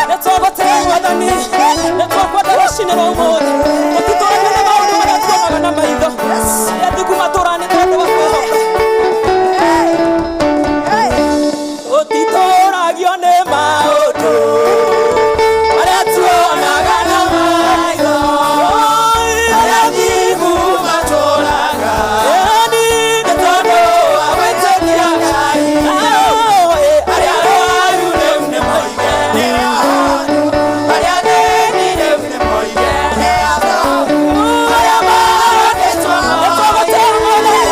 Nĩtwagũtĩa Mwathani, nĩtwakwenda rũcinĩ rwa ũmũthĩ. Tũtitũragia nĩ maũndũ marĩa tuonaga na maitho. Arĩa athingu matũũraga nĩ tondũ wa kwĩhoka. Tũtitũragio nĩ maũndũ marĩa tuonaga na maitho. Arĩa athingu matũũraga nĩ tondũ wa gwĩtĩkia Ngai. Arĩa arwaru rĩu nĩ moige nĩ ahonu. Arĩa athĩni rĩu nĩ moige nĩ atongu. Arĩa maroketwo nĩtwagũtĩa Mwathani.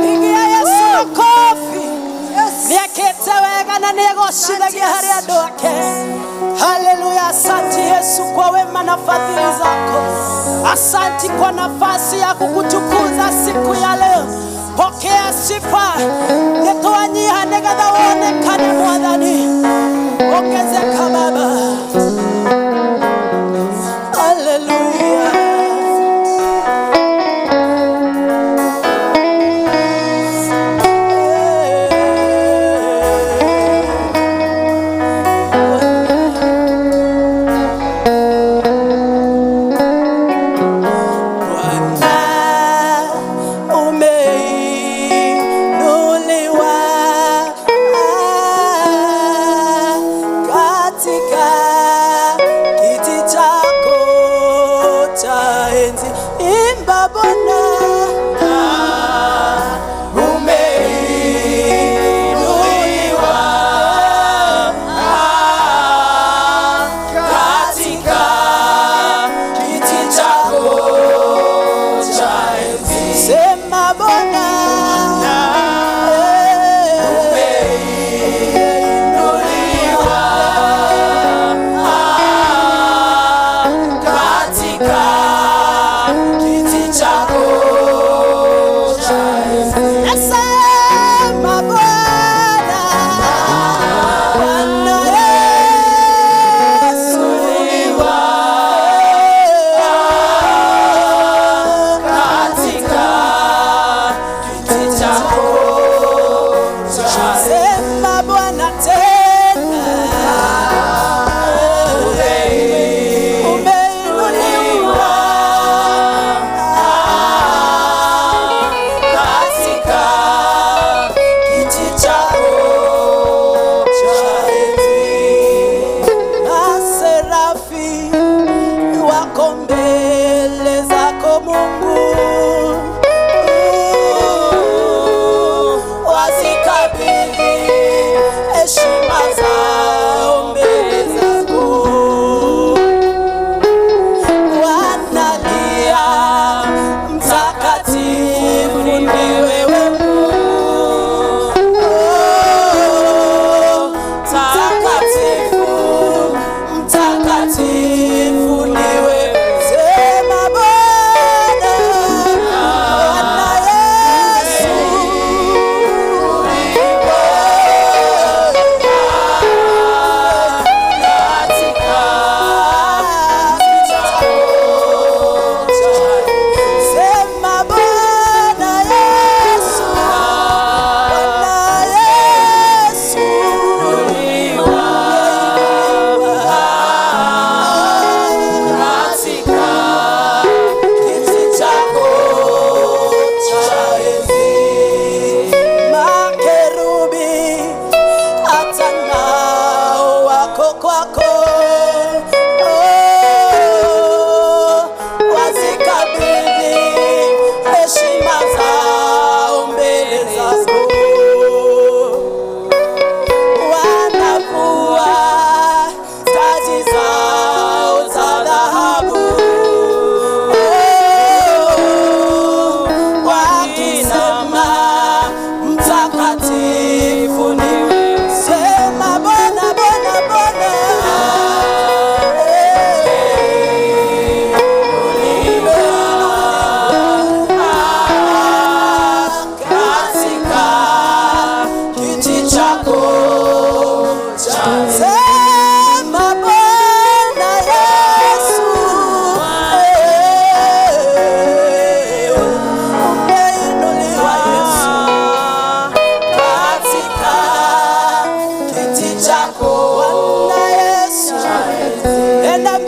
Pigia Yesu makofi. Nĩekĩte wega na nĩegocithagia harĩ andũ ake. Haleluya! Asante Yesu kwa wema na fadhili zako. Asanti kwa nafasi ya kukutukuza siku ya leo. Pokea sifa nĩtwanyiha nĩgetha wonekane Mwathani. Ongezeka Baba. Haleluya. Bwana umeinuliwa katika kiti chako cha enzi. Imba Bwana Umeinuliwa katika kiti chako cha enzi. Sema Bwana Umeinuliwa katika kiti chako cha enzi. Nasema Bwana, Bwana Yesu Katika kiti chako cha enzi. Sema Bwana tena, umeinuliwa Katika kiti chako cha enzi. Maserafi wako mbele zako Mungu, wazikabidhi heshima zao mbele zako.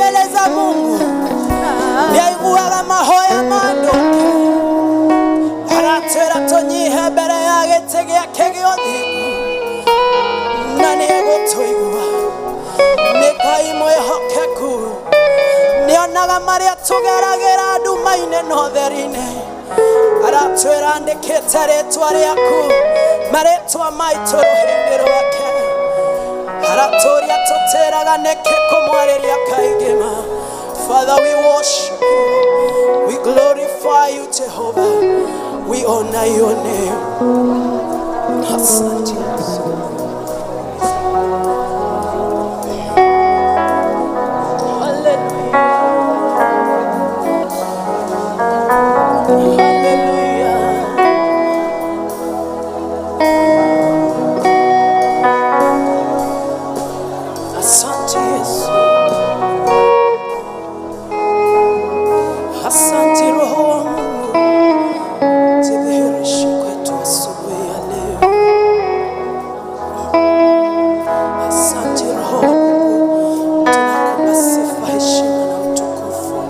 mbele za Mungu, nĩaiguaga mahoya ma andũ ake. Aratwĩra tũnyihe mbere ya gĩtĩ gĩake gĩa ũthingu, na nĩegũtũigua. Nĩ Ngai mwĩhokeku, nĩonaga marĩa tũgeragĩra nduma-inĩ na ũtheri-inĩ. Aratwĩra andĩkĩte rĩtwa rĩaku, marĩtwa maitũ rũhĩ-inĩ rwake. Aratũria tũtĩraga nĩkĩ kũmwarĩria kaingĩ ma. Father, we worship you. We glorify you, Jehovah. We honor your name. Asante Yesu. Hallelujah. Hallelujah. Asante Yesu. Asante Roho wa Mungu, jidhihirishe kwetu asubuhi ya leo. Asante Roho wa Mungu, tunakupa sifa, heshima na utukufu.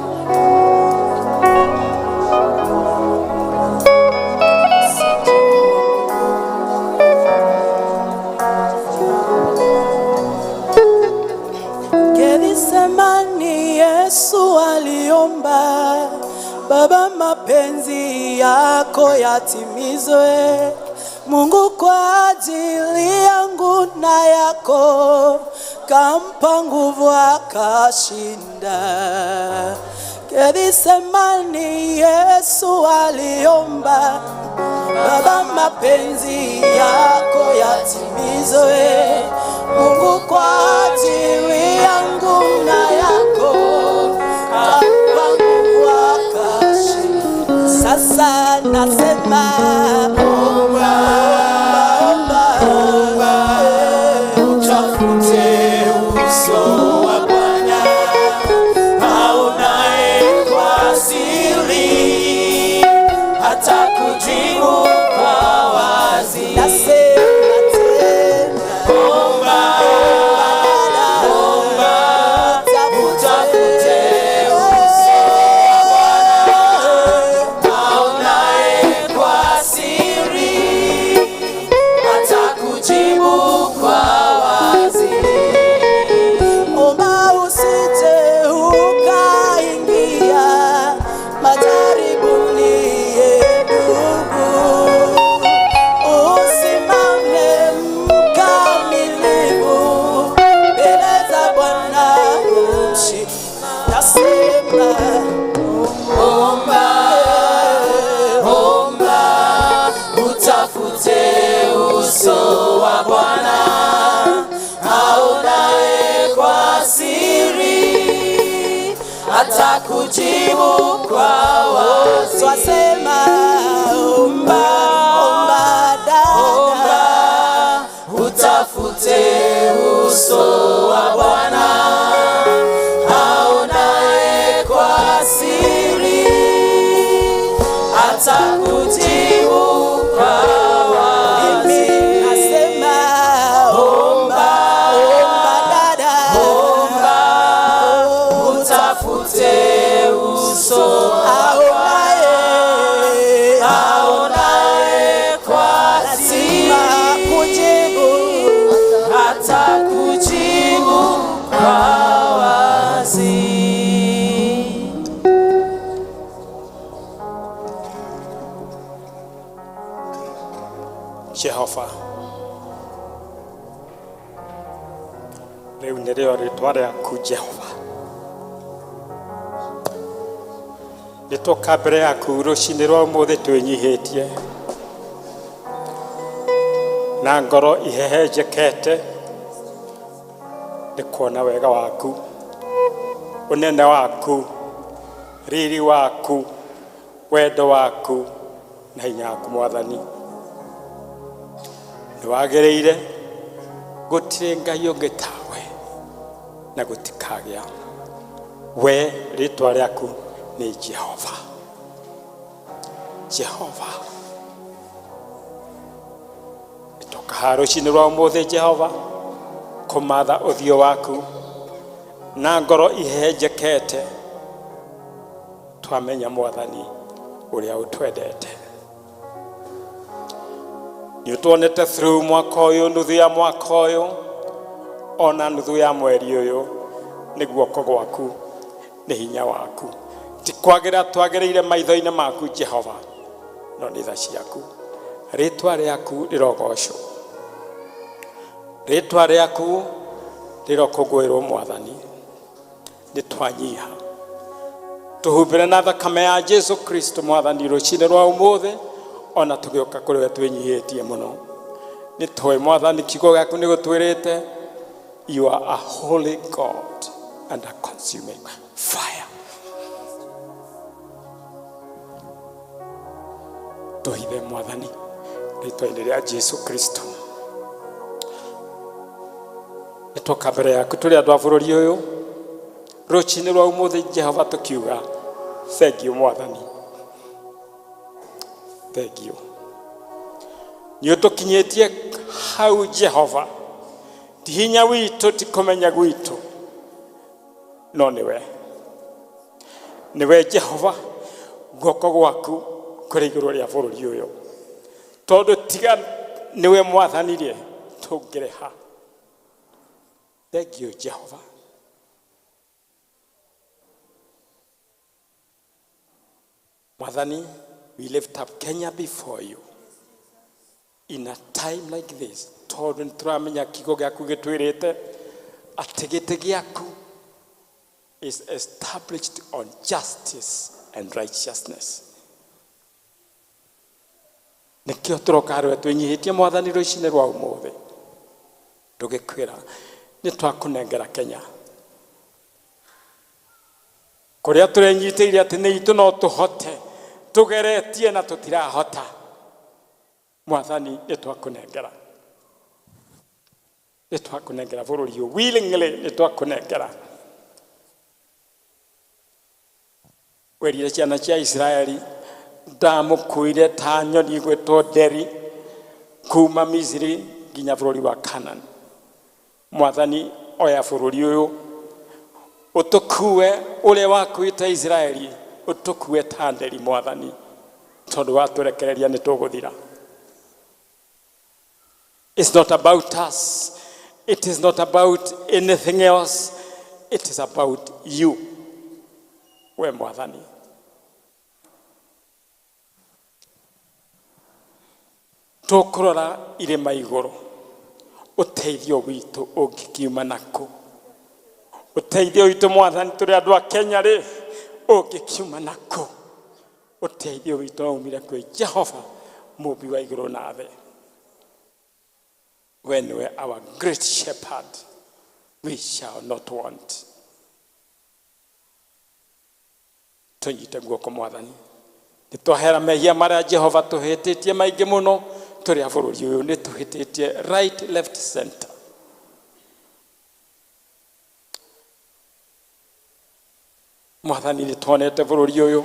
Asante Roho wa Mungu. Gethsemane Yesu aliomba, Baba, mapenzi yako yatimizwe. Mungu kwa ajili yangu na yako, kampa nguvu akashinda. Gethsemane Yesu aliomba, Baba, mapenzi yako yatimizwe. Mungu kwa ajili yangu na yako, kampa nguvu akashinda. Sasa nasema omba, omba, omba, Utafute uso wa Bwana aonaye kwa siri, atakujibu kwa wazi. Nasema tena, Omba, omba, utafute uso wa Bwana aonaye kwa siri, atakujibu kwa wazi. Omba usije ukaingia majaribuni, ndugu. Usimame mkamilifu mbele za Bwana umshi. Nasema Omba, omba, utafute uso wa Bwana aonaye kwa siri, atakujibu kwa wazi. Twasema omba, omba dada, Omba, utafute uso wa Bwana aonaye kwa siri, atakujibu kwa wazi. Mimi nasema omba, omba dada, Omba, utafute uso aonaye, aonaye kwa lazima siri, kujibu. Atakujibu kwa wazi. Jehova, rĩu nĩrĩo rĩtwa rĩaku Jehova. Nĩtwoka mbere yaku rũcinĩ rwa ũmũthĩ twĩnyihĩtie na ngoro ihehenjekete nĩ kuona wega waku, ũnene waku, riri waku, wendo waku na hinya waku. Mwathani, nĩ wagĩrĩire, gũtirĩ Ngai ũngĩ tawe na gũtikagĩa. We rĩtwa rĩaku nĩ Jehova. Jehova, nĩtũkaha rũcinĩ rwa ũmũthĩ, Jehova, kũmatha ũthiũ waku. Na ngoro ihehenjekete twamenya Mwathani ũrĩa ũtwendete. Nĩ ũtuonete through mwaka ũyũ, nuthu ya mwaka ũyũ, ona nuthu ya mweri ũyũ, nĩ guoko gwaku, nĩ hinya waku. Ti kwagĩra twagĩrĩire maitho-inĩ maku Jehova, no nĩ tha ciaku. Rĩtwa rĩaku rĩrogocwo, rĩtwa rĩaku rĩrokũngũĩrwo Mwathani. Nĩ twanyiha, tũhumbĩre na thakame ya Jesu Kristo Mwathani rũcinĩ rwa ũmũthĩ, ona tũgĩũka kũrĩ we twĩnyihĩtie mũno. Nĩ tũĩ Mwathani kiugo gĩaku nĩ gũtwĩrĩte you are a holy God and a consuming fire. Tũhithe Mwathani rĩtwa-inĩ rĩa Jesu Kristo. Nĩ twoka mbere yaku tũrĩ andũ a bũrũri ũyũ rũcinĩ rwa ũmũthĩ Jehova, tũkiuga thank you Mwathani, thank you. Nĩ ũtũkinyĩtie hau Jehova, ti hinya witũ, ti kũmenya gwitũ, no nĩwe, nĩwe Jehova. Guoko gwaku kũrĩ igũrũ rĩa bũrũri ũyũ, tondũ tiga nĩwe Mwathani rĩ, tũngĩrĩha. Thank you Jehova. Mwathani, we lift up Kenya before you in a time like this, tondũ nĩ tũramenya kiugo gĩaku gĩtwĩrĩte atĩ gĩtĩ gĩaku is established on justice and righteousness. Nĩkĩo tũroka harĩwe twĩnyihĩtie Mwathani rũcinĩ rwa ũmũthĩ, tũgĩkwĩra nĩ twakũnengera Kenya, kũrĩa tũrenyitĩire atĩ nĩ itũ no tũhote, tũgeretie na tũtirahota. Mwathani, nĩ twakũnengera, nĩ twakũnengera bũrũri ũyũ willingly, nĩ twakũnengera. Werire ciana cia Isiraeli, ndamũkuire ta nyoni igwĩtwo nderi kuma Misiri nginya bũrũri wa Canaan. Mwathani, oya bũrũri ũyũ ũtũkue ũrĩa wakuĩte Isiraeli, ũtũkue ta nderi Mwathani, tondũ watũrekereria nĩ tũgũthira. It's not about us. It is not about anything else. It is about you. We Mwathani. Tũkũrora irĩma igũrũ, ũteithio witũ ũngĩkiuma nakũ? Ũteithio witũ Mwathani, tũrĩ andũ a Kenya rĩ, ũngĩkiuma nakũ? Ũteithio witũ waumire kwĩ Jehova, mũmbi wa igũrũ na thĩ. We nĩwe our great shepherd, we shall not want. Tũnyite guoko Mwathani. Nĩ twahera mehia marĩa Jehova tũhĩtĩtie maingĩ mũno tũrĩ a bũrũri ũyũ, nĩ tũhĩtĩtie right, left, center. Mwathani, nĩ tuonete bũrũri ũyũ,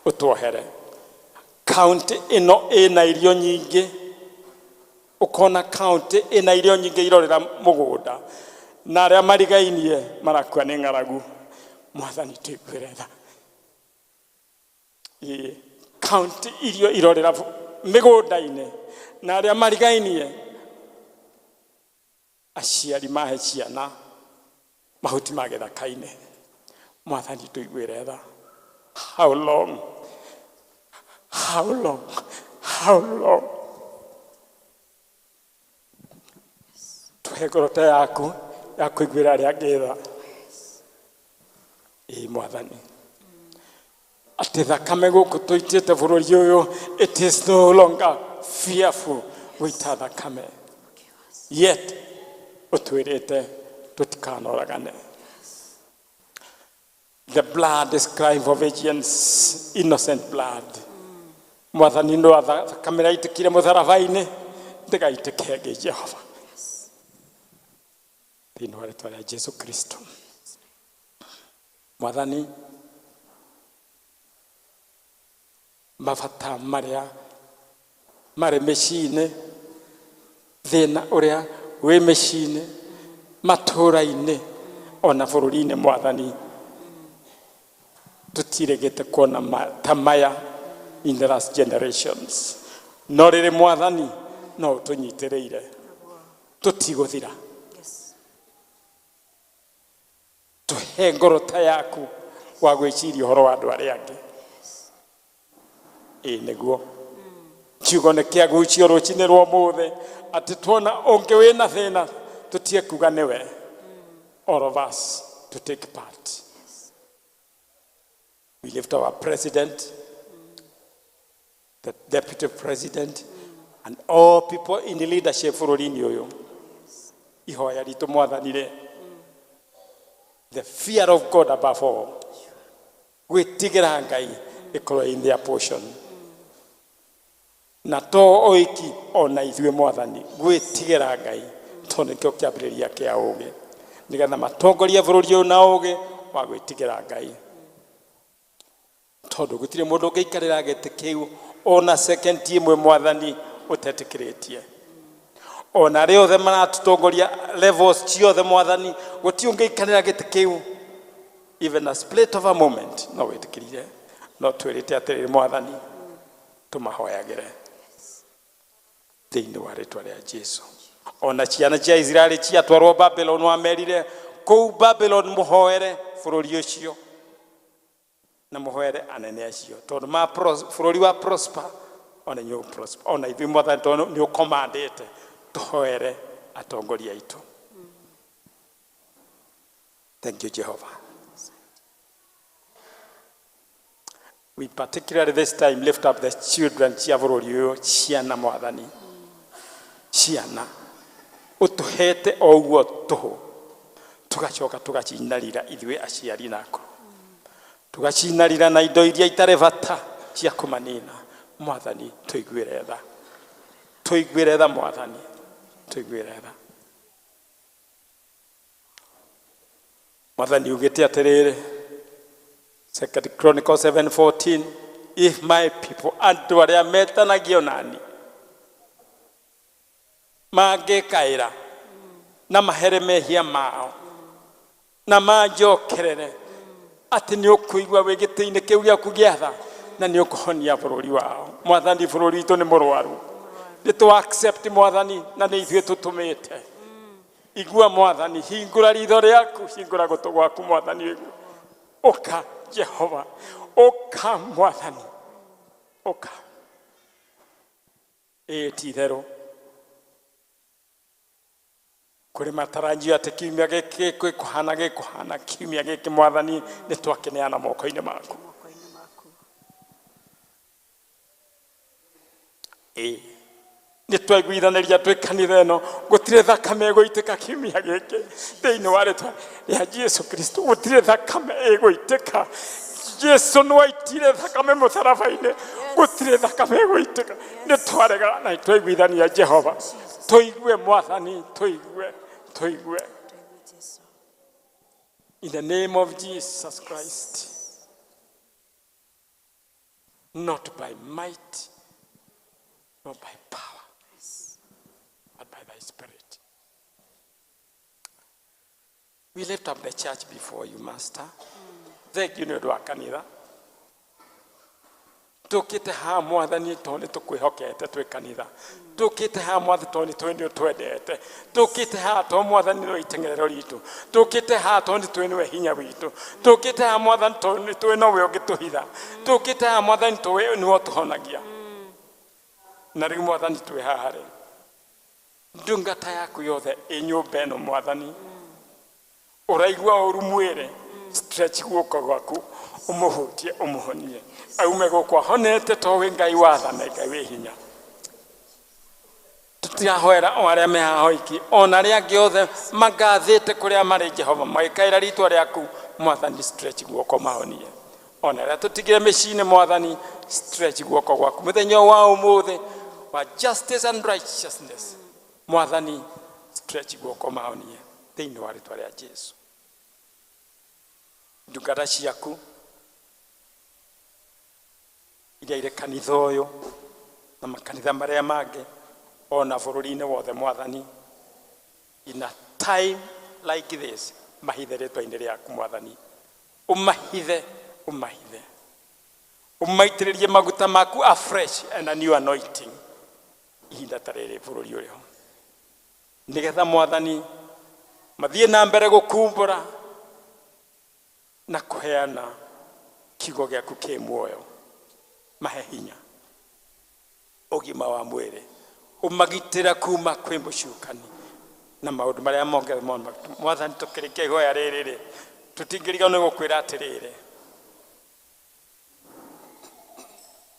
ũtuohere. Kaunti ĩno ĩna irio nyingĩ, ũkona kaunti ĩna irio nyingĩ irorĩra mũgũnda, na arĩa marigainie marakua nĩ ng'aragu. Mwathani, tũiguĩre tha. Ĩĩ, kaunti irio irorĩra mĩgũnda-inĩ, na arĩa marigainie aciari mahe ciana mahuti ma gĩthaka-inĩ. Mwathani, tũiguĩre tha. How long, how long, how long? Tũhe ngoro ta yaku ya kũiguĩra arĩa angĩ tha. Ĩĩ Mwathani, atĩ thakame gũkũ tũitĩte bũrũri ũyũ, it is no longer fearful gũita thakame, yet ũtwĩrĩte tũtikanoragane. The blood is crying for vengeance, innocent blood. Mwathani, no thakame ĩraitĩkire mũtharaba-inĩ ndĩgaitĩke ĩngĩ Jehova, thĩinĩ wa rĩtwa rĩa Jesu Kristo. Mwathani, mabata marĩa marĩ mĩciĩ-inĩ, thĩna ũrĩa wĩ mĩciĩ-inĩ, matũũra-inĩ, Ona bũrũri-inĩ Mwathani tũtiregete kuona ta maya in the last generations, no rĩrĩ Mwathani no ũtũnyitĩrĩire, tũtigũthira. Tũhe ngoro ta yaku wa gwĩciria ũhoro wa andũ arĩa angĩ. Ĩ nĩguo kiugo nĩ kĩagucio rũcinĩ rwa ũmũthĩ atĩ tuona ũngĩ wĩna thĩna tũtige kuga nĩwe. All of us to take part. We lift our president, the deputy president, and all people in the leadership bũrũri-inĩ ũyũ. Ihoya ritũ Mwathani rĩ, the fear of God above all, gwĩtigĩra Ngai ĩkorwo in their portion, na to oiki ona ithuĩ Mwathani gwĩtigĩra Ngai tondũ nĩkĩo kĩambĩrĩria kĩa ũgĩ, nĩgetha matongorie bũrũri ũyũ na ũgĩ wa gwĩtigĩra Ngai, tondũ gũtirĩ mũndũ ũngĩikarĩra gĩtĩ kĩu ona second ĩmwe Mwathani ũtetĩkĩrĩtie. Ona arĩa othe maratũtongoria levels ciothe Mwathani, gũtirĩ ũngĩikarĩra gĩtĩ kĩu even a split of a moment no wĩtĩkĩrire. No twĩrĩte atĩrĩrĩ Mwathani, tũmahoyagĩre thĩinĩ wa rĩtwa rĩa Jesu. Ona ciana cia Isiraeli ciatwarwo Babylon, wamerire kũu Babylon mũhoere bũrũri ũcio na mũhoere anene acio, tondũ ma bũrũri wa prosper ona inyuĩ prosper. Ona ithuĩ Mwathani, tondũ nĩ ũkomandĩte tũhoere atongoria aitũ. Thank you, Jehovah. We particularly this time lift up the children cia bũrũri ũyũ, ciana Mwathani, ciana ũtũhete o ũguo tũhũ, tũgacoka tũgacinarira ithuĩ aciari nako tũgacinarira na indo iria itarĩ bata cia kũmanina. Mwathani tũiguĩre tha, tũiguĩre tha Mwathani, tũiguĩre tha Mwathani. Ugĩte atĩrĩrĩ, Second Chronicles 7:14, if my people, andũ arĩa metanagio nani, mangĩkaĩra na mahere mehia mao na manjokerere, atĩ nĩ ũkũigua wĩ gĩtĩ-inĩ kĩu gĩaku gĩa tha na nĩ ũkũhonia bũrũri wao. Mwathani bũrũri witũ nĩ mũrwaru, nĩ tũ accept Mwathani, na nĩ ithuĩ tũtũmĩte. Igua Mwathani, hingũra ritho rĩaku, hingũra gũtũ gwaku Mwathani, igua. Ũka Jehova, ũka Mwathani, ũka. Ĩĩ ti itherũ kũrĩ matarajio atĩ kiumia gĩkĩ gĩkũhana gĩkũhana kiumia gĩkĩ Mwathani nĩ twakĩneana moko-inĩ maku. Ĩĩ nĩ twaiguithanĩria twĩ kanitha ĩno gũtirĩ thakame ĩgũitĩka kiumia gĩkĩ thĩinĩ wa rĩtwa rĩa Jesu Kristo, gũtirĩ thakame ĩgũitĩka. Jesu nĩ waitire thakame mũtharaba-inĩ, gũtirĩ thakame ĩgũitĩka. Nĩ twarega na twaiguithania Jehova, tũigue Mwathani, tũigue, tũigue. In the name of Jesus Christ, not by might, not by power, but by thy Spirit. We lift up the church before you, Master. Thank you nĩ ũndũ wa kanitha. Tũkĩte haha Mwathani tondũ nĩ tũkwĩhokete twĩ kanitha. Tũkĩte haha Mwathani tondũ nĩ tũĩ nĩ ũtwendete. Tũkĩte haha tondũ Mwathani nĩwe iteng'erero ritũ. Tũkĩte haha tondũ nĩ tũĩ nĩwe hinya witũ. Tũkĩte haha Mwathani tondũ nĩ tũĩ nowe ũngĩtũhitha. Tũkĩte haha Mwathani tũĩ nĩwe ũtũhonagia. Na rĩu Mwathani twĩ haha rĩ, ndungata yaku yothe ĩ nyũmba ĩno Mwathani, ũraigua ũru mwĩrĩ, stretch guoko gwaku ũmũhutie ũmũhonie, aume gũkũ ahonete to wĩ Ngai wathane, Ngai wĩ hinya. Tũtirahoera o arĩa me haha oiki, ona arĩa angĩ othe magathĩte kũrĩa marĩ Jehova, magĩkaĩra rĩtwa rĩaku Mwathani, stretch guoko mahonie. Ona arĩa tũtigire mĩciĩ-inĩ Mwathani, stretch guoko gwaku mũthenya wa ũmũthĩ wa justice and righteousness. Mwathani stretch guoko mahonie thĩinĩ wa rĩtwa rĩa Jesu. Ndungata ciaku iria irĩ kanitha ũyũ na makanitha marĩa mangĩ ona bũrũri-inĩ wothe Mwathani, in a time like this Mahithe rĩtwa-inĩ rĩaku Mwathani, ũmahithe, ũmahithe, ũmaitĩrĩrie maguta maku afresh and a new anointing ihinda ta rĩrĩ bũrũri ũrĩ ho, nĩgetha Mwathani mathiĩ na mbere gũkumbũra na kũheana kiugo gĩaku kĩ muoyo. Mahe hinya, ũgima wa mwĩrĩ, ũmagitĩra kuma kwĩ mũcukani na maũndũ marĩa mothe. Mwathani, tũkĩrĩkia ihoya rĩrĩ rĩ, tũtingĩriganĩrwo nĩ gũkwĩra atĩrĩrĩ,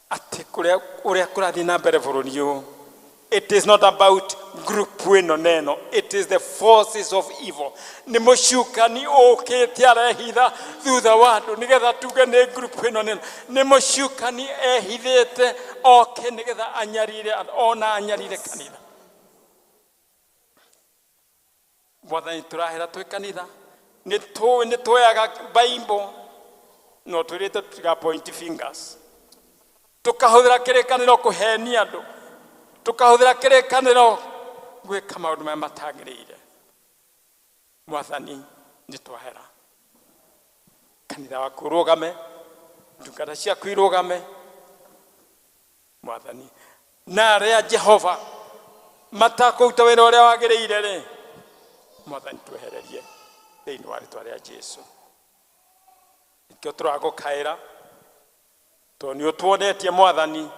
atĩ kũrĩa ũrĩa kũrathiĩ na mbere bũrũri ũyũ, it is not about group ĩno na ĩno, it is the forces of evil. Nĩ mũcukani ũkĩte arehitha thutha wa andũ nĩgetha tuge nĩ group ĩno na ĩno. Nĩ mũcukani ehithĩte oke nĩgetha anyarire andũ, ona anyarire kanitha. Mwathani, tũrahera twĩ kanitha, nĩ tũĩ nĩ tuoyaga Bible, no twĩrĩte tũtiga point fingers, tũkahũthĩra kĩrĩkanĩro kũhenia andũ, tũkahũthĩra kĩrĩkanĩro gwĩka maũndũ marĩa matagĩrĩire. Mwathani, nĩ twahera. Kanitha waku ũrũgame, ndungata ciaku irũgame, Mwathani, na arĩa Jehova matakũruta wĩra ũrĩa wagĩrĩire rĩ, Mwathani, twehererie thĩinĩ wa rĩtwa rĩa Jesu. Nĩkĩo tũragũkaĩra, tondũ nĩ ũtuonetie Mwathani.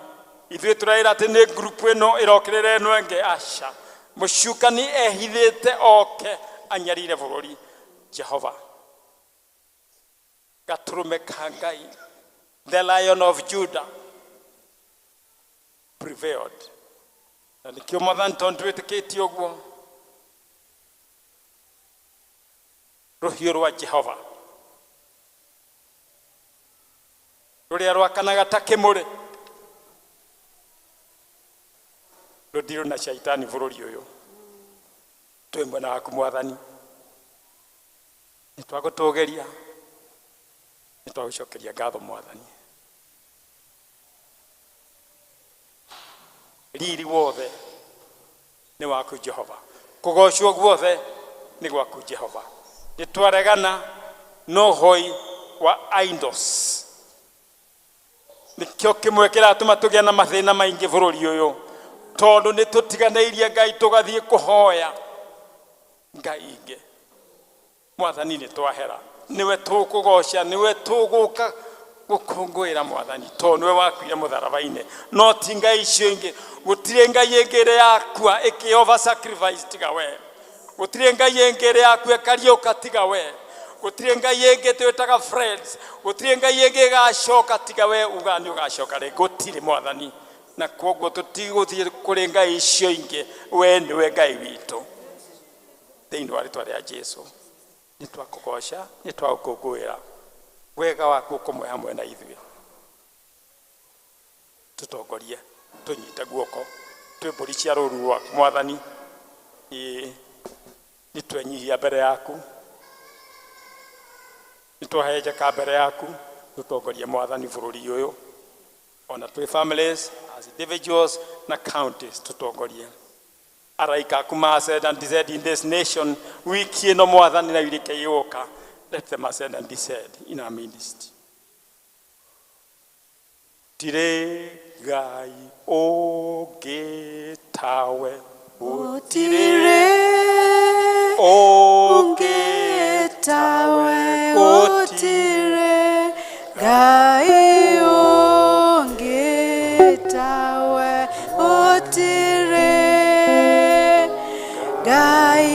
Ithuĩ tũraĩra atĩ nĩ ngurubu ĩno ĩrokĩrĩra ĩno ĩngĩ, aca. Mũcukani ehithĩte oke anyarire bũrũri. Jehova, gatũrũme ka Ngai, the Lion of Judah prevailed. Na nĩkĩo Mwathani, tondũ twĩtĩkĩtie ũguo, rũhiũ rwa Jehova rũrĩa rwakanaga ta kĩmũrĩ rũtirũ na shaitani bũrũri ũyũ. Twĩ mwena waku Mwathani, nĩ twagũtũgĩria, nĩ twagũcokeria ngatho Mwathani. Riri wothe nĩ waku Jehova, kũgocwo guothe nĩ gwaku Jehova. Nĩ twaregana na ũhoi wa idols, nĩkĩo kĩmwe kĩratũma tũgĩe na mathĩna maingĩ bũrũri ũyũ, tondũ nĩ tũtiganĩirie Ngai tũgathiĩ kũhoya ngai ingĩ. Mwathani, nĩ twahera. Nĩwe tũkũgoca, nĩwe tũgũka gũkũngũĩra Mwathani, tondũ nĩwe wakuire mũtharaba-inĩ, no ti ngai icio ingĩ. Gũtirĩ ngai ĩngĩ ĩrĩa yakua ĩkĩova sacrifice tiga we. Gũtirĩ ngai ĩngĩ ĩrĩa yakua ĩkariũka tiga we. Gũtirĩ ngai ĩngĩ twĩtaga friends. Gũtirĩ ngai ĩngĩ ĩgacoka tiga we uga nĩ ũgacoka rĩ. Gũtirĩ, Mwathani, na kwoguo tũtigũthiĩ kũrĩ ngai icio ingĩ. We nĩwe Ngai witũ. Thĩinĩ wa rĩtwa rĩa Jesu, nĩ twakũgoca, nĩ twagũkũngũĩra. Wega waku ũkũmwe hamwe na ithuĩ. Tũtongorie, tũnyite guoko, twĩ mbũri cia rũru rwaku Mwathani. Ĩĩ, nĩ twenyihia mbere yaku, nĩ twahenjeka mbere yaku. Tũtongorie Mwathani bũrũri ũyũ, ona twĩ families, as individuals na counties, tũtongorie. Araika aku ma ascend and descend in this nation wiki ĩno Mwathani, na irĩke igũka. Let them ascend and descend in our midst. Tirĩ Ngai ũngĩ tawe. Gũtirĩ ũngĩ ũngĩ tawe, gũtirĩ Ngai ũngĩ tawe, gũtirĩ Ngai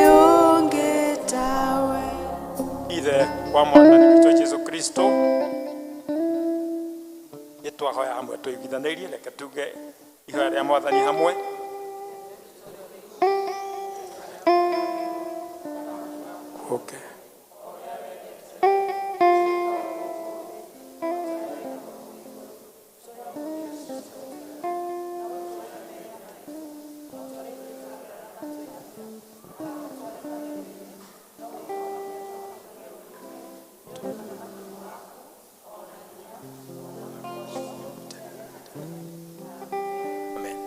ũngĩ tawe. Ithe wa Mwathani witũ Jesu Kristo, nĩ twahoya hamwe tũiguithanĩirie. Reke tuge ihoya rĩa Mwathani hamwe. Okay. Amen.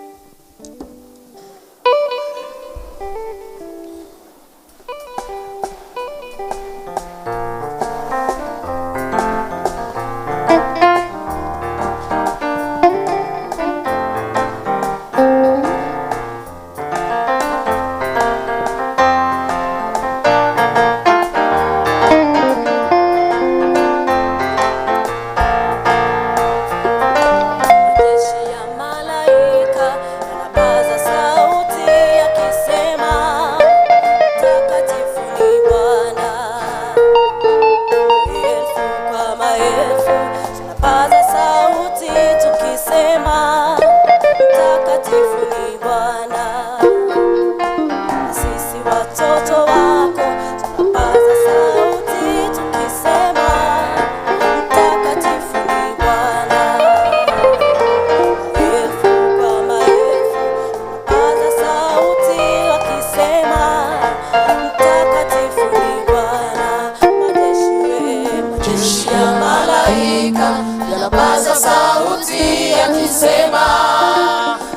Tunapaza sauti yakisema,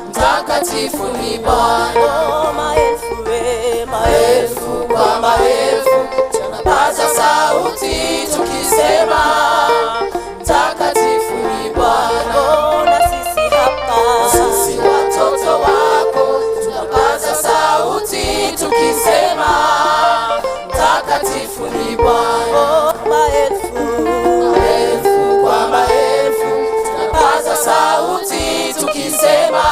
mtakatifu ni Bwana. Maelfu, maelfu kwa maelfu tunapaza sauti tukisema, mtakatifu ni Bwana. Na sisi hapa, sisi watoto wako tunapaza sauti tukisema, mtakatifu ni Bwana. Maelfu, maelfu kwa maelfu tunapaza sauti tukisema,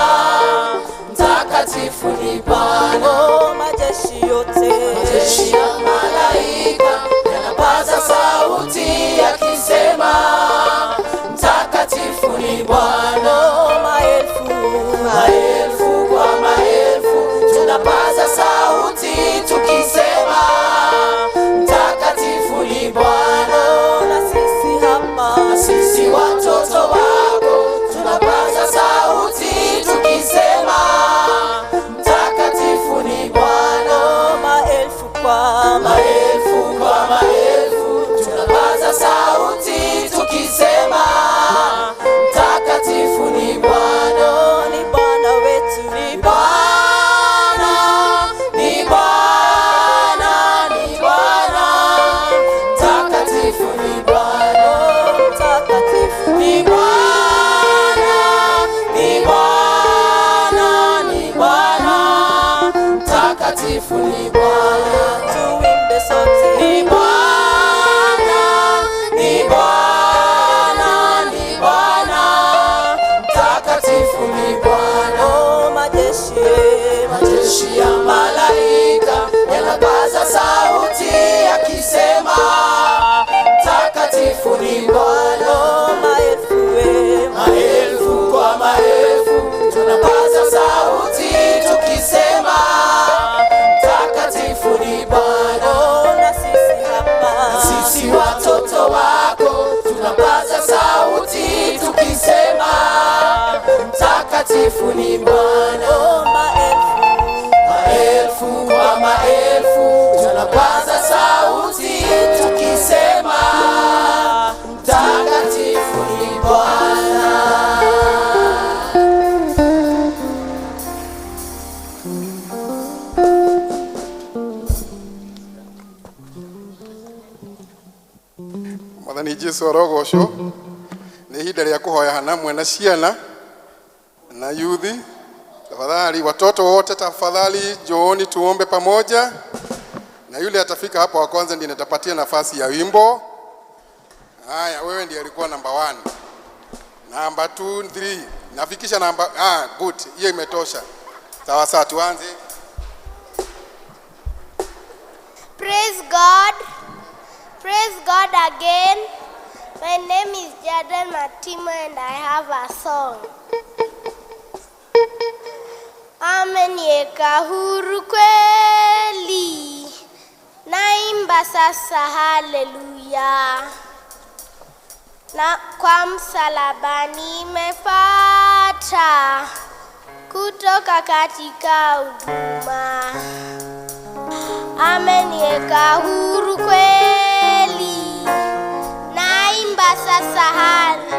mtakatifu ni Bwana. Majeshi yote, majeshi ya malaika yanapaza sauti yakisema, mtakatifu ni Bwana. Maelfu, maelfu kwa maelfu tunapaza sauti tukisema, mtakatifu ni Bwana. Na sisi hapa, na sisi watoto wako tunapaza sauti tukisema, mtakatifu ni Bwana. Maelfu kwa maelfu kwa maelfu tunapaza sauti tukisema, mtakatifu ni Bwana. Ni Bwana wetu, ni Bwana, ni Bwana, ni Bwana, mtakatifu ni Bwana, mtakatifu ni Bwana, ni Bwana, ni Bwana, mtakatifu ni Bwana. Tuimbe sote, ni Bwana, ni Bwana, ni Bwana, mtakatifu ni Bwana. Majeshi, majeshi ya malaika yanapaza sauti yakisema, mtakatifu ni Bwana. Maelfu, maelfu kwa maelfu tunapaza sauti tukisema, mtakatifu ni Bwana. Na sisi hapa, sisi watoto wako tunapaza sauti tukisema, mtakatifu ni Bwana. Maelfu, maelfu kwa maelfu tunapaza sauti tukisema, mtakatifu ni Bwana. Mwathani Jesu arogocwo. Nĩ ihinda rĩa kũhoya hamwe na ciana na yuthi. Tafadhali watoto wote, tafadhali njooni tuombe pamoja, na yule atafika hapo wa kwanza ndiye nitapatia nafasi ya wimbo. Haya, wewe ndiye alikuwa namba 1, namba 2, 3, nafikisha namba. Good, hiyo imetosha. Sawa sawa, tuanze. Praise God. Praise God again. My name is Jaden Matimo and I have a song. Ameniweka huru kweli, naimba sasa haleluya. Na kwa msalaba nimepata kutoka katika huduma. Ameniweka huru kweli, naimba sasa haleluya.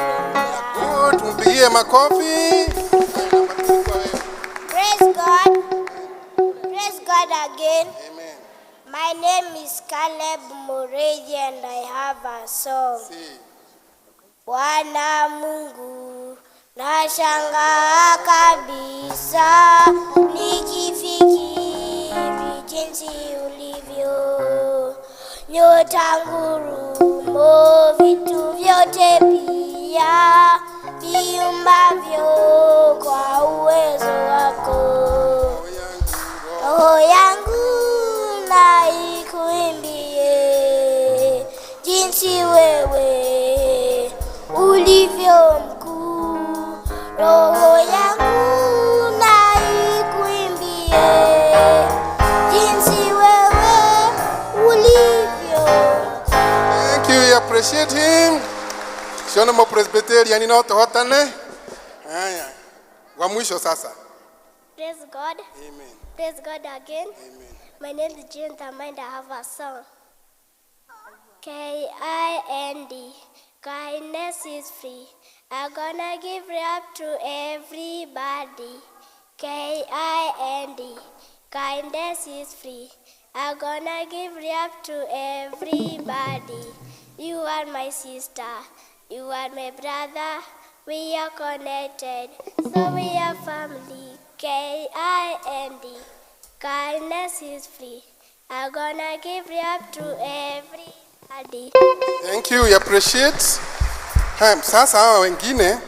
Tumpigie makofi. Praise God. Praise God again. Amen. My name is Caleb Moreji and I have a song. Bwana Mungu, nashangaa kabisa nikifikiri jinsi ulivyo. Nyota, ngurumo, vitu vyote pia viumbavyo kwa uwezo wako. Roho yangu na ikuimbie jinsi wewe ulivyo mkuu. Roho yangu na ikuimbie jinsi wewe ulivyo. Thank you, we appreciate him. Siona mo Presbyterian no tuhotane. Haya. Wa mwisho sasa. Praise God. Amen. Praise God again. Amen. My name is Jane Tama and I have a song. K-I-N-D Kindness is free. I'm gonna give love to everybody. K I N D. Kindness is free. I'm gonna give love to everybody. You are my sister. You are my brother. We are connected, so we are family. K I N D. Kindness is free. I'm gonna give love to everybody. Thank you, we appreciate. Haya, sasa hawa wengine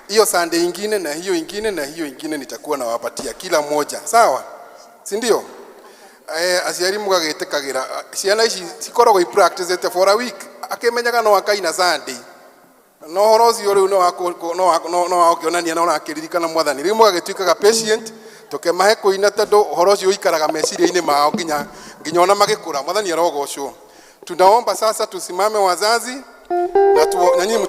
hiyo Sunday ingine na hiyo ingine na hiyo ingine nitakuwa nawapatia kila moja, sawa, si ndio? Eh, aciari mugagĩtĩkagĩra ciana ici cikoragwo ipracticete for a week akĩmenyaga no akaina Sunday no ũhoro ũcio rĩu no wa gũkĩonania na ũrakĩririkana mwathani. Rĩu mũgagĩtuĩkaga patient tũkĩmahe kũina tondũ ũhoro ũcio ũikaraga meciria-inĩ mao nginya nginya ona magĩkũra. Mwathani arogocwo. Tunaomba sasa tusimame wazazi na tu, na nyinyi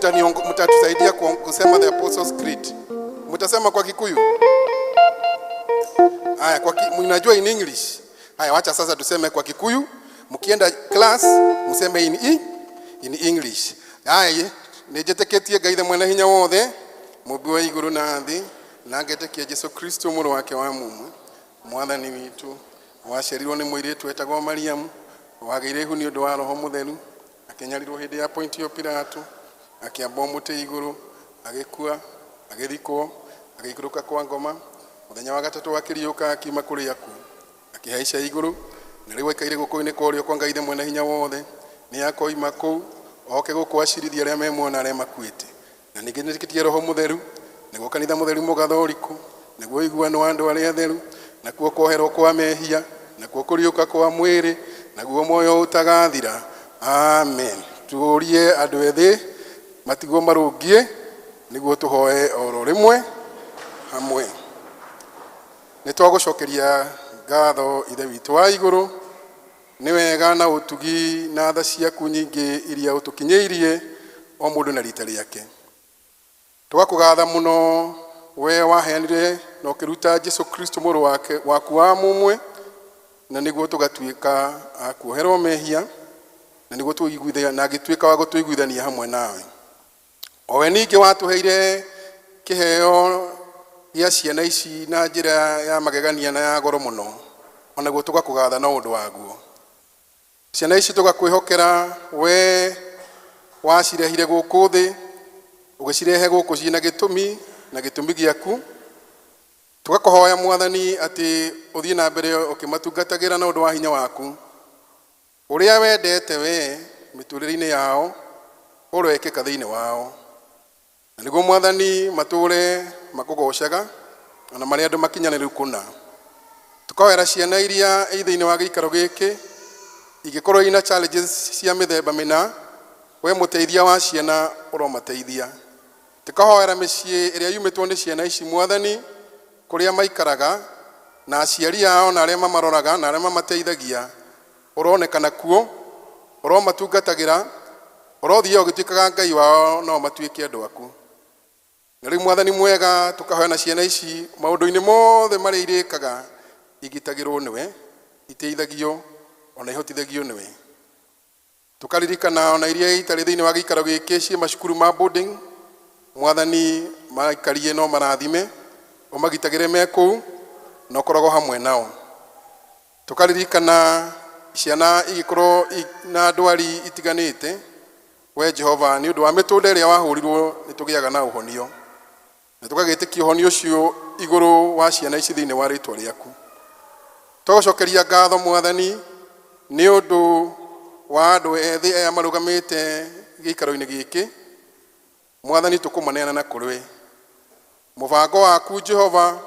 mtatusaidia kusema the Apostles Creed. Mtasema kwa Kikuyu? Haya, mnajua in English. Haya, wacha sasa tuseme kwa Kikuyu. Mkienda class mseme in English. Haya, nĩnjĩtĩkĩtie Ngai the mwene hinya wothe, mũmbi wa igũrũ na thĩ, na ngetĩkia Jesu Kristo mũrũ wake wa mũmwe, mwathani witũ, waciarirwo nĩ mũirĩtu wetagwo Mariamu, wagĩire ihu nĩ ũndũ wa Roho Mũtheru, akĩnyarirwo hĩndĩ ya Pontio Pilato, akĩambwo mũtĩ igũrũ, agĩkua, agĩthikwo, agĩikũrũka kwa ngoma, mũthenya wa gatatũ akĩriũka akiuma kũrĩ akuũ, akĩhaica igũrũ, na rĩu aikaire guoko-inĩ kwa ũrĩo kwa Ngai Ithe mwene hinya wothe, nĩ akoima kũu oke gũkũ acirithia arĩa me muoyo na arĩa makuĩte. Na ningĩ nĩtĩkĩtie Roho Mũtheru, nĩguo kanitha mũtheru mũgathoriku, nĩguo ũiguano wa andũ arĩa atheru, nakuo kuoherwo kwa mehia, nakuo kũriũka kwa mwĩrĩ, naguo muoyo ũtagathira. Amen. Tũrie andũ ethĩ matigwo marũngie nĩguo tũhoe oro rĩmwe hamwe. Nĩ twagũcokeria ngatho Ithe witũ wa igũrũ nĩ wega na ũtugi na tha ciaku nyingĩ iria ũtũkinyĩirie o mũndũ na rita rĩake. Tũgakũgatha mũno we waheanire na ũkĩruta Jesu Kristo mũrũ wake waku wa mũmwe, na nĩguo tũgatuĩka a kuoherwo mehia, na nĩguo tũiguithania na agĩtuĩka wa gũtũiguithania hamwe nawe. O we ningĩ watũheire kĩheo gĩa ciana ici na njĩra ya magegania na ya goro mũno, onaguo tũgakũgatha na ũndũ waguo. Ciana ici tũgakwĩhokera we wacirehire gũkũ thĩ, ũgĩcirehe gũkũ ciĩna gĩtũmi na gĩtũmi gĩaku. Tũgakũhoya mwathani atĩ ũthiĩ na mbere ũkĩmatungatagĩra na ũndũ wa hinya waku, ũrĩa wendete we mĩtũrĩre-inĩ yao ũroekĩka thĩinĩ wao, na nĩguo mwathani matũre makũgocaga ona marĩa andũ makinyanĩru kũna. Tũkahoera ciana iria i thĩinĩ wa gĩikaro gĩkĩ ingĩkorwo ina challenges cia mĩthemba mĩna, we mũteithia wa ciana ũromateithia. Tũkahoera mĩciĩ ĩrĩa yumĩtwo nĩ ciana ici mwathani, kũrĩa maikaraga na aciari ao na arĩa mamaroraga na arĩa mamateithagia, ũronekana kuo, ũromatungatagĩra, ũrothiĩ ũgĩtuĩkaga Ngai wao no matuĩke andũ aku. Na rĩu mwathani mwega, tũkahoya na ciana ici maũndũ-inĩ mothe marĩa irĩkaga igitagĩrwo nĩwe, iteithagio ona ihotithagio nĩwe. Tũkaririkana ona iria itarĩ thĩinĩ wa gĩikaro gĩkĩ ciĩ macukuru ma boarding, mwathani maikarie no marathime, ũmagitagĩre me kũu na ũkoragwo hamwe nao. Tũkaririkana ciana igĩkorwo na ndwari itiganĩte, we Jehova nĩ ũndũ wa mĩtũnda ĩrĩa wahũrirwo nĩ tũgĩaga na ũhonio, na tũgagĩtĩkia ũhonio ũcio igũrũ wa ciana ici thĩinĩ wa rĩtwa rĩaku. Tũgũcokeria ngatho mwathani nĩ ũndũ wa andũ ethĩ aya marũgamĩte gĩikaro-inĩ gĩkĩ, mwathani tũkũmaneana na kũrĩ we. Mũbango waku Jehova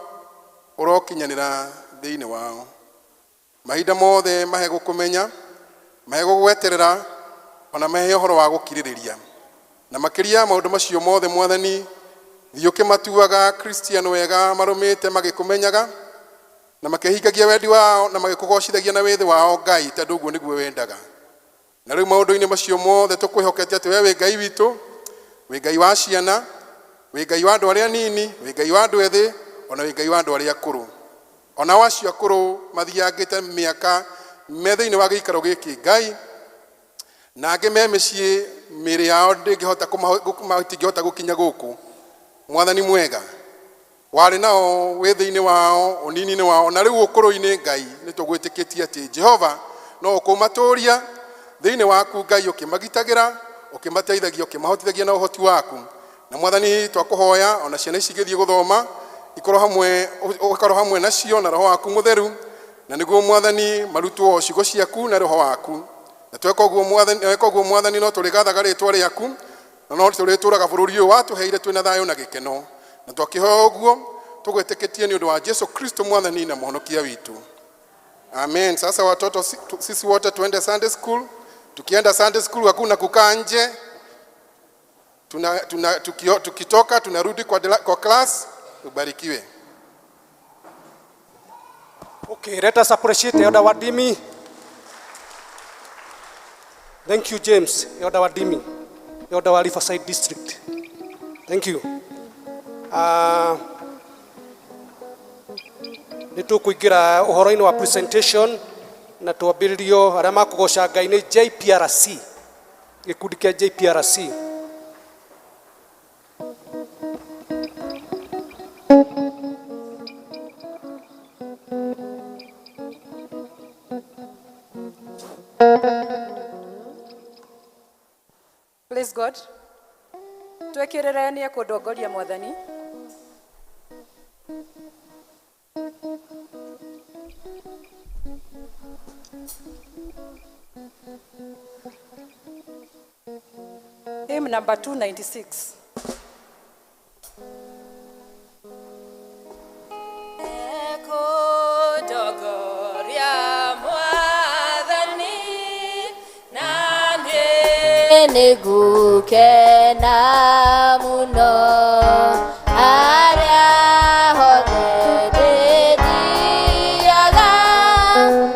ũrokinyanĩra thĩinĩ wao mahinda mothe, mahe gũkũmenya, mahe gũgweterera, ona mahe ũhoro wa gũkirĩrĩria, na makĩria maũndũ macio mothe mwathani thiĩ ũkĩmatuaga Christian wega marũmĩte magĩkũmenyaga na makĩhingagia wendi wao na magĩkũgocithagia na wĩthĩ wao Ngai, tondũ ũguo nĩguo wendaga. Na rĩu maũndũ-inĩ macio mothe tũkwĩhokete atĩ we wĩ Ngai witũ, wĩ Ngai wa ciana, wĩ Ngai wa andũ arĩa nini, wĩ Ngai wa andũ ethĩ, ona wĩ Ngai wa andũ arĩa akũrũ. Ona acio akũrũ mathiangĩte mĩaka me thĩinĩ wa gĩikaro gĩkĩ Ngai, Na angĩ me mĩciĩ mĩĩrĩ yao ndĩngĩhota matingĩhota gũkinya gũkũ. Mwathani mwega, warĩ nao wĩthĩ-inĩ wao, ũnini-inĩ wao, na rĩu ũkũrũ-inĩ. Ngai, nĩ tũgwĩtĩkĩtie atĩ Jehova no ũkũmatũria thĩinĩ waku. Ngai, ũkĩmagitagĩra, ũkĩmateithagia, ũkĩmahotithagia na ũhoti waku. Na Mwathani, twakũhoya ona ciana ici igĩthiĩ gũthoma, ikorwo hamwe, ũkorwo hamwe nacio na Roho waku Mũtheru, na nĩguo, Mwathani, marutwo ciugo ciaku na Roho waku. Na tweka ũguo, Mwathani, weka ũguo, Mwathani, no tũrĩgathaga rĩtwa rĩaku na no tũrĩtũraga bũrũri ũyũ watũheire twĩna thayũ na gĩkeno. Na twakĩhoya ũguo tũgwĩtĩkĩtie nĩ ũndũ wa Jesu Kristo, Mwathani na Mũhonokia witũ. Amen. Sasa watoto, sisi wote tuende Sunday school. Tukienda Sunday school, hakuna kukaa nje. Tukitoka tunarudi kwa class. Ubarikiwe. Okay, let us appreciate Elder Wadimi. Thank you, James, Elder Wadimi, Elder wa Riverside District. Thank you. Nĩ tũkũingĩra ũhoro-inĩ wa presentation na twambĩrĩrio arĩa makũgoca Ngai nĩ JPRC, gĩkundi kĩa JPRC. Praise God. Twekĩrĩre nĩ ekũndongoria Mwathani. Hymn number 296. Ekũndongoria Mwathani na niĩ nĩngũkena mũno arĩa hothe ndĩthiaga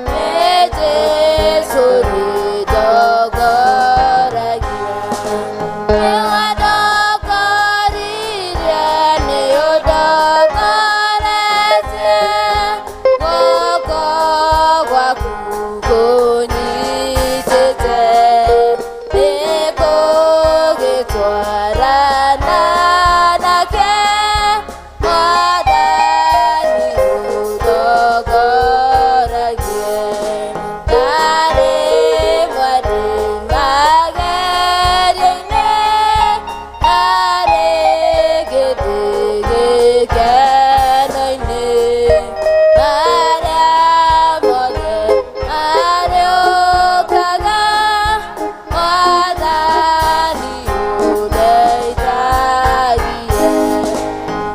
nĩ Jesũ rĩndongoragia. Nĩwandongoririe, nĩũndongoretie, guoko gwaku kũnyitĩte, nĩngũgĩtwarana nake. Mwathani ũndongoragie ndarĩ mwendĩ magerio-inĩ, ndarĩ gĩthĩ gĩkeno-inĩ, marĩa mothe marĩũkaga, Mwathani ũndeithagie.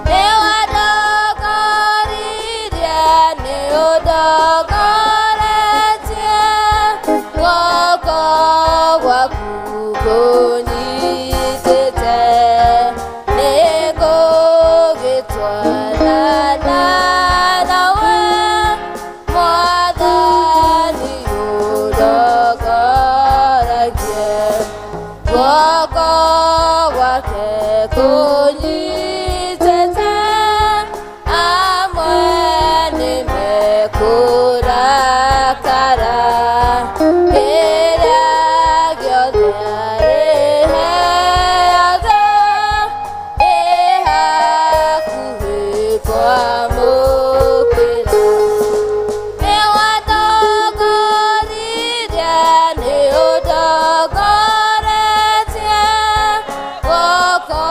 Nĩwandongoririe, nĩũndongoretie, guoko gwaku kũnyitĩte, nĩngũgĩtwarana nawe. Mwathani ũndongoragie, guoko gwake kũnyitĩte, amwe nĩmekũrakara, kĩrĩa gĩothe arĩheaga ĩ hakuhĩ kwamũkĩra. Nĩwandongoririe, nĩũndongoretie, guoko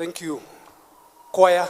Thank you. Choir.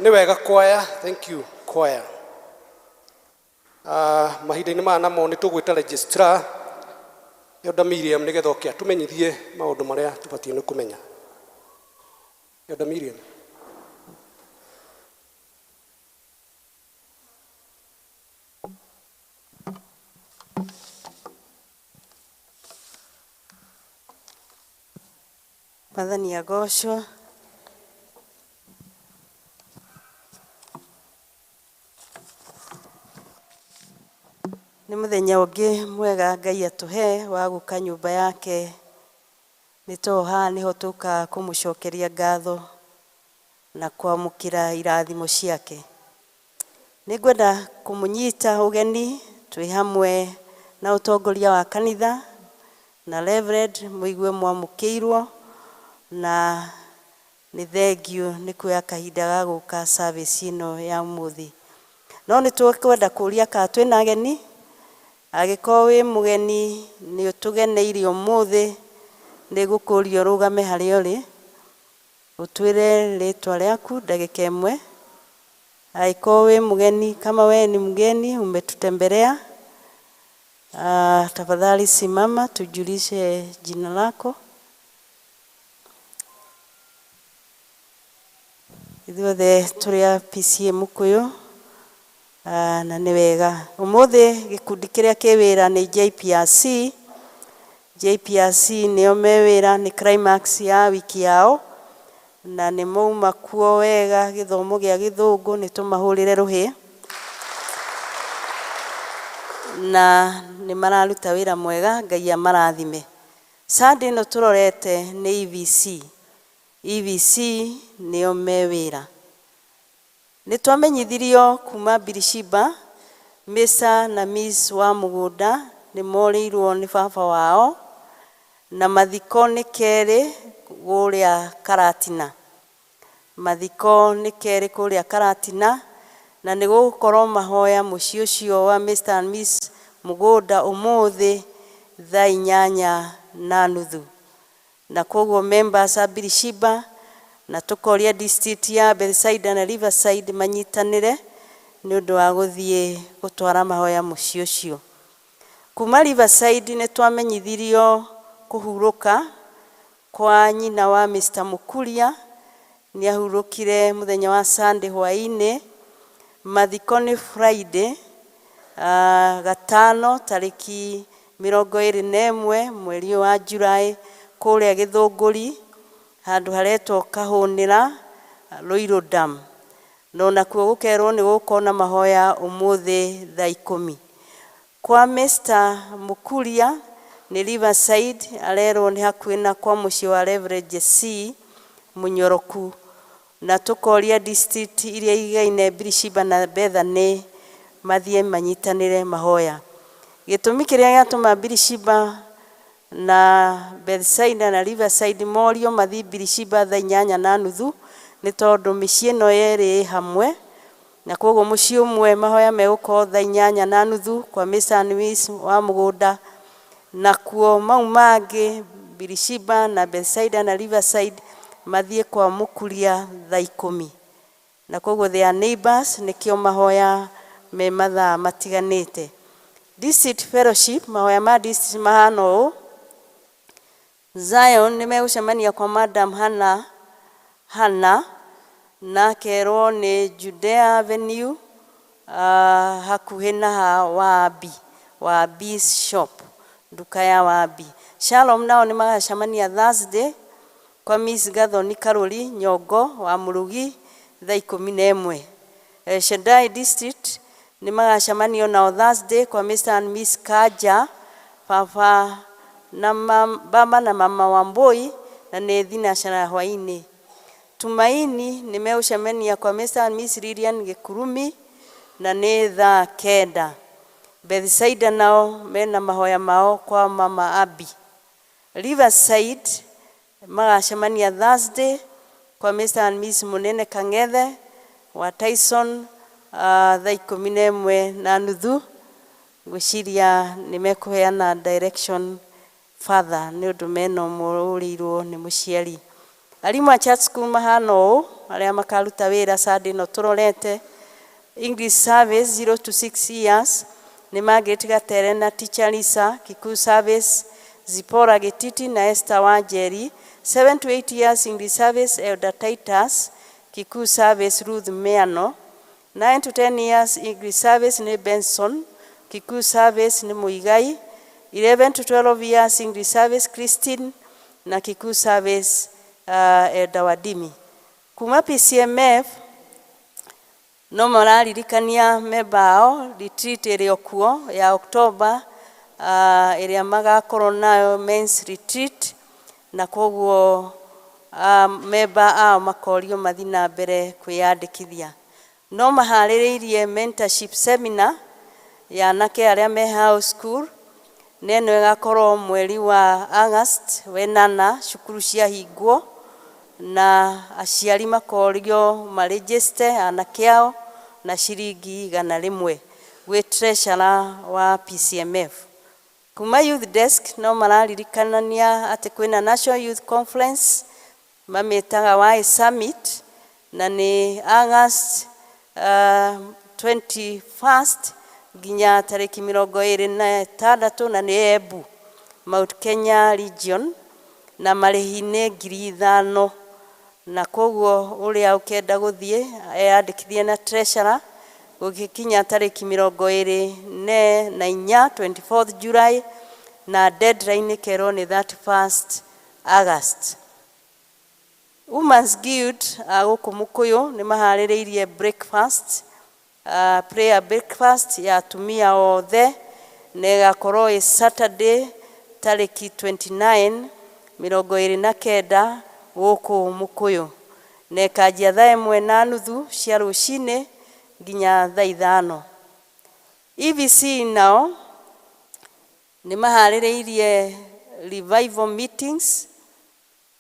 Nĩ wega choir, thank you choir. Mahinda-inĩ maya namo nĩ tũgwĩta registrar Elder Miriam nĩgetha oke atũmenyithie maũndũ marĩa tũbatiĩ nĩ kũmenya. Elder Miriam. Mwathani agocwo. Nĩ mũthenya ũngĩ mwega Ngai atũhe wa gũka nyũmba yake. Nĩ tondũ haha nĩho tũkaga kũmũcokeria ngatho na kwamũkĩra irathimo ciake. Nĩ ngwenda kũmũnyita ũgeni twĩ hamwe na ũtongoria wa kanitha na Reverend mũigue mwamũkĩirwo na nĩ thengiũ nĩ kuoya kahinda ga gũka service ĩno ya ũmũthĩ. No nĩ tũkwenda kũria kana twĩna ageni, angĩkorwo wĩ mũgeni nĩ ũtũgeneire ũmũthĩ, nĩ ngũkũria ũrũgame harĩa ũrĩ, ũtwĩre rĩtwa rĩaku ndagĩka ĩmwe. Angĩkorwo wĩ mũgeni, kama wewe ni mgeni umetutembelea, tafadhali simama tujulishe jina lako. Ithuothe tũrĩ a PCEA Mũkũyũ, na nĩ wega. Ũmũthĩ gĩkundi kĩrĩa kĩ wĩra nĩ JPRC. JPRC nĩo me wĩra, nĩ climax ya wiki yao, na nĩ mauma kuo wega gĩthomo gĩa gĩthũngũ, nĩ tũmahũrĩre rũhĩ. Na nĩ mararuta wĩra mwega, Ngai amarathime. Sunday ĩno tũrorete nĩ EVC. EVC nĩo me wĩra. Nĩ twamenyithirio kuma Birishiba, Mr na Miss wa mũgũnda nĩ morĩirwo nĩ baba wao, na mathiko nĩ kerĩ kũrĩa Karatina. Mathiko nĩ kerĩ kũrĩa Karatina, na nĩ gũgũkorwo mahoya mũciĩ ũcio wa Mr and Miss Mũgũnda ũmũthĩ thaa 8:30. Na koguo members a Birishiba na tũkoria district ya Bethsaida na Riverside manyitanĩre nĩ ũndũ wa gũthiĩ gũtwara mahoya mũciĩ ũcio. Kuma Riverside nĩ twamenyithirio kũhurũka kwa nyina wa Mr Mũkuria, nĩ ahurũkire mũthenya wa Sunday hwaĩ-inĩ. Mathiko nĩ Friday, gatano tarĩki 21 mweri ũyũ wa July kũrĩa Gĩthũngũri, handũ haretwo Kahũnĩra, Ruiru Dam. Na onakuo gũkerwo nĩ gũgũkorwo na mahoya ũmũthĩ thaa 10. Kwa Mr Mũkuria nĩ Riverside, arerwo nĩ hakuhĩ na kwa mũciĩ wa Reverend Jesse Mũnyoroku. Na tũkoria district iria igaine Birishiba na Bethany mathiĩ manyitanĩre mahoya. Gĩtũmi kĩrĩa gĩatũma Birishiba na Bethsaida na Riverside morio mathiĩ Birishiba thaa 8:30 nĩ tondũ mĩciĩ ĩno yerĩ ĩ hamwe, na koguo mũciĩ ũmwe mahoya megũkorwo thaa 8:30 kwa Mr and Miss wa mũgũnda, nakuo mau mangĩ Birishiba na Bethsaida na Riverside mathiĩ kwa Mũkuria thaa 10. Na koguo they are neighbors, nĩkĩo mahoya me mathaa matiganĩte. District Fellowship, mahoya ma district mahana ũũ. Zion nĩ megũcemania kwa Madam Hannah, Hannah na akerwo nĩ Judea Avenue, hakuhĩ na ha Wabi, Wabi shop, nduka ya Wabi. Shalom nao nĩ magacemania Thursday kwa Miss Gathoni Karuri Nyongo wa Mũrugi thaa 11. Shaddai District nĩ magacemania nao Thursday kwa Mr and Miss Kaja, baba na baba na mama Wambui, na nĩ thinacara ya hwaĩ-inĩ. Tumaini nĩ megũcemania kwa Mr and Miss Lilian Gĩkurumi na nĩ thaa 9. Bethsaida nao mena mahoya mao kwa Mama Abby. Riverside magacemania Thursday kwa Mr and Miss Munene Kang'ethe wa Tyson, thaa 11:30. Ngwĩciria nĩ mekũheana direction further nĩ ũndũ mena ũmwe ũrĩirwo nĩ mũciari. Arimũ a church school mahana ũũ arĩa makaruta wĩra Sunday ĩno tũrorete. English service 0 to 6 years nĩ Margaret Gatere na Teacher Lisa. Kikuyu service Zipporah Gititi na Esther Wanjeri. 7 to 8 years English service Elder Titus. Kikuyu service Ruth Meano. 9 to 10 years English service nĩ Benson. Kikuyu service nĩ Muigai. 11 to 12 years English service Christine na Kikuyu service Elder Wadimi. Kuma PCMF no mararirikania memba ao retreat ĩrĩ kuo ya October, ĩrĩa magakorwo nayo men's retreat, na koguo memba ao makorio mathiĩ na mbere kwĩyandĩkithia. No maharĩrĩirie mentorship seminar ya anake arĩa me high school, na ĩno ĩgakorwo mweri wa August wenana, cukuru ciahingwo, na aciari makorio maregister anake ao Na ciringi 100 gwĩ treasurer wa PCMF. Kuma youth desk no mararirikanania atĩ kwĩna National Youth Conference, mamĩtaga Y Summit, na nĩ August 21st nginya tarĩki 26, na nĩ Embu, Mount Kenya Region, na marĩhi nĩ 5,000, na koguo ũrĩa ũkenda gũthiĩ eyandĩkithie na treasurer gũgĩkinya tarĩki 24, 24th July, na deadline ĩkerwo nĩ 31st August. Women's Guild a gũkũ Mũkũyũ nĩ maharĩrĩirie breakfast, prayer breakfast ya atumia othe, na ĩgakorwo ĩ Saturday tarĩki 29, 29, gũkũ Mũkũyũ, na ĩkanjia thaa 1:30 cia rũcinĩ nginya thaa 5. EVC nao nĩ maharĩrĩirie revival meetings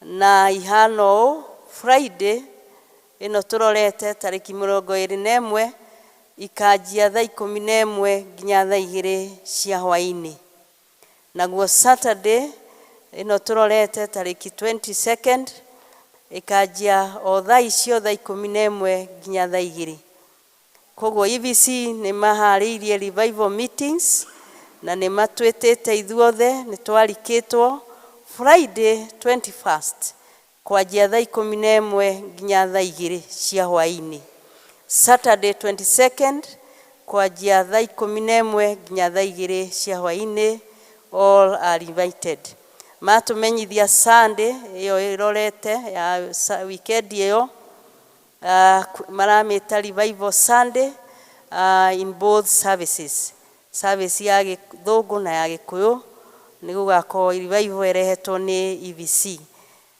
na ihana ũũ: Friday ĩno tũrorete tarĩki 21, ikanjia thaa 11 nginya thaa 2 cia hwaĩ-inĩ. Naguo Saturday ĩno tũrorete tarĩki 22nd, ĩkanjia o thaa icio, thaa 11 nginya thaa 2. Koguo EVC nĩ maharĩirie revival meetings na nĩ matwĩtĩte ithuothe, nĩ twarikĩtwo Friday 21st kwanjia thaa 11 nginya thaa 2 cia hwaĩ-inĩ, Saturday 22nd kwanjia thaa 11 nginya thaa 2 cia hwaĩ-inĩ. All are invited. Matũmenyithia Sunday ĩyo ĩrorete ya weekend ĩyo, maramĩta Revival Sunday, in both services, service ya Gĩthũngũ na ya Gĩkũyũ, nĩ gũgakorwo revival ĩrehetwo nĩ EVC,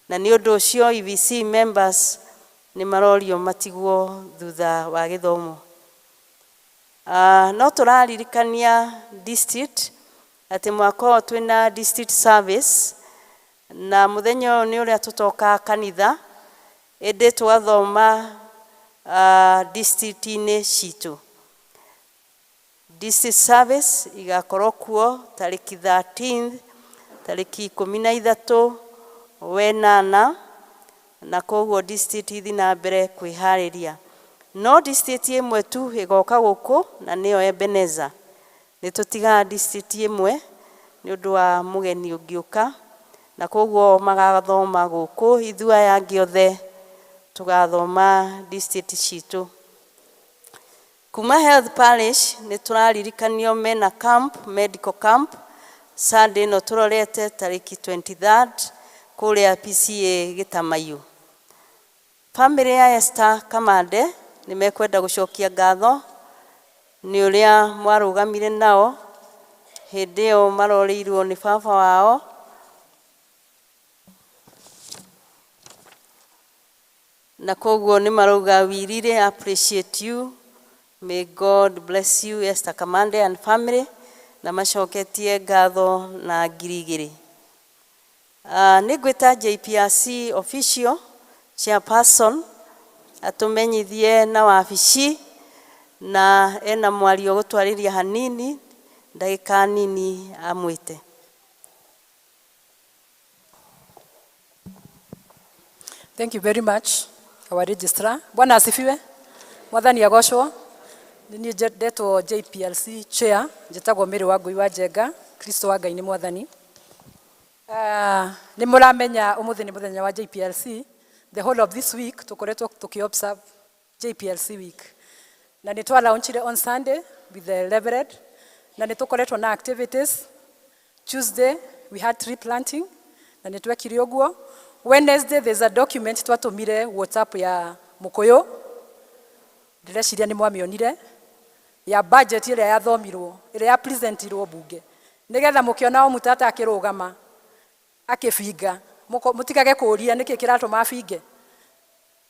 na nĩ ũndũ ũcio EVC members nĩ marorio matigwo thutha wa gĩthomo. No tũraririkania district atĩ mwaka ũyũ twĩna district service, na mũthenya ũyũ nĩ ũrĩa tũtokaga kanitha, ĩndĩ tũgathoma district-inĩ citũ. District service igakorwo kuo tarĩki 13, tarĩki 13 wenana, na koguo district ithi na mbere kwĩharĩria. No district ĩmwe tu ĩgoka gũkũ, na nĩyo Ebeneza. Nĩ tũtigaga district ĩmwe nĩ ũndũ wa mũgeni ũngĩũka, na koguo magathoma gũkũ, ithuĩ aya angĩ othe tũgathoma district citũ. Kuma Health Parish nĩ tũraririkanio mena camp, medical camp, Sunday ĩno tũrorete tarĩki 23rd kũrĩa PCA Gĩtamaiyũ. Family ya Esther Kamande nĩ mekwenda gũcokia ngatho nĩ ũrĩa mwarũgamire nao hĩndĩ ĩyo marorĩirwo nĩ baba wao, na koguo nĩ marauga, "We really appreciate you. May God bless you, Esther Kamande and family," na macoketie ngatho na 2,000. Nĩ ngwĩta JPRC official chairperson atũmenyithie na wabici, na ena mwario gũtwarĩria hanini, ndagĩka nini amwĩte. Thank you very much, our registrar. Bwana asifiwe. Mwathani agocwo. Nĩ niĩ ndetwo JPLC chair, njĩtagwo Mary wa Ngũi wa Njenga, Kristo wa Ngai nĩ Mwathani. Nĩ mũramenya ũmũthĩ nĩ mũthenya wa JPLC. The whole of this week tũkoretwo tũkĩ observe JPLC week. Na nĩ twa launchire on Sunday with the Reverend, na nĩ tũkoretwo na activities. Tuesday we had tree planting, na nĩ twekire ũguo. Wednesday there's a document twatũmire WhatsApp ya Mũkũyũ, ndĩreciria nĩ mwamĩonire, ya budget ĩrĩa yathomirwo, ĩrĩa ya presentirwo bunge, nĩgetha mũkĩona o mũtata akĩrũgama akĩbinga, mũtigage kũũria nĩkĩ kĩratũma abinge.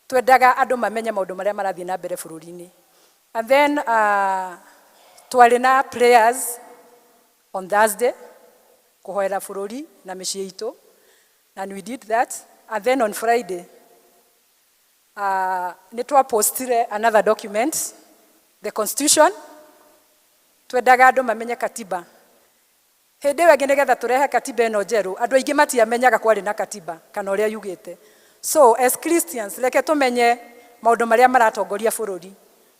Twendaga andũ mamenye maũndũ marĩa marathiĩ na mbere bũrũri-inĩ. And then twarĩ na prayers on Thursday kũhoera bũrũri na mĩciĩ itũ, and we did that. And then on Friday nĩ twapostire another document. The constitution, twendaga andũ mamenye katiba. Hĩndĩ ĩyo ĩngĩ nĩgetha tũrehe katiba ĩno njerũ, andũ aingĩ matiamenyaga kwarĩ na katiba kana ũrĩa yugĩte. So as Christians, reke tũmenye maũndũ marĩa maratongoria bũrũri,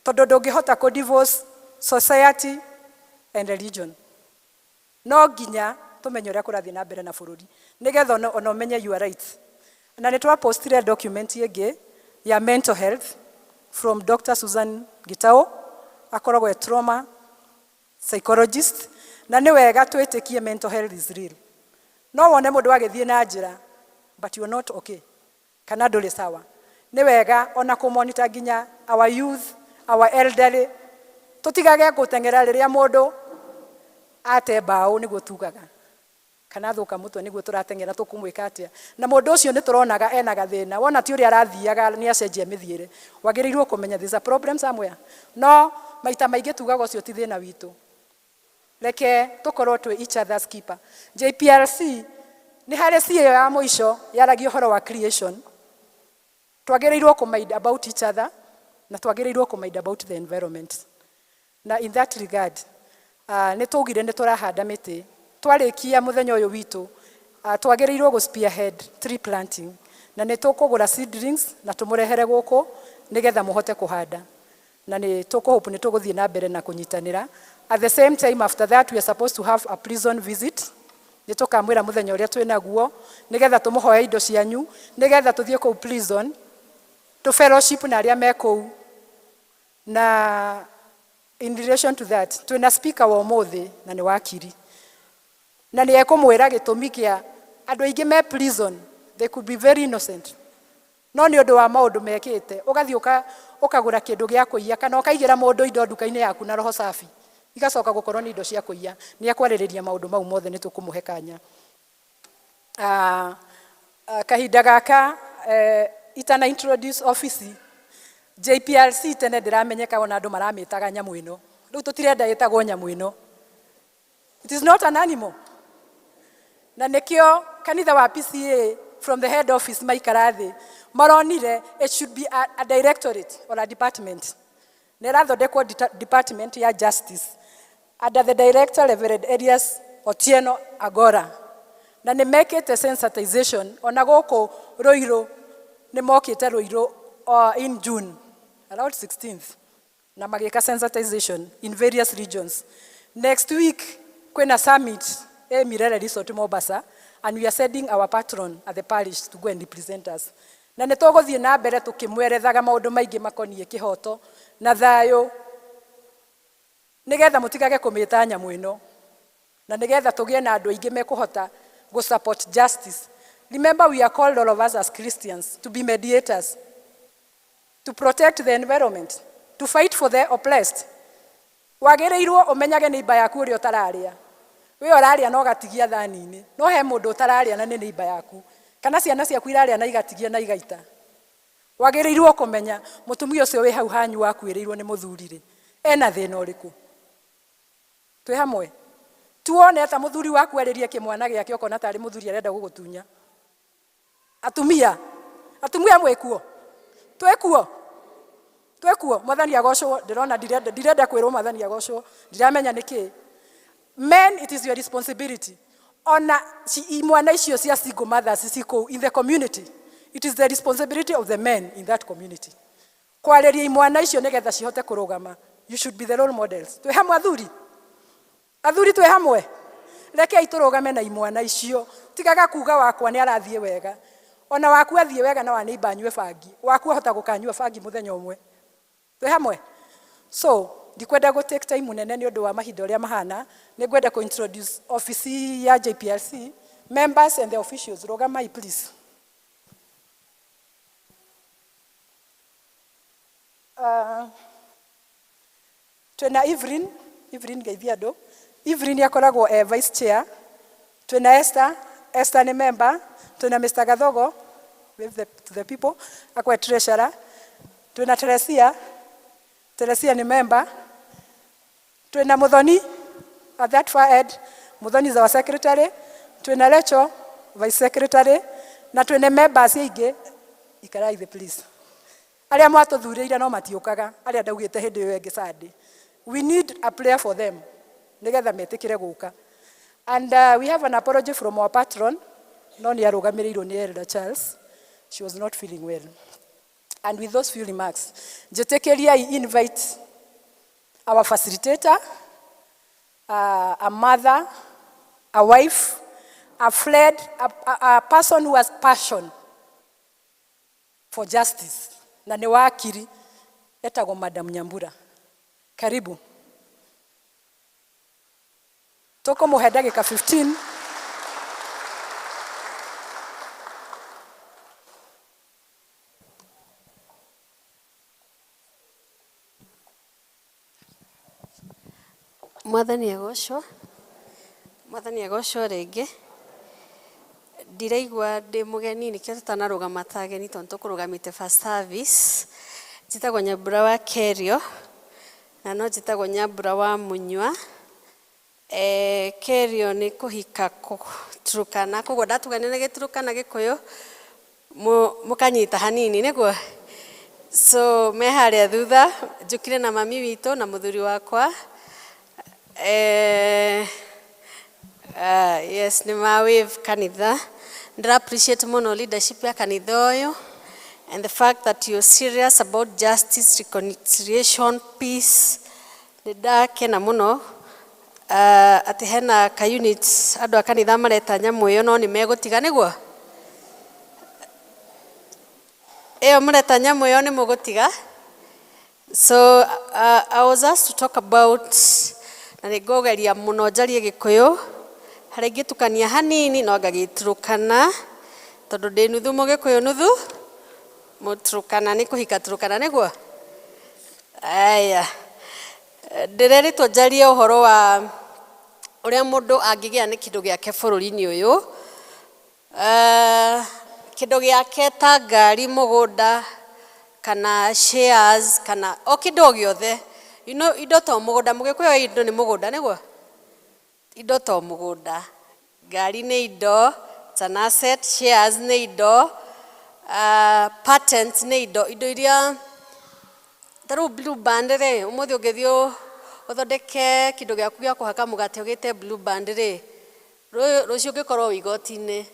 tondũ ndũngĩhota kũ divorce society and religion. No nginya tũmenye ũrĩa kũrathiĩ na mbere na bũrũri nĩgetha ona ũmenye your rights. Na nĩ twapostire document ĩngĩ ya mental health from Dr. Susan Gitau, akoragwo e trauma psychologist, na nĩ wega twĩtĩkie mental health is real. No wone mũndũ agĩthiĩ na njĩra but you're not okay, kana ndũrĩ sawa. Nĩ wega ona kũmonitor nginya our youth, our elderly, tũtigage gũteng'era rĩrĩa mũndũ ate mbaũ nĩguo tugaga kana thũka mũtwe nĩguo tũrateng'era tũkũmwĩka atĩa, na mũndũ ũcio nĩ tũronaga ena gathĩna. Wona ti ũrĩa arathiaga, nĩ acenjia mĩthiĩre, wagĩrĩirwo kũmenya there's a problem somewhere. No maita maingĩ tugaga ũcio ti thĩna witũ. Reke tũkorwo twĩ each other's keeper. JPLC nĩ harĩ C ĩyo ya mũico yaragia ũhoro wa creation. Twagĩrĩirwo kũ mind about each other na twagĩrĩirwo kũ mind about the environment. Na in that regard, nĩ twaugire nĩ tũrahanda mĩtĩ. Twarĩkia mũthenya ũyũ witũ, twagĩrĩirwo gũ spearhead tree planting, na nĩ tũkũgũra seedlings na tũmũrehere gũkũ nĩgetha mũhote kũhanda, na nĩ tũkũhope nĩ tũgũthiĩ na mbere na kũnyitanĩra. At the same time, after that we are supposed to have a prison visit. Nĩ tũkamwĩra mũthenya ũrĩa twĩ naguo nĩgetha tũmũhoe indo cianyu nĩgetha tũthiĩ kũu prison tũ fellowship na arĩa me kũu. Na in relation to that, twĩna speaker wa ũmũthĩ na nĩ wakiri, na nĩ ekũmwĩra gĩtũmi kĩa andũ aingĩ me prison. They could be very innocent, no nĩ ũndũ wa maũndũ mekĩte, ũgathiĩ ũkagũra kĩndũ gĩa kũiya kana ũkaigĩra mũndũ indo nduka-inĩ yaku na roho safi, igacoka gũkorwo nĩ indo cia kũiya. Nĩ ekwarĩrĩria maũndũ mau mothe, nĩ tũkũmũhe kanya. Kahinda gaka itana introduce office JPRC, tene ndĩramenyeka ona andũ maramĩtaga nyamũ ĩno. Rĩu tũtirenda ĩtagwo nyamũ ĩno. It is not an animal. Na nĩkĩo kanitha wa PCA from the head office maikara thĩ maronire it should be a directorate or a department. Nĩ ĩrathondekwo department ya justice under the director Reverend Elias Otieno Agora, na nĩ mekĩte sensitization ona gũkũ Ruiru. Nĩ mokĩte Ruiru in June around 16th na magĩka sensitization in various regions. Next week kwĩna summit e Mirere Resort Mombasa, and we are sending our patron at the parish to go and represent us. Na nĩ tũgũthiĩ na mbere tũkĩmwerethaga maũndũ maingĩ makoniĩ kĩhoto na thayũ, nĩgetha mũtigage kũmĩta nyamũ ĩno, na nĩgetha tũgĩe na andũ aingĩ mekũhota gũ support justice. Remember, we are called, all of us as Christians, to be mediators, to protect the environment, to fight for the oppressed. Wagĩrĩirwo ũmenyage neighbor yaku ũrĩa ũtararĩa. We ũrarĩa na ũgatigia thani-inĩ, no he mũndũ ũtararĩa na nĩ neighbor yaku, kana ciana ciaku irarĩa na igatigia na igaita. Wagĩrĩirwo kũmenya mũtumia ũcio wĩ hau hanyu wakuĩrĩirwo nĩ mũthuri rĩ, ena thĩna ũrĩkũ. Twĩ hamwe? Tuone ta mũthuri waku arĩrie kĩmwana gĩake, ũkona tarĩ mũthuri arenda gũgũtunya. Atumia, atumia mwĩkuo? Twĩkuo, twĩkuo. Mwathani agocwo. Ndĩrona ndirenda kwĩrwo mwathani agocwo, ndiramenya nĩkĩ. Men, it is your responsibility. Ona imwana icio cia single mothers cikũu in the community, it is the responsibility of the men in that community kwarĩria imwana icio nĩgetha cihote kũrũgama. You should be the role models. Twĩ hamwe athuri? Athuri twĩ hamwe? Rekei tũrũgame na imwana icio. Tigaga kuga wakwa nĩ arathiĩ wega. Ona waku athiĩ wega na wa neighbor anyue bangi, waku ahota gũkanyua bangi mũthenya ũmwe. Twĩ hamwe? So ndikwenda gũ take time mũnene nĩ ũndũ wa mahinda ũrĩa mahana. Nĩ ngwenda kũ introduce office ya JPRC members and the officials. Rũgamai please. Twĩna Evelyn. Evelyn, geithia andũ. Evelyn akoragwo e vice chair. Twĩna Esther. Esther nĩ member. Twĩna Mr. Gathogo, with the, to the people, akwe treasurer. Twĩna Teresia. Teresia nĩ member. Twĩna Muthoni at that far end. Muthoni is our secretary. Twĩna Rachel, vice secretary, na twĩna members aingĩ. Ikarai thĩ please. Arĩa mwatũthurĩire no matiũkaga, arĩa ndaugĩte hĩndĩ ĩyo ĩngĩ Sunday. We need a prayer for them nĩgetha metĩkĩre gũka. And we have an apology from our patron, no nĩ arũgamĩrĩirwo nĩ Elder Charles. She was not feeling well. And with those few remarks, njĩtĩkĩriai invite our facilitator, a mother, a wife, a friend, a person who has passion for justice, na nĩ wakiri, etagwo Madam Nyambura. Karibu. Tũkũmũhe ndagĩka 15. Mwathani agocwo. Mwathani agocwo rĩngĩ. Ndiraigua ndĩ mũgeni, nĩkĩo tũtanarũgama ta ageni tondũ tũkũrũgamĩte first service. Njĩtagwo Nyambura wa Kerio na no njĩtagwo Nyambura wa Mũnyua. Kerio nĩ kũhika Turukana, koguo ndatugania na Gĩturukana Gĩkũyũ mũkanyita hanini nĩguo. So me harĩa thutha njũkire na mami witũ na mũthuri wakwa. Yes, nĩ ma wave kanitha. Ndĩra appreciate mũno leadership ya kanitha ũyũ and the fact that you're serious about justice, reconciliation, peace. Nĩ ndakena mũno atĩ hena ka unit andũ a kanitha mareta nyamũ ĩyo, no nĩ megũtiga nĩguo ĩyo mũreta nyamũ ĩyo nĩ mũgũtiga. So I was asked to talk about, na nĩ ngũgeria mũno njarie Gĩkũyũ, harĩa ingĩtukania hanini no ngagĩturukana tondũ ndĩ nuthu Mũgĩkũyũ, nuthu Mũturukana, nĩ kũhika Turukana nĩguo. Aya, ndĩrerĩtwo njarie ũhoro wa ũrĩa mũndũ angĩgĩa nĩ kĩndũ gĩake bũrũri-inĩ ũyũ. Kĩndũ gĩake ta ngari, mũgũnda kana shares kana o kĩndũ o gĩothe. Indo to mũgũnda, Mũgĩkũyũ indo nĩ mũgũnda nĩguo? Indo to mũgũnda. Ngari nĩ indo, it's an asset, shares nĩ indo, patents nĩ indo, indo iria ta rĩu Blue Band rĩ, ũmũthĩ ũngĩthiĩ ũthondeke kĩndũ gĩaku gĩa kũhaka mũgate ũgĩte Blue Band rĩ, rũciũ ũngĩkorwo wĩ igoti-inĩ,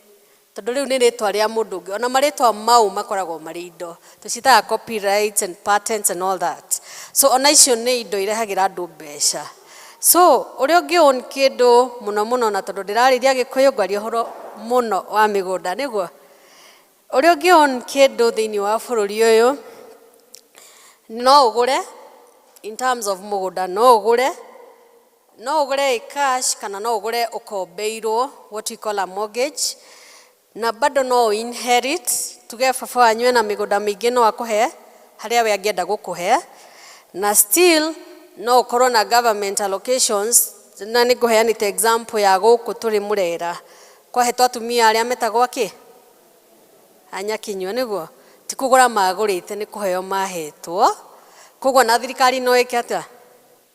tondũ rĩu nĩ rĩtwa rĩa mũndũ ũngĩ. Ona marĩtwa mau makoragwo marĩ indo, tũciĩtaga copyrights and patents and all that. So ona icio nĩ indo irehagĩra andũ mbeca. So ũrĩa ũngĩ own kĩndũ mũno mũno, na tondũ ndĩrarĩria Gĩkũyũ ngwaria ũhoro mũno wa mĩgũnda nĩguo. Ũrĩa ũngĩ own kĩndũ thĩinĩ wa bũrũri ũyũ, no ũgũre in terms of mũgũnda, no ũgũre, no ũgũre cash kana no ũgũre ũkombeirwo, what we call a mortgage, na bado no inherit. Tuge baba wanyu ena mĩgũnda mĩingĩ, no akũhe harĩa we angĩenda gũkũhe, na still no ũkorwo na government allocations. Na nĩ ngũheanĩte example ya gũkũ tũrĩ Mũrera, kwahetwo atumia arĩa metagwo akĩ anyakinyua nĩguo, ti kũgũra magũrĩte, nĩ kũheo mahetwo. Koguo na thirikari no ĩke atĩa?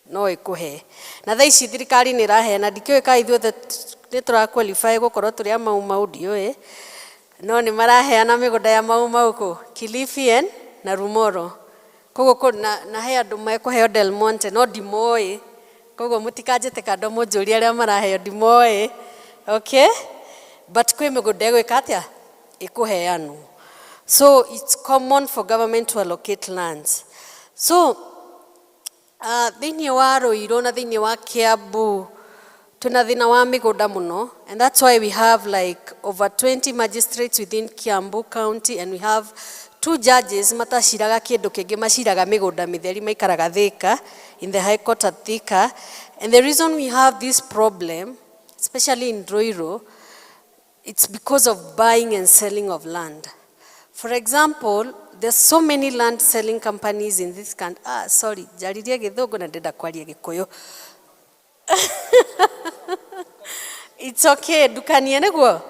No ĩkũhe. Na thaa ici thirikari nĩ ĩraheana, ndikĩũĩ kana ithuothe nĩ tũra qualify gũkorwo tũrĩ a Mau Mau, ndiũĩ, no nĩ maraheana mĩgũnda ya Mau Mau kũ Kilifi and na Rumoro. Koguo na he andũ mekũheo Del Monte, no ndimoĩ, koguo mũtikanjĩte kando mũnjũrie arĩa maraheo, ndimoĩ. Okay, but kwĩ mĩgũnda ĩgwĩka atĩa? Ĩkũheanwo. So it's common for government to allocate lands. So thĩinĩ wa Ruiru na thĩinĩ wa Kiambu twĩna thĩna wa mĩgũnda mũno, and that's why we have like over 20 magistrates within Kiambu County, and we have two judges mataciraga kĩndũ kĩngĩ, maciraga mĩgũnda mĩtheri, maikaraga Thika, in the High Court at Thika. And the reason we have this problem, especially in Ruiru, it's because of buying and selling of land. For example, there's so many land selling companies in this country. Sorry, njaririe Gĩthũngũ na ndĩrenda kwaria Gĩkũyũ. It's okay, ndukanie nĩguo.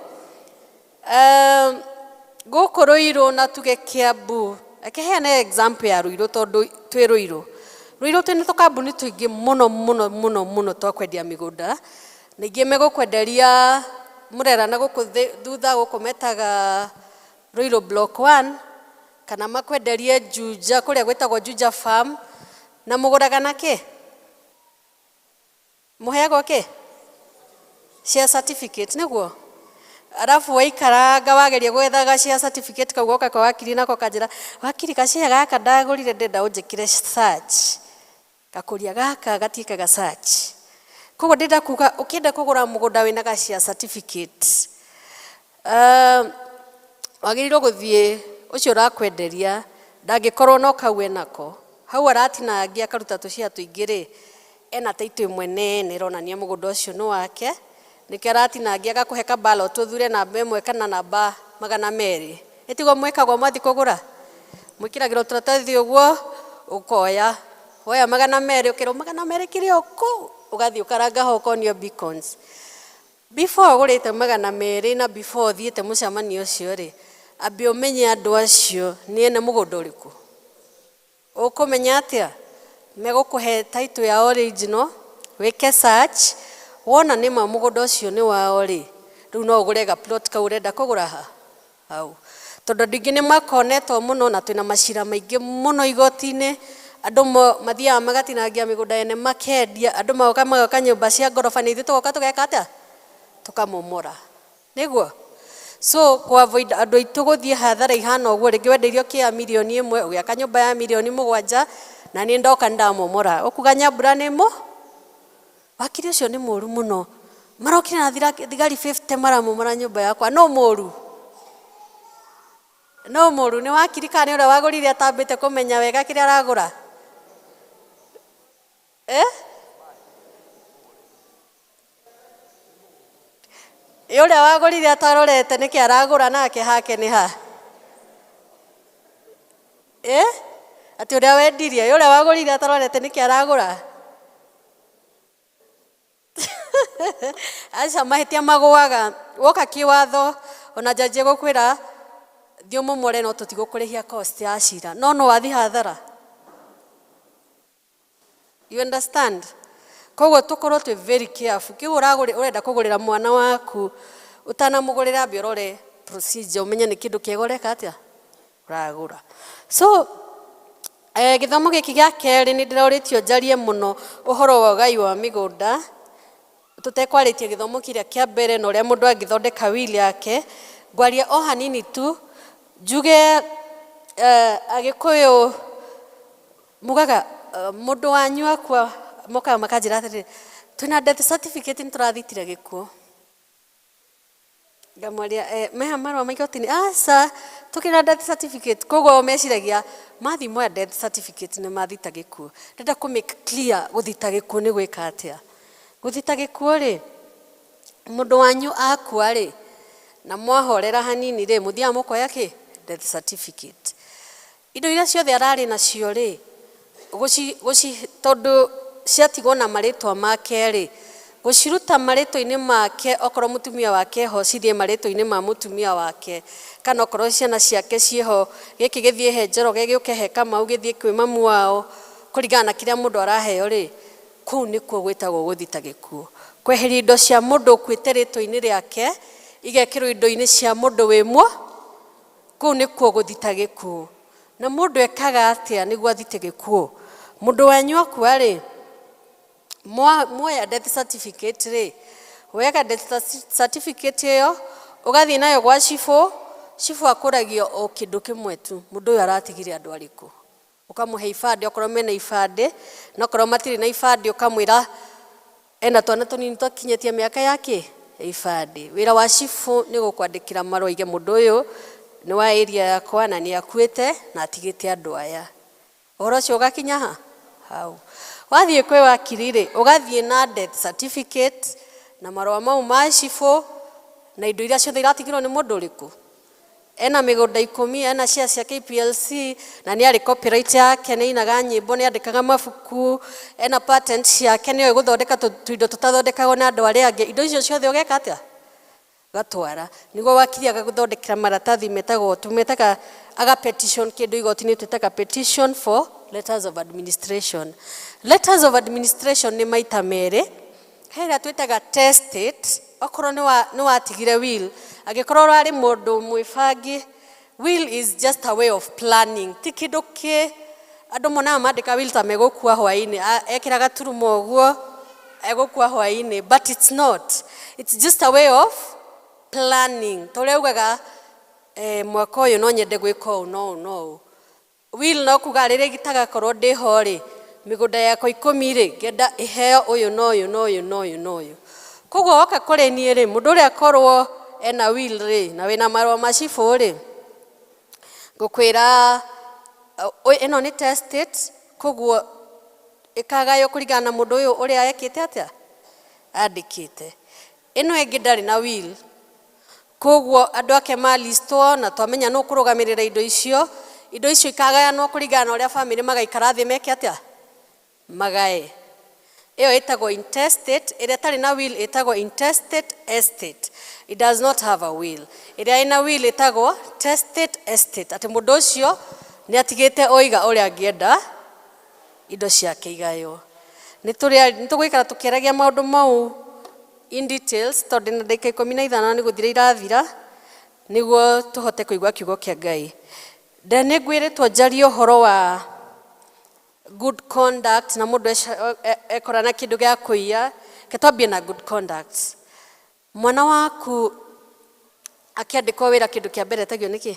Gũkũ Ruiru na tuge Kiambu, reke heane example ya Ruiru tondũ twĩ Ruiru. Ruiru twĩna tũkambuni tũingĩ mũno mũno mũno mũno twa kwendia mĩgũnda, na ingĩ megũkwenderia Mũrera na gũkũ thutha gũkũ metaga Ruiru Block 1. Kana makwenderie Juja kũrĩa gwĩtagwo Juja Farm na mũgũraga na kĩ? Mũheagwo kĩ? Share certificate nĩguo? Arabu waikaranga wageria gwetha ga share certificate kau goka kwa wakiri nako kanjĩra wakiri ga share gaka ndagũrire ndĩrenda ũnjĩkĩre search. Gakũria gaka gatiĩkaga search. Koguo ndĩrenda kuga ũkĩenda kũgũra mũgũnda wĩna ga share certificate wagĩrĩirwo gũthiĩ ũcio ũrakwenderia ndangĩkorwo no kau enako hau aratinangia akaruta tũcia tũingĩ rĩ ena title ĩmwe nene ĩronania mũgũnda ũcio nĩ wake nĩkĩo aratinangia agakũhe ka ballot ũthure namba ĩmwe kana namba 200. Ĩtiguo mwĩkagwo mwathiĩ kũgũra? Mwĩkĩragĩrwo tũratathi ũguo ũkoya woya 200 ũkerwo 200 kĩrĩ o kũu ũgathiĩ ũkaranga ho ũkonio beacons. Before ũgũrĩte 200 na before ũthiĩte mũcemanio ũcio rĩ ambe ũmenye andũ acio nĩ ene mũgũnda ũrĩkũ. Ũkũmenya atĩa? Megũkũhe title ya original wĩke search wona nĩma mũgũnda ũcio nĩ wao rĩ rĩu no ũgũre ga plot kau ũrenda kũgũra ha hau. Tondũ andũ aingĩ nĩ makonetwo mũno na twĩna macira maingĩ mũno igoti-inĩ andũ mathiaga magatinangia mĩgũnda ene makendia andũ magoka magaka nyũmba cia ngoroba na ithuĩ tũgoka tũgeka atĩa? Tũkamomora. Nĩguo? So ku avoid andũ aitũ gũthiĩ hathara ihana ũguo rĩngĩ wendeirio kĩa 1 million ũgĩaka nyũmba ya 7 million na niĩ ndoka nĩndamomora ũkuga Nyambura nĩ mũ? Wakiri ũcio nĩ mũru mũno marokire na thigari 50 maramomora nyũmba yakwa no mũru? No mũru nĩ wakiri kana nĩ ũrĩa wagũrire atambĩte kũmenya wega kĩrĩa aragũra? Eh? Ĩ ũrĩa wagũrire atarorete nĩkĩ aragũra nake hake nĩ ha? Eh? Atĩ ũrĩa wendirie, ĩ ũrĩa wagũrire atarorete nĩkĩ aragũra? Aca mahĩtia magũaga woka kĩwatho ona jaji egũkwĩra thiĩ ũmomore no tũtigũkũrĩhia cost ya cira no no wathiĩ hathara. You understand? Koguo tũkorwo twĩ very careful. Kĩu ũrenda kũgũrĩra mwana waku ũtanamũgũrĩra ambe ũrore procedure ũmenye nĩ kĩndũ kĩega ũreka atĩa ũragũra. So gĩthomo gĩkĩ gĩa kerĩ nĩ ndĩrorĩtio njarie mũno ũhoro wa ũgai wa mĩgũnda tũtekwarĩtie gĩthomo kĩrĩa kĩa mbere na ũrĩa mũndũ angĩthondeka will yake. Ngwaria o hanini tu njuge Agĩkũyũ mugaga mũndũ wanyu akua mokaga makanjĩra atĩrĩrĩ twĩna death certificate nĩ tũrathitire gĩkuũ. Ngamwaria meha marũa ma igoti-inĩ aca tũkĩrĩ na death certificate. Koguo o meciragia mathiĩ moya death certificate nĩ mathita gĩkuũ. Ndĩrenda kũ make clear gũthita gĩkuũ nĩ gwĩka atĩa. Gũthita gĩkuũ rĩ mũndũ wanyu akua rĩ na mwahorera hanini rĩ mũthiaga mũkoya kĩ? Death certificate. Indo iria ciothe ararĩ nacio rĩ tondũ ciatigwo na marĩtwa make rĩ gũciruta marĩtwa-inĩ make okorwo mũtumia wake ho cithiĩ marĩtwa-inĩ ma mũtumia wake kana okorwo ciana ciake ciĩho gĩkĩ gĩthiĩ he Njoroge gĩũke he Kamau gĩthiĩ kwĩ mamu wao kũringana na kĩrĩa mũndũ araheo rĩ kũu nĩkuo gwĩtagwo gũthita gĩkuũ. Kweheria indo cia mũndũ ũkuĩte rĩtwa-inĩ rĩake igekĩrwo indo-inĩ cia mũndũ wĩ muo kũu nĩkuo gũthita gĩkuũ. Na mũndũ ekaga atĩa nĩguo athite gĩkuũ? Mũndũ wanyu akua rĩ muoya death certificate rĩ woyaga death certificate ĩyo ũgathiĩ nayo gwa cibũ cibũ akũragio o kĩndũ kĩmwe tu mũndũ ũyũ aratigire andũ arĩkũ ũkamũhe ibandĩ okorwo mena ibandĩ na okorwo matirĩ na ibandĩ ũkamwĩra ena twana tũnini twakinyĩtie mĩaka yake ya ibandĩ. Wĩra wa cibũ nĩ gũkwandĩkĩra marũa aige mũndũ ũyũ nĩ wa area yakwa na nĩ akuĩte na atigĩte andũ aya. Ũhoro ũcio ũgakinya ha? Hau. Wathiĩ kwĩ wakiri rĩ ũgathiĩ na death certificate na marũa mau ma cibũ na indo iria ciothe iratigirwo nĩ mũndũ ũrĩkũ. Ena mĩgũnda 10 ena share cia KPLC na nĩ arĩ copyright yake nĩ ainaga nyĩmbo nĩ andĩkaga mabuku ena patent ciake nĩ oĩ gũthondeka tũindo tũtathondekagwo nĩ andũ arĩa angĩ. Indo icio ciothe ũgeka atĩa? Ũgatwara nĩguo wakiri agagũthondekera maratathi metagwo tũmetaga aga petition kĩndũ igoti-inĩ twĩtaga petition for letters of administration. Letters of administration nĩ maita merĩ he ĩrĩa twĩtaga testate okorwo nĩ watigire will angĩkorwo ũrarĩ mũndũ mwĩbangi Will is just a way of planning. Ti kĩndũ kĩ andũ monaga mandĩka will ta megũkua hwaĩ-inĩ, ekĩra gaturumo ũguo egũkua hwaĩ-inĩ, but it's not. It's just a way of planning. Ta ũrĩa ugaga mwaka ũyũ no nyende gwĩka ũũ no ũũ no ũũ. Will no kuga rĩrĩa itagakorwo ndĩho rĩ, mĩgũnda yakwa 10 rĩ, ngenda ĩheo ũyũ na ũyũ na ũyũ na ũyũ na ũyũ. Koguo woka kũrĩ niĩ rĩ, mũndũ ũrĩa akorwo ena will rĩ, na wĩna marũa ma cibũ rĩ, ngũkwĩra ĩno nĩ testate, koguo ĩkagaywo kũringana na mũndũ ũyũ ũrĩa ekĩte atĩa, andĩkĩte. Ĩno ĩngĩ ndarĩ na will, koguo andũ ake malistwo na twamenya nũ ũkũrũgamĩrĩra indo icio, indo icio ikagayanwo kũringana na ũrĩa bamĩrĩ magaikara thĩ meke atĩa, magae. Ĩyo ĩtagwo intestate. Ĩrĩa ĩtarĩ na will ĩtagwo intestate estate. It does not have a will. Ĩrĩa ĩna will ĩtagwo testate estate, atĩ mũndũ ũcio nĩ atigĩte oiga ũrĩa angĩenda indo ciake igaywo. Nĩ tũgũikara tũkĩaragia maũndũ mau in details, tondũ na ndagĩka 15 nĩ gũthira irathira, nĩguo tũhote kũigua kiugo kĩa Ngai. Then nĩ ngwĩrĩtwo njarie ũhoro wa good conduct na mũndũ ekora na kĩndũ gĩa kũiya. Reke twambie na good conduct. Mwana waku akĩandĩkwo wĩra, kĩndũ kĩa mbere etagio nĩkĩ?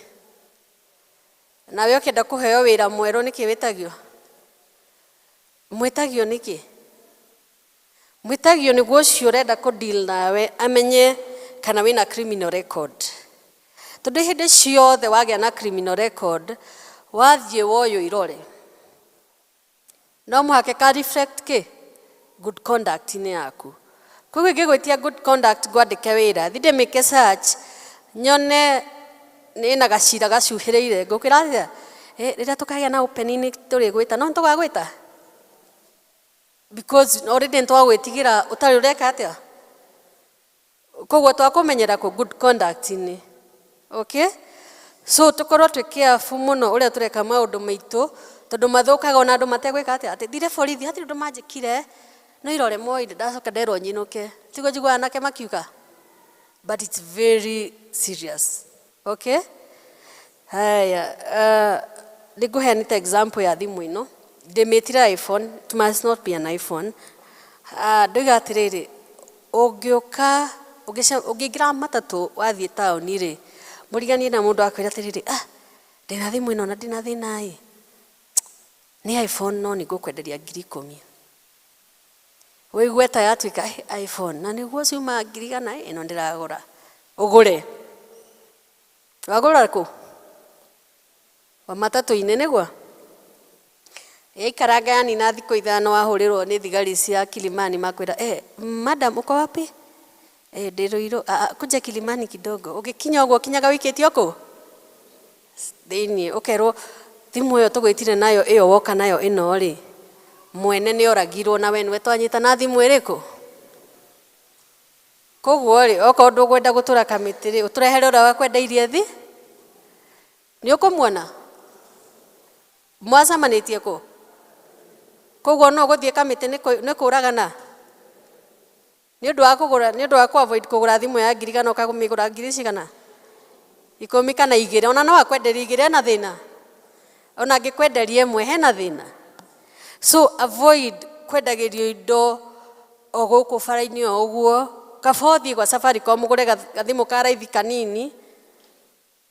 Nawe ũkĩenda kũheo wĩra mwerũ, nĩkĩ wĩtagio? Mwĩtagio nĩkĩ? Mwĩtagio nĩguo ũcio ũrenda kũ deal nawe amenye kana wĩna criminal record, tondũ hĩndĩ ciothe wagĩa na criminal record, wathiĩ woywo irore, no mũhaka ka reflect kĩ good conduct-inĩ yaku. Koguo ingĩgwĩtia good conduct ngwandĩke wĩra, thiĩ ndĩmĩke search nyone ĩna gacira gacuhĩrĩire, ngũkwĩra atĩa? Rĩrĩa tũkagĩa na opening tũrĩgwĩta, no nĩtũgagwĩta because already nĩtwagwĩtigĩra ũtarĩ ũreka atĩa. Koguo twakũmenyera kũ good conduct-inĩ. Okay, so tũkorwo twĩ careful mũno ũrĩa tũreka maũndũ maitũ, tondũ mathũkaga ona andũ mategwĩka atĩa, atĩ thire borithi hatirĩ ũndũ manjĩkire, no irore moire, ndacoka nderwo nyinũke. Tiguo njiguaga anake makiuga, but it's very serious. Okay, haya, nĩ ngũheanĩte example ya thimũ ĩno, ndĩmĩtire iPhone. It must not be an iPhone. Ndoiga atĩrĩrĩ, ũngĩũka ũngĩingĩra matatũ wathiĩ taũni rĩ, mũriganie na mũndũ akwĩra atĩrĩrĩ, "Ah, ndĩna thimũ ĩno na ndĩna thĩna ĩ, nĩ iPhone, no nĩ ngũkwenderia 10,000." Wĩigue ta yatuĩka, "Eh, iPhone na nĩguo ciuma 100,000, ĩno ndĩragũra." Ũgũre. Wagũra kũ? Wa matatũ-inĩ nĩguo yaikaranga yanina thikũ 5, wahũrĩrwo nĩ thigari cia Kilimani, makwĩra, "Eh, madam, uko wapi?" "Eh, ndĩ Ruiru." "Ah, ah, kuja Kilimani kidogo." Ũgĩkinya ũguo ũkinyaga wĩikĩtio kũ thĩiniĩ, ũkerwo thimũ ĩyo tũgwĩtire nayo, ĩyo woka nayo ĩno rĩ, mwene nĩ oragirwo, na we nĩwe twanyita na thimũ ĩrĩkũ. Koguo rĩ, okorwo ndũkwenda gũtũra kamĩtĩ rĩ, ũtũrehere ũrĩa wakwendeirie thi nĩ ũkũmuona mwacemanĩtie kũ. Koguo no ũgũthiĩ kamĩtĩ nĩ kũragana nĩ ũndũ wa kũgũra, nĩ ũndũ wa kũ avoid kũgũra thimũ ya 100,000, ũkamĩgũra ngiri cigana, 10 kana 2. Ona no akwenderie 2, ena thĩna? Ona angĩkwenderia 1, hena thĩna? So avoid kwendagĩrio indo o gũkũ bara-inĩ o ũguo. Kaba ũthiĩ gwa Safaricom ũgũre gathimũ ka raithi kanini,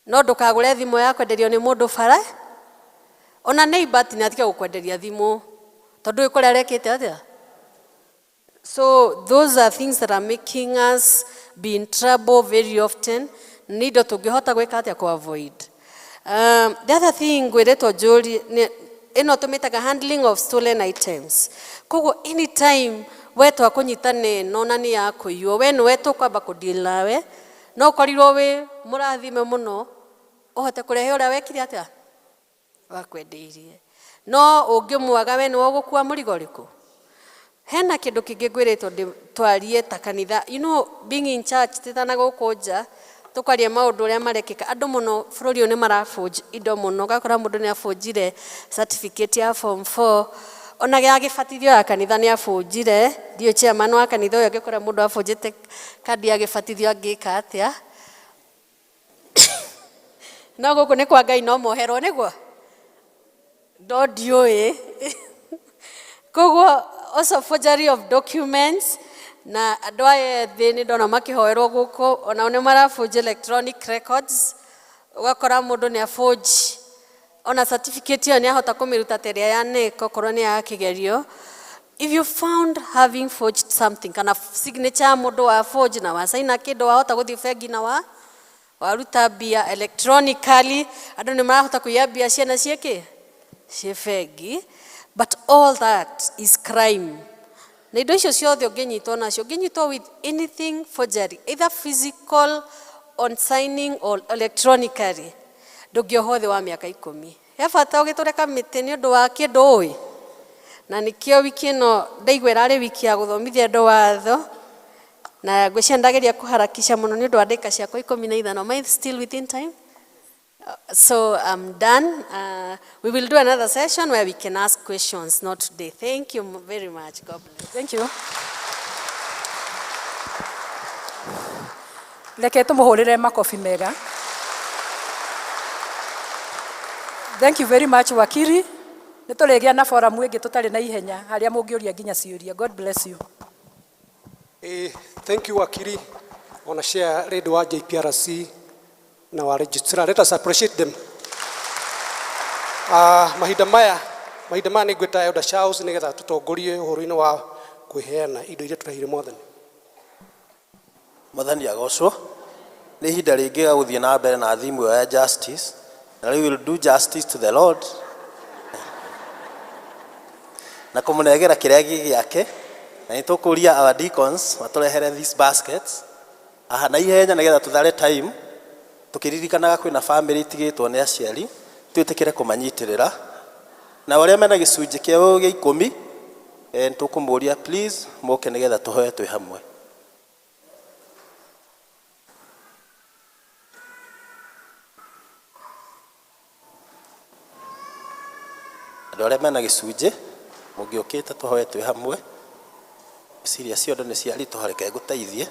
no ndũkagũre thimũ ya kwenderio nĩ mũndũ bara. Ona neighbor ti nĩatige gũkwenderia thimũ, tondũ ũyũ kũrĩa arekĩte atĩa. So those are things that are making us be in trouble very often. Nĩ indo tũngĩhota gwĩka atĩa, ku avoid. The other thing ngwĩrĩtwo njũrie nĩ ĩno tũmĩtaga handling of stolen items. Koguo anytime we twakũnyita na ĩno na nĩ ya kũiywo, we nĩwe tũkwamba kũ deal nawe. No ũkorirwo wĩ mũrathime mũno ũhote kũrehe ũrĩa wekire atĩa, wakwendeirie, no ũngĩmwaga, we nĩwe ũgũkua mũrigo ũrĩkũ. Hena kĩndũ kĩngĩ ngwĩrĩtwo twarie ta kanitha. Being in church, tĩtana gũkũ nja tũkaria maũndũ ũrĩa marekĩka, andũ mũno bũrũri ũyũ nĩ marabũnj indo mũno. Ũgakora mũndũ nĩ abũnjire certificate ya form 4, ona ya gĩbatithio ya kanitha nĩ abũnjire. Ndiũĩ chairman wa kanitha ũyũ angĩkora mũndũ abũnjĩte kandi ya gĩbatithio angĩka atĩa. No gũkũ nĩ kwa Ngai no moherwo nĩguo no ndiũĩ. Koguo also forgery of documents na andũ aya ethĩ nĩ ndona makĩhoerwo gũkũ onao nĩ maraforge electronic records, ũgakora mũndũ nĩ aforge ona certificate ĩyo nĩ ahota kũmĩruta ta ĩrĩa ya KNEC okorwo nĩ ya kĩgerio. If you found having forged something kana signature ya mũndũ wa forge na wacaina kĩndũ wahota gũthiĩ bengi na wa waruta mbia electronically, andũ nĩ marahota kũiya mbia ciana ciĩkĩ ciĩ bengi, but all that is crime. Na indo icio ciothe ũngĩnyitwo nacio, ũngĩnyitwo with anything forgery, either physical on signing or electronically, ndũngĩohwo thĩ wa mĩaka 10. He bata ũgĩtũre kamĩtĩ nĩ ũndũ wa kĩndũ ũĩ, na nĩkĩo wiki ĩno ndaigua ĩrarĩ wiki ya gũthomithia andũ watho, na ngwĩciria ndageria kũharakisha mũno nĩ ũndũ wa ndagĩka ciakwa 15. Am I still within time? So I'm done. We will do another session where we can ask questions, not today. Thank you very much. God bless. Thank you. Reke tumuhurire makofi mega. Thank you very much wakiri. Nĩ tũrĩgĩa na forum ĩngĩ tũtarĩ na ihenya harĩa mũngĩũria nginya ciũria. God bless you. Thank you wakiri ona share radio wa JPRC na wa registrar. Let us appreciate them. Mahinda maya nĩ ngwĩta Elder Charles nĩgetha tũtongorie ũhoro-inĩ wa kwĩheana indo iria tũrehire Mwathani. Mwathani agocwo. Nĩ ihinda rĩngĩ rĩa gũthiĩ na mbere na theme ĩyo ya justice, na rĩu we will do justice to the Lord na kũmũnengera kĩrĩa gĩ gĩake, na nĩ tũkũria our deacons matũrehere these baskets aha na ihenya nĩgetha tũthare time tũkĩririkanaga kwĩna family itigĩtwo nĩ aciari, twĩtĩkĩre kũmanyitĩrĩra, na arĩa mena gĩcunjĩ kĩao gĩa 10 nĩ tũkũmũria please moke nĩgetha tũhoe twĩ hamwe. Andũ arĩa mena gĩcunjĩ mũngĩũkĩte tũhoe twĩ hamwe. Ciria ciondo nĩ cia ritũ, reke ngũteithie.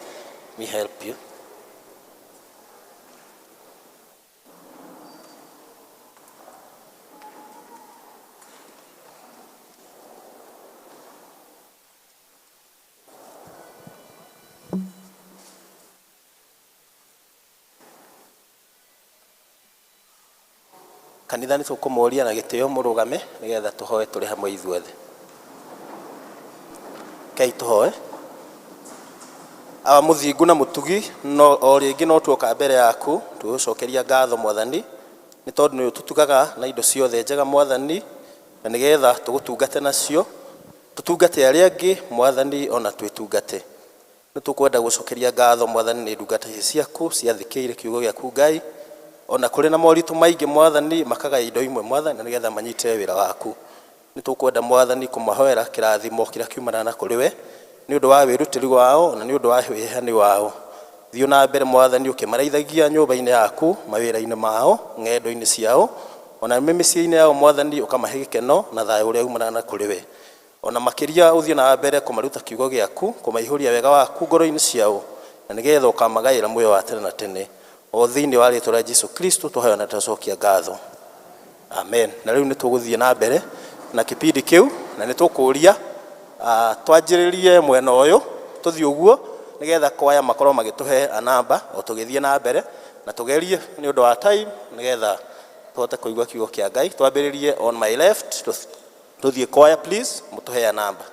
Me help you. Kanitha nĩ tũkũmũria na gĩtĩo mũrũgame nĩgetha tũhoe tũrĩ hamwe ithuothe. Kei tũhoe. Awa mũthingu na mũtugi, no o rĩngĩ no tuoka mbere yaku tũgũcokeria ngatho Mwathani, nĩ tondũ nĩ ũtũtugaga na indo ciothe njega Mwathani, na nĩgetha tũgũtungate nacio, tũtungate arĩa angĩ Mwathani ona twĩtungate. Nĩ tũkwenda gũcokeria ngatho Mwathani nĩ ndungata ici ciaku ciathĩkĩire kiugo gĩaku Ngai, ona kũrĩ na moritũ maingĩ Mwathani makagaya indo imwe Mwathani nĩgetha manyite wĩra waku. Nĩ tũkwenda Mwathani kũmahoera kĩrathimo kĩrĩa kiumanaga na kũrĩ we nĩ ũndũ wa wĩrutĩri wao na nĩ ũndũ wa wĩheani wao. Thiĩ na mbere Mwathani ũkĩmareithagia nyũmba-inĩ yaku, mawĩra-inĩ mao, ng'endo-inĩ ciao, ona mĩciĩ-inĩ yao Mwathani ũkamahe gĩkeno na thayũ ũrĩa umanaga na kũrĩ we. Ona makĩria ũthiĩ na mbere kũmaruta kiugo gĩaku, kũmaihũria wega waku ngoro-inĩ ciao, na nĩgetha ũkamagaĩra muoyo wa tene na tene. O thĩinĩ wa rĩĩtwa rĩa Jesu Kristo tũheo na tũcokia ngatho. Amen. Na rĩu nĩ tũgũthiĩ na mbere na kĩbindi kĩu, na nĩ tũkũria twanjĩrĩrie mwena ũyũ tũthiĩ ũguo nĩgetha kwaya makorwo magĩtũhe anamba o tũgĩthiĩ na mbere, na tũgerie nĩ ũndũ wa time nĩgetha tũhote kũigua kiugo kĩa Ngai. Twambĩrĩrie on my left, tũthiĩ kwaya please, mũtũhe anamba.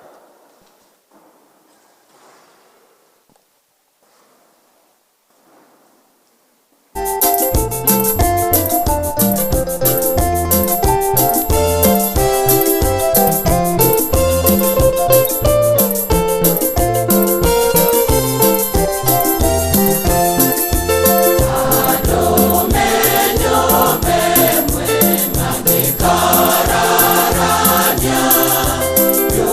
Kararanya, yo.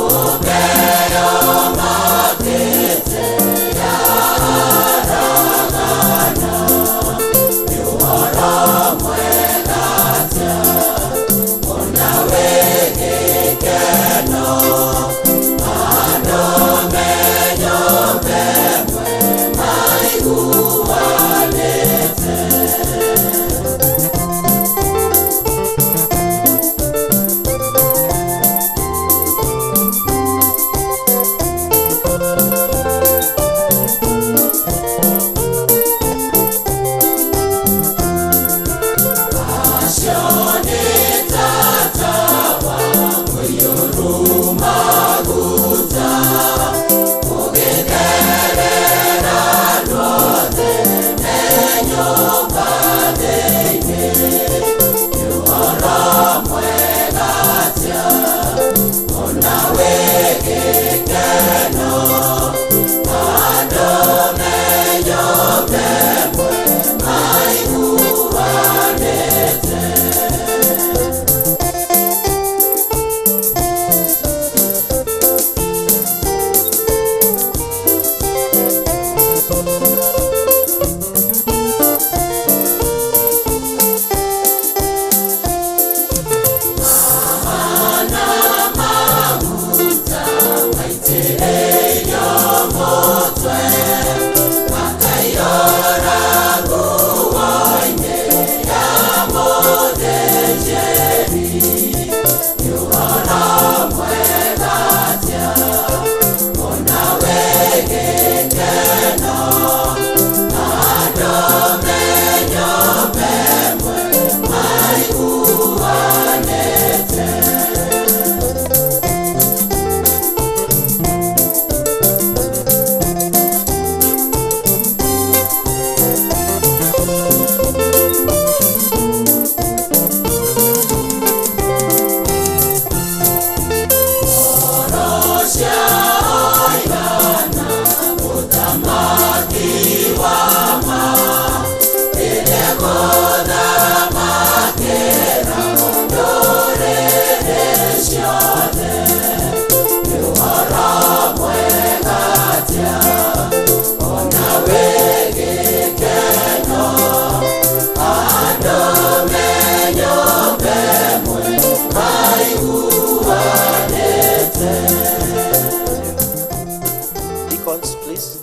Deacons, please.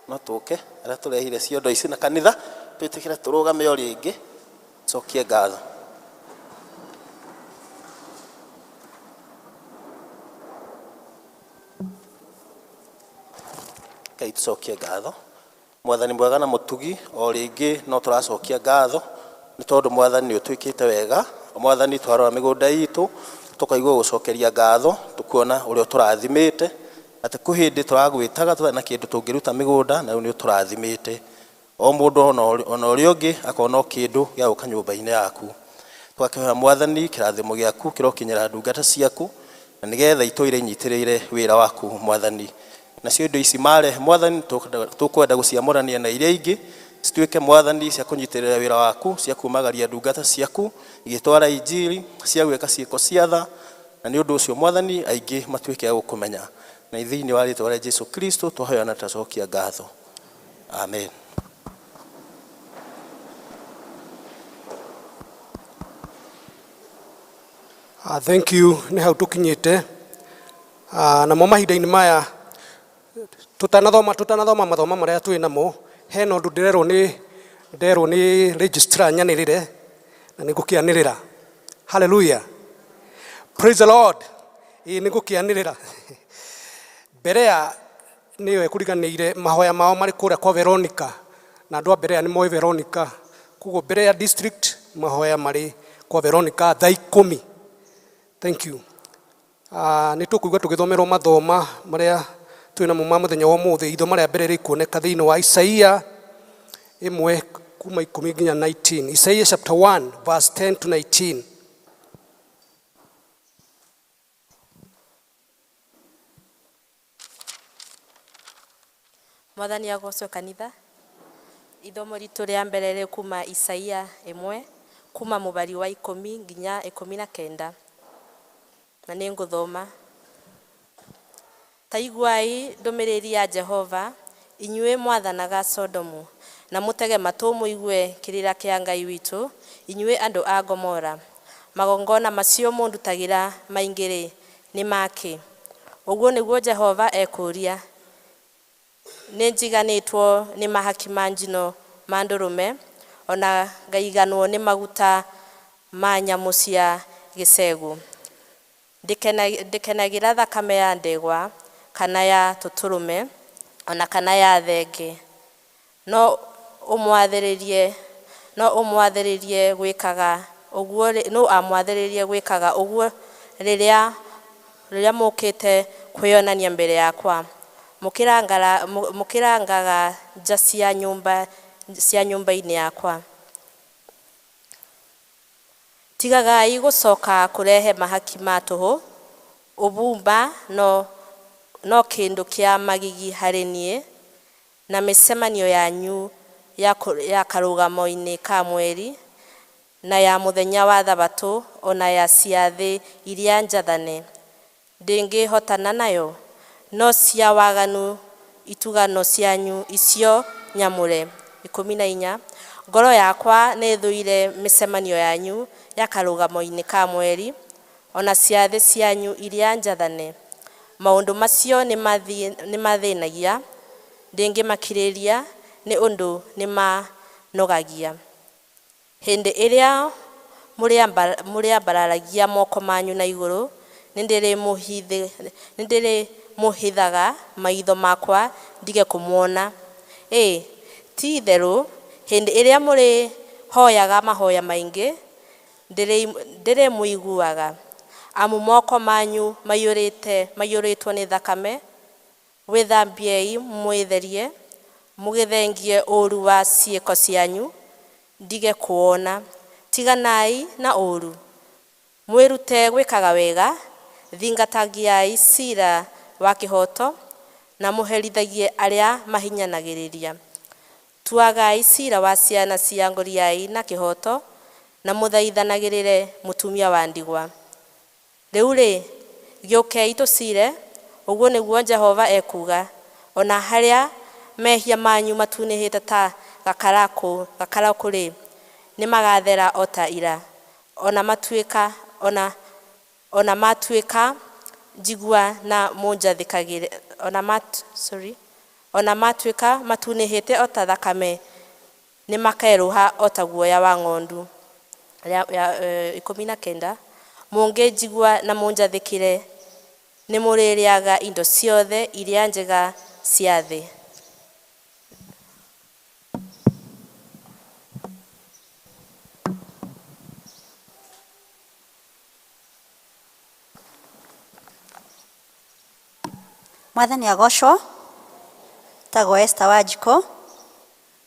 No tũke arĩa tũrehire ciondo ici na kanitha twĩtĩkĩre tũrũgame o rĩngĩ cokie ngatho. Ngai tũcokie ngatho. Mwathani mwega na mũtugi o rĩngĩ no tũracokia ngatho nĩ tondũ mwathani nĩ ũtwĩkĩte wega. Mwathani twarora mĩgũnda itũ tũkaigua gũcokeria ngatho tũkuona ũrĩa ũtũrathimĩte atĩ kwĩ hĩndĩ tũragwĩtaga tũtarĩ na kĩndũ tũngĩruta mĩgũnda na rĩu nĩ ũtũrathimĩte. O mũndũ ona ũrĩa ũngĩ akona o kĩndũ gĩa gũka nyũmba-inĩ yaku. Tũgakĩhoya mwathani kĩrathimo gĩaku kĩrokinyĩra ndungata ciaku na nĩgetha itũire inyitĩrĩire wĩra waku mwathani. Nacio indo ici marehe mwathani tũkwenda gũciamũrania na iria ingĩ cituĩke mwathani cia kũnyitĩrĩra wĩra waku, cia kumagaria ndungata ciaku igĩtwara injiri, cia gwĩka ciĩko cia tha, na nĩ ũndũ ũcio mwathani aingĩ matuĩke a gũkũmenya. Na thĩinĩ wa rĩtwa rĩa Jesu Kristo twahoya na twacokia ngatho. Amen. Thank you nĩ hau tũkinyĩte. Namo mahinda-inĩ maya tũtanathoma mathoma marĩa twĩ namo hena ũndũ nderwo nĩ registrar nyanĩrĩre na nĩ ngũkĩanĩrĩra. Hallelujah. Praise the Lord. Ĩĩ nĩ ngũkĩanĩrĩra. Berea nĩyo ĩkũriganĩire mahoya mao marĩ kũrĩa kwa Veronica na andũ a Berea nĩ moĩ Veronica, koguo Berea district mahoya marĩ kwa Veronica thaa 10. Thank you. Nĩ tũkũigua tũgĩthomerwo mathoma marĩa twĩ namo ma mũthenya wa ũmũthĩ. Ithoma rĩa mbere rĩkuoneka thĩinĩ wa Isaia 1 kuma 10 nginya 19. Isaia chapter 1 verse 10 to 19. Mwathani agocwo kanitha. Ithomo ritũ rĩa mbere rĩ kuma Isaia 1 kuma mũbari wa 10 nginya 19 na nĩ ngũthoma. Ta iguai ndũmĩrĩri ya Jehova inyuĩ mwathanaga Sodomu, na mũtege matũ mũigue kĩrĩra kĩa Ngai witũ inyuĩ andũ a Gomora. Magongona macio mũndutagĩra maingĩ-rĩ nĩ makĩ? Ũguo nĩguo Jehova ekũũria. Nĩ njiganĩtwo nĩ mahaki ma njino ma ndũrũme, ona ngaiganwo nĩ maguta ma nyamũ cia gĩcegũ. Ndĩkenagĩra thakame ya ndegwa kana ya tũtũrũme ona kana ya thenge. No ũmwathĩrĩrie gwĩkaga ũguo, no amwathĩrĩrie gwĩkaga ũguo rĩrĩa mũkĩte kwĩyonania mbere yakwa. Mũkĩrangaga nja cia nyũmba-inĩ yakwa. Tigagai gũcoka kũrehe mahaki ma tũhũ. Ũbumba no kĩndũ kĩa magigi harĩ niĩ, na mĩcemanio yanyu ya karũgamo-inĩ ka mweri, na ya mũthenya wa thabatũ, ona ya ciathĩ iria njathane ndĩngĩhotana nayo, no cia waganu itugano cianyu icio nyamũre. 14. Ngoro yakwa nĩ ĩthũire mĩcemanio yanyu ya karũgamo-inĩ ka mweri, ona ciathĩ cianyu iria njathane. Maũndũ macio nĩ mathĩnagia, ndĩngĩmakirĩria nĩ ũndũ nĩ manogagia. Hĩndĩ ĩrĩa mũrĩambararagia moko manyu na igũrũ, nĩ ndĩrĩmũhithaga maitho makwa ndige kũmuona. Ĩ ti itherũ hĩndĩ ĩrĩa mũrĩhoyaga mahoya maingĩ ndĩrĩmũiguaga, amu moko manyu maiyũrĩtwo nĩ thakame. Wĩthambiei mwĩtherie, mũgĩthengie ũũru wa ciĩko cianyu ndige kuona. Tiganai na ũũru, mwĩrute gwĩkaga wega, thingatagiai ciira wa kĩhooto, na mũherithagie arĩa mahinyanagĩrĩria. Tuagai ciira wa ciana cia ngoriai na kĩhooto, na mũthaithanagĩrĩre mũtumia wa ndigwa. Rĩu-rĩ, gĩũkei tũciire, ũguo nĩguo Jehova ekuuga, ona harĩa mehia manyu matunĩhĩte ta gakarakũ-rĩ, nĩmagathera o ta ira, ona matuĩka njigua na ona mat, sorry, ona matuĩka matunĩhĩte o ta thakame nĩ makerũha o ta guoya wa ng'ondu. Ya 19, mũngĩnjigua na mũnjathĩkĩre, nĩ mũrĩrĩaga indo ciothe iria njega cia thĩ. Mwathani agocwo. Tagwo Esther Wanjikũ.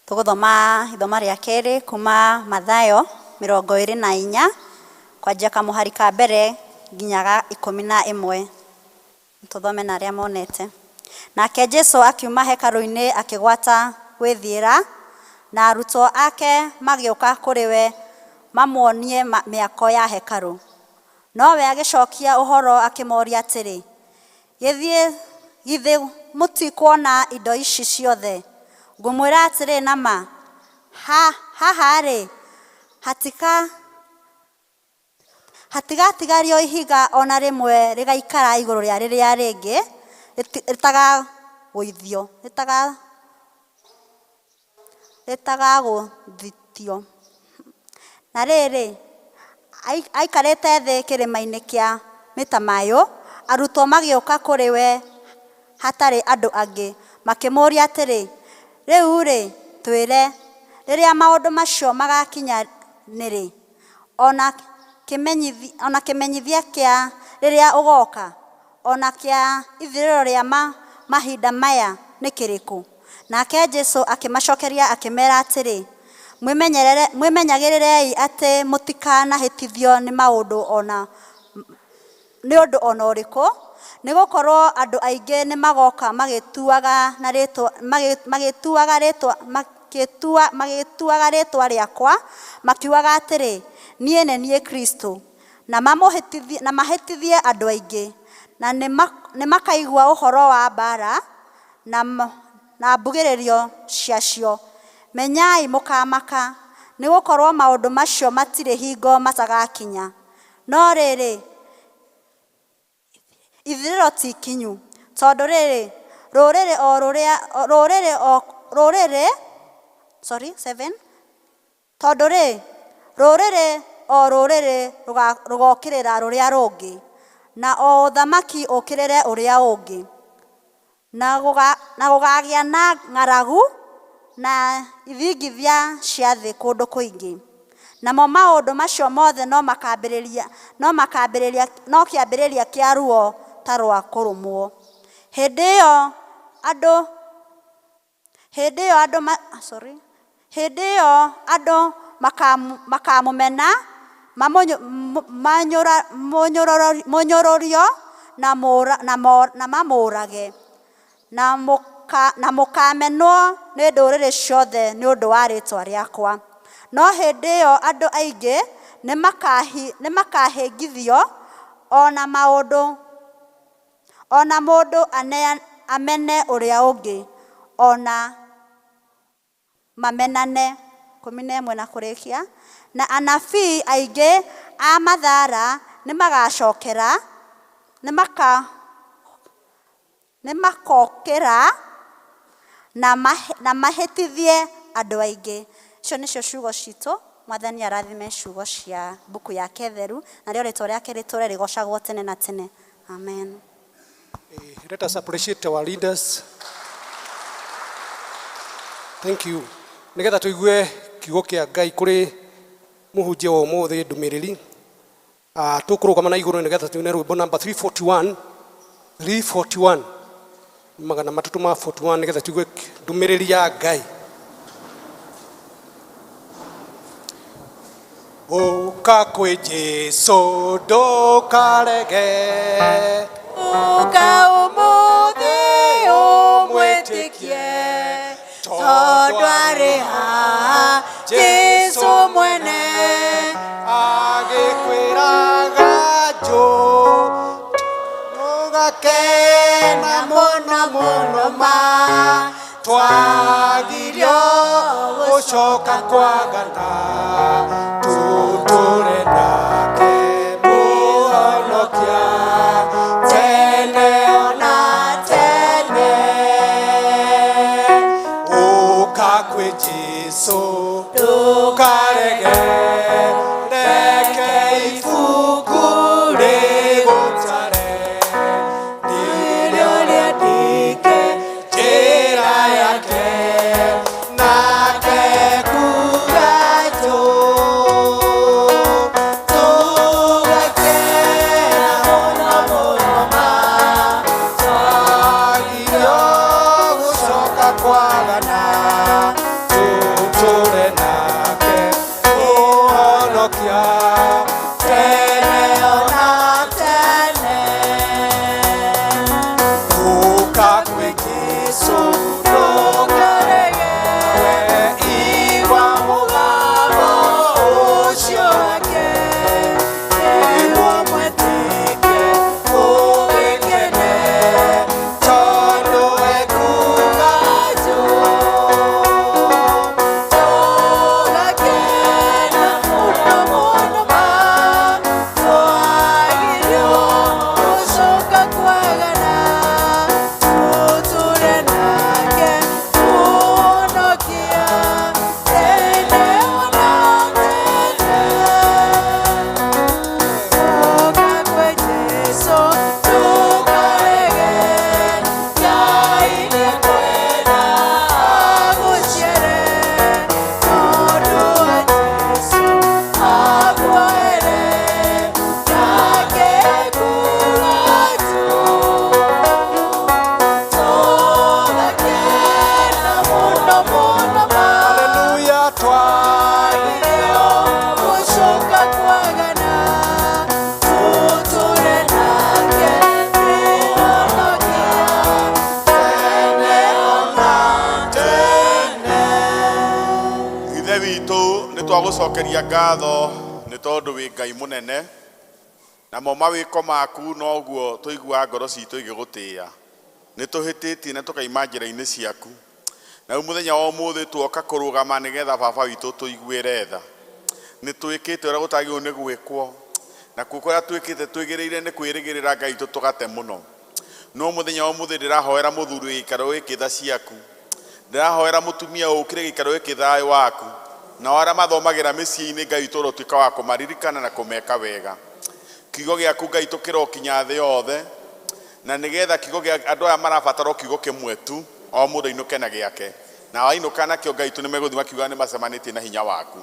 Tũgũthoma ithoma rĩa kerĩ kuma Mathayo 24 kwanjia kamũhari ka mbere nginya ga 11. Tũthome na arĩa monete. Nake Jesu akiuma hekarũ-inĩ akĩgwata gwĩthiĩra, na arutwo ake magĩũka kũrĩ we mamuonie mĩako ya hekarũ. Nowe agĩcokia ũhoro akĩmoria atĩrĩ, gĩthiĩ githĩ mũtikuona indo ici ciothe? Ngũmwĩra atĩrĩ na ma, haha-rĩ, hatigatigario ihiga ona rĩmwe rĩgaikara igũrũ rĩa rĩrĩa rĩngĩ rĩtagagũithio, rĩtagagũthitio. Na rĩrĩ, aikarĩte thĩ kĩrĩma-inĩ kĩa mĩtamayũ, arutwo magĩũka kũrĩ we hatarĩ andũ angĩ, makĩmũũria atĩrĩ, rĩu-rĩ, twĩre, rĩrĩa maũndũ macio magakinya nĩ rĩ? Ona kĩmenyithia kĩa rĩrĩa ũgoka, ona kĩa ithirĩro rĩa mahinda maya nĩ kĩrĩkũ? Nake Jesu akĩmacokeria akĩmera atĩrĩ, mwĩmenyagĩrĩrei atĩ mũtikanahĩtithio nĩ maũndũ ona nĩ ũndũ ona ũrĩkũ, nĩ gũkorwo andũ aingĩ nĩ magoka magĩtuaga na rĩtwa magĩtuaga rĩtwa magĩtuaga rĩtwa rĩakwa, makiugaga atĩrĩ, niĩ nĩ niĩ Kristo, na mahĩtithie andũ aingĩ, na nĩ makaigua ũhoro wa mbaara na mbugĩrĩrio ciacio. Menyai mũkamaka, nĩ gũkorwo maũndũ macio matirĩ hingo matagakinya. No rĩrĩ, ithirĩro ti ikinyu, tondũ rĩrĩ, rũrĩrĩ o rũrĩa rũrĩrĩ o rũrĩrĩ sorry 7 tondũ rĩ, rũrĩrĩ o rũrĩrĩ rũgokĩrĩra rũrĩa rũngĩ, na o ũthamaki ũkĩrĩre ũrĩa ũngĩ, na gũgagĩa na ng'aragu na ithingithia cia thĩ kũndũ kũingĩ. Namo maũndũ macio mothe no makambĩrĩria no kĩambĩrĩria kĩa ruo ta rwa kũrũmwo. Hĩndĩ ĩyo andũ makamũmena, mũnyũrũrio na mamũũrage, na mũkamenwo nĩ ndũrĩrĩ ciothe nĩ ũndũ wa rĩĩtwa rĩakwa. No hĩndĩ ĩyo andũ aingĩ nĩ makahĩngithio, ona mũndũ amene ũrĩa ũngĩ, ona mamenane. 11 na kũrĩkia. Na anabii aingĩ a mathara nĩ magacokera, nĩ makokĩra na mahĩtithie andũ aingĩ. Icio nĩcio ciugo citũ. Mwathani arathime ciugo cia mbuku yake theru, narĩo rĩtwa rĩake rĩtũre rĩgocagwo tene na tene. Amen. Let us appreciate our leaders. Thank you. Nĩgetha tũigue kiugo kĩa Ngai kũrĩ mũhunjia wa ũmũthĩ ndũmĩrĩri, tũkũrũgama na igũrũ nĩgetha tuine rwĩmbo namba 341 341 341 nĩgetha tũigue ndũmĩrĩri ya Ngai. Ũka kwĩ Jesũ ndũkarege, ũka ũmũthĩ ũmwĩtĩkie, tondũ arĩ haha Jesũ mwene agĩkwĩraga njũ ũgakena mũno mũno ma twagirio gũcoka kwagana tũtũre nake mũhonokia tene ona tene. Ndũkarege, reke ibuku rĩgũtare, nĩrĩo rĩandĩke njĩra yake, nake kuga tũgakena mũno mũno ma, twagĩrĩirwo gũcoka kwagana, tũtũre nake Mũhonokia tene ona tene. Ũka kwĩ Jesũ ndũkarege, igua mũgambo ũcio wake, nĩguo mwĩtĩke ũgĩkene, tondũ ekuuga tũgakena mũno mũno ma, twagĩrĩirwo gũcoka kwagana, tũtũre nake Mũhonokia tene ona tene. Ũka kwĩ Jesũ ndũkarege, Ngai nĩekwenda agũciare, tondũ wa Jesũ akuohere, nake ekuuga tũgakena mũno mũno ma. Haleluya, twagĩrĩirwo gũcoka kwagana, tũtũre nake Mũhonokia tene ona tene. Ithe witũ nĩ twagũcokeria ngatho nĩ tondũ wĩ Ngai mũnene, namo mawĩko maku noguo tũiguaga ngoro citũ igĩgũtĩĩa. Nĩ tũhĩtĩtie na tũkaima njĩra-inĩ ciaku, na rĩu mũthenya wa ũmũthĩ tuoka kũrũgama nĩgetha baba witũ tũiguĩre tha. Nĩ twĩkĩte ũrĩa gũtagĩrĩirwo nĩ gwĩkwo, na kuo kũrĩa twĩkĩte twĩgĩrĩire nĩ kwĩrĩgĩrĩra Ngai witũ tũgate mũno. No mũthenya wa ũmũthĩ ndĩrahoera mũthuri wĩ gĩikaro gĩkĩ tha ciaku, ndĩrahoera mũtumia ũkĩre gĩikaro gĩkĩ thayũ waku, nao arĩa mathomagĩra mĩciĩ-inĩ Ngai witũ ũrotuĩka wa kũmaririkana na kũmeka wega. Kiugo gĩaku Ngai tũkĩrokinya thĩ yothe, na nĩgetha kiugo gĩa andũ aya marabatara o kiugo kĩmwe tu, o mũndũ ainũke na gĩake, na wainũka nakĩo Ngai witũ nĩmegũthiĩ makiuga nĩ macemanĩtie na hinya waku.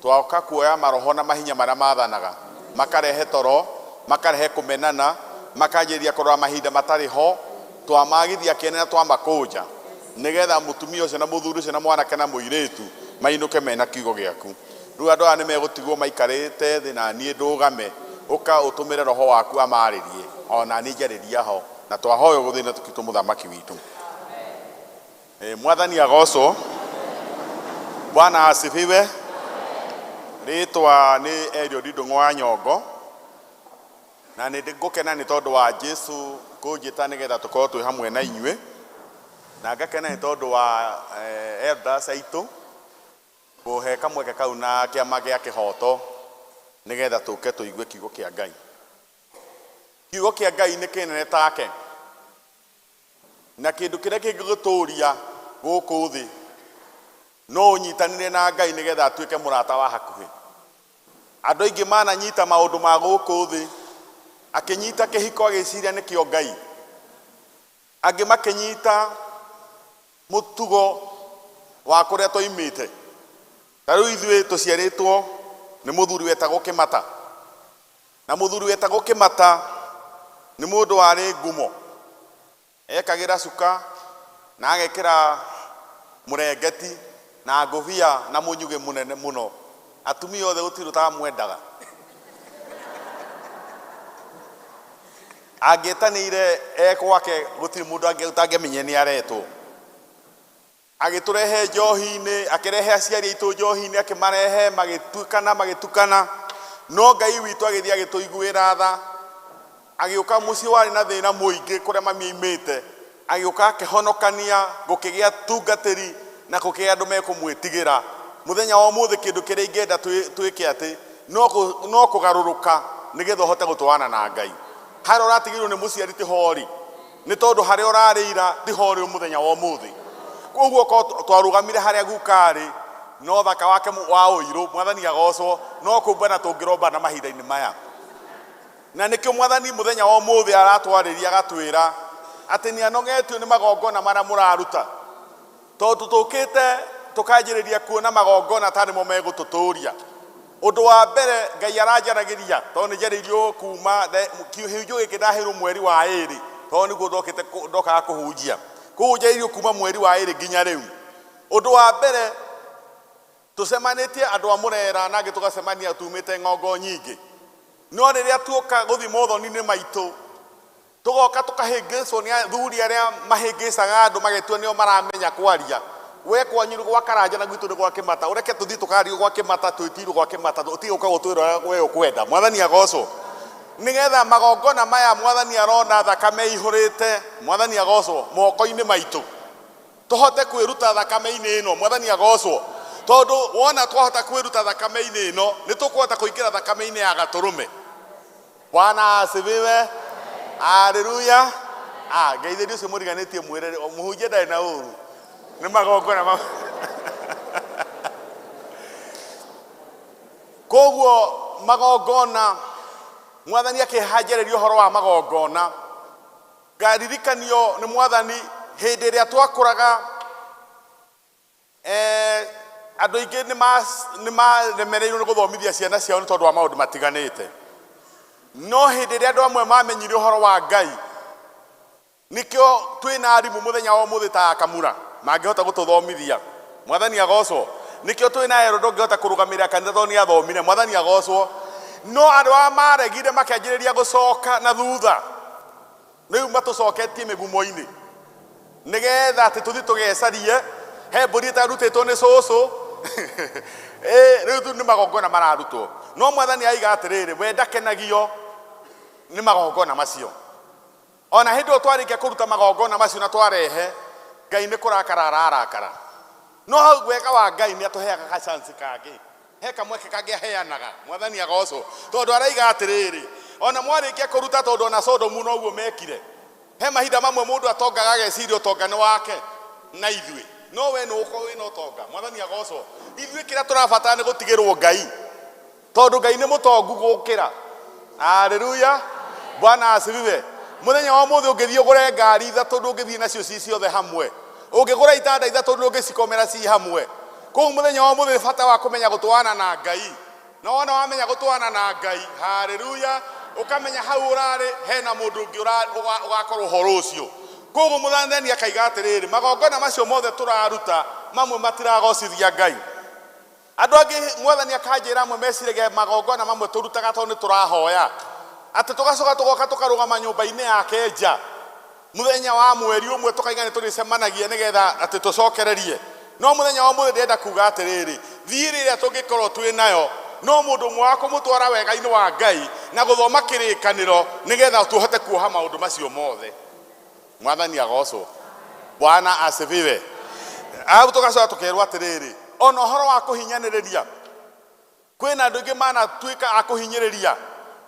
Twoka kuoya maroho na mahinya marĩa mathanaga, makarehe toro, makarehe kũmenana, makanjĩrĩria kũrora mahinda matarĩ ho, twamagithia kĩene na twamakũnja, nĩgetha mũtumia ũcio na mũthuri ũcio na mwanake na mũirĩtu mainũke mena kiugo gĩaku. Rĩu andũ aya nĩmegũtigwo maikarĩte thĩ na niĩ ndũgame, ũka ũtũmĩre roho waku amarĩrie, ona niĩ njarĩria ho, na twahoya ũgũthĩ na tũkitũ mũthamaki witũ. Mwathani agocwo. Bwana asifiwe. Rĩtwa nĩ Eliud Ndung'u wa Nyongo, na nĩ ngũkena nĩ tondũ wa Jesu kũnjĩta nĩgetha tũkorwo twĩ hamwe na inyuĩ, na ngakena nĩ tondũ wa elders aitũ kũhe kamweke kau na kĩama gĩa kĩhoto nĩgetha tũke tũigue kiugo kĩa Ngai. Kiugo kĩa Ngai nĩ kĩnene take, na kĩndũ kĩrĩa kĩngĩgũtũria gũkũ thĩ no ũnyitanĩre na Ngai nĩgetha atuĩke mũrata wa hakuhĩ. Andũ aingĩ mananyita maũndũ ma gũkũ thĩ, akĩnyita kĩhiko agĩciria nĩkĩo Ngai, angĩ makĩnyita mũtugo wa kũrĩa twoimĩte. Ta rĩu ithuĩ tũciarĩtwo nĩ mũthuri wetagwo Kĩmata, na mũthuri wetagwo Kĩmata nĩ mũndũ warĩ ngumo, ekagĩra cuka na agekĩra mũrengeti na ngũbia na mũnyugĩ mũnene mũno, atumia othe gũtirĩ ũtamwendaga. Angĩetanĩire e gwake gũtirĩ mũndũ ũtangĩamenyire nĩ aretwo. Agĩtũrehe njohi-inĩ, akĩrehe aciari aitũ njohi-inĩ, akĩmarehe magĩtukana magĩtukana, no Ngai witũ agĩthiĩ agĩtũiguĩra tha, agĩũka mũciĩ warĩ na thĩna mũingĩ kũrĩa mami aimĩte, agĩũka akĩhonokania, gũkĩgĩa tungatĩri na gũkĩgĩa andũ mekũmwĩtigĩra. Mũthenya wa ũmũthĩ kĩndũ kĩrĩa ingĩenda twĩke atĩ no kũgarũrũka nĩgetha ũhote gũtwarana na Ngai. Harĩa ũratigĩrwo nĩ mũciari ti hori, nĩ tondũ harĩa ũrarĩira ti hori mũthenya wa ũmũthĩ. Koguo korwo twarũgamire harĩa guka arĩ, No thaka wake wa ũirũ, mwathani agocwo, no kũmbana tũngĩrombana mahinda-inĩ maya. Na nĩkĩo mwathani mũthenya wa ũmũthĩ aratwarĩria agatwĩra atĩ nĩ anogetio nĩ magongona marĩa mũraruta, tondũ tũkĩte tũkanjĩrĩria kuona magongona ta nĩmo megũtũtũria. Ũndũ wa mbere Ngai aranjaragĩria, tondũ nĩ njarĩirio kuma kĩhunjio gĩkĩ ndaheirwo mweri wa 2, tondũ nĩguo ndokĩte ndokaga kũhunjia. Koguo njarĩirio kuma mweri wa 2 nginya rĩu. Ũndũ wa mbere tũcemanĩtie andũ a Mũrera na angĩ tũgacemania tumĩte ng'ongo nyingĩ. No rĩrĩa tuoka gũthiĩ mothoni-inĩ maitũ, tũgoka tũkahĩngĩcwo nĩ athuri arĩa mahĩngĩcaga andũ magetua nĩo maramenya kwaria. We kwanyu nĩ gwa Karanja na gwitũ nĩ gwa Kĩmata. Ũreke tũthiĩ tũkarie gwa Kĩmata, twĩtirwo gwa Kĩmata, ũtige gũka gũtwĩra ũrĩa we ũkwenda. Mwathani agocwo. Nĩgetha magongona maya mwathani arona thakame ihũrĩte, mwathani agocwo, moko-inĩ maitũ. Tũhote kwĩruta thakame-inĩ ĩno, mwathani agocwo. Tondũ wona twahota kwĩruta thakame-inĩ ĩno, nĩ tũkũhota kũingĩra thakame-inĩ ya gatũrũme. Bwana asifiwe. Haleluya. Ngeithĩrie ũcio mũriganĩtie mwĩre, mũhunjia ndarĩ na ũru. Nĩ magongona ma Koguo magongona, mwathani akĩhanjĩrĩria ũhoro wa magongona, ngaririkanio nĩ mwathani hĩndĩ ĩrĩa twakũraga, andũ aingĩ nĩ maremereirwo nĩ gũthomithia ciana ciao nĩ tondũ wa maũndũ matiganĩte. No hĩndĩ ĩrĩa andũ amwe mamenyire ũhoro wa Ngai, nĩkĩo twĩna arimũ mũthenya wa ũmũthĩ ta Kamura mangĩhota gũtũthomithia. Mwathani agocwo. Nĩkĩo twĩna Erodo ũngĩhota kũrũgamĩrĩra kanitha tondũ nĩ athomire. Mwathani agocwo. No andũ aya maregire makĩanjĩrĩria gũcoka na thutha, rĩu matũcoketie mĩgumo-inĩ nĩgetha atĩ tũthiĩ tũgecarie he mbũri ĩtarutĩtwo nĩ cũcũ. Rĩu tu nĩ magongona mararutwo. No mwathani aiga atĩrĩrĩ, we ndakenagio nĩ magongona macio. Ona hĩndĩ ĩyo twarĩkia kũruta magongona macio na twarehe, Ngai nĩ kũrakara ararakara. No hau wega wa Ngai nĩ atũheaga ga chance kangĩ, he kamweke kangĩ aheanaga. Mwathani agocwo. Tondũ araiga atĩrĩrĩ, ona mwarĩkia kũruta, tondũ ona Sodomu noguo mekire. He mahinda mamwe mũndũ atongaga ageciria ũtonga nĩ wake na ithuĩ, no we nĩ ũkorwo wĩna ũtonga. Mwathani agocwo. Ithuĩ kĩrĩa tũrabatara nĩ gũtigĩrwo Ngai, tondũ Ngai nĩ mũtongu gũkĩra. Haleluya. Bwana asifiwe. Mũthenya wa ũmũthĩ ũngĩthiĩ ũgũre ngari ithatũ ndũngĩthiĩ nacio ci ciothe hamwe, ũngĩgũra itanda ithatũ ndũngĩcikomera ci hamwe. Koguo mũthenya wa ũmũthĩ bata wa kũmenya gũtwarana na Ngai. Na wona wamenya gũtwarana na Ngai, haleluya, ũkamenya hau ũrarĩ hena mũndũ ũngĩ ũgakorwo ũhoro ũcio. Koguo mũthanthani akaiga atĩrĩrĩ, magongona macio mothe tũraruta mamwe matiragocithia Ngai. Andũ angĩ mwathani akanjĩra amwe meciragia magongona mamwe tũrutaga tondũ nĩ tũrahoya, atĩ tũgacoka tũgoka tũkarũgama nyũmba-inĩ yake nja mũthenya wa mweri ũmwe tũkaiga nĩ tũrĩcemanagia nĩgetha atĩ tũcokererie. No mũthenya wa ũmũthĩ ndĩrenda kuga atĩrĩrĩ, thiirĩ ĩrĩa tũngĩkorwo twĩ nayo no mũndũ ũmwe wa kũmũtwara wega-inĩ wa Ngai na gũthoma kĩrĩkanĩro nĩgetha tũhote kuoha maũndũ macio mothe. Mwathani agocwo. Bwana asifiwe. Hau tũgacoka tũkerwo atĩrĩrĩ, ona ũhoro wa kũhinyanĩrĩria, kwĩna andũ aingĩ manatuĩka a kũhinyĩrĩria.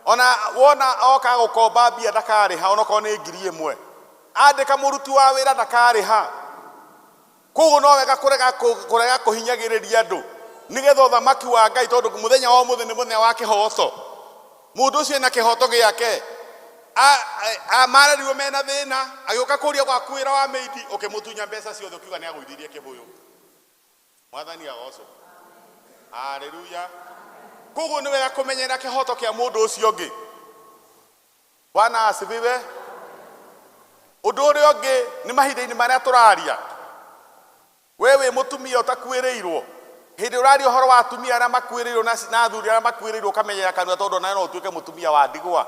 Ona wona oka gũkomba mbia ndakarĩha, onokorwo nĩ 1000. Andĩka mũruti wa wĩra ndakarĩha. Koguo no wega kũrega kũhinyagĩrĩria andũ nĩgetha ũthamaki wa Ngai, tondũ mũthenya wa ũmũthĩ nĩ mũthenya wa kĩhoto. Mũndũ ũcio ena kĩhoto gĩake. Marerirwo mena thĩna, agĩũka kũria gwaku wĩra wa mĩindi, ũkĩmũtunya mbeca ciothe ũkiuga nĩ agũithirie kĩbũyũ. Mwathani agocwo. Haleluya. Koguo nĩ wega kũmenyerera kĩhoto kĩa mũndũ ũcio ũngĩ. Bwana asifiwe. Ũndũ ũrĩa ũngĩ nĩ mahinda-inĩ marĩa tũraria, we wĩ mũtumia ũtakuĩrĩirwo, hĩndĩ ũraria ũhoro wa atumia arĩa makuĩrĩirwo na athuri arĩa makuĩrĩirwo, ũkamenyera kanua, tondũ ona no ũtuĩke mũtumia wa ndigwa,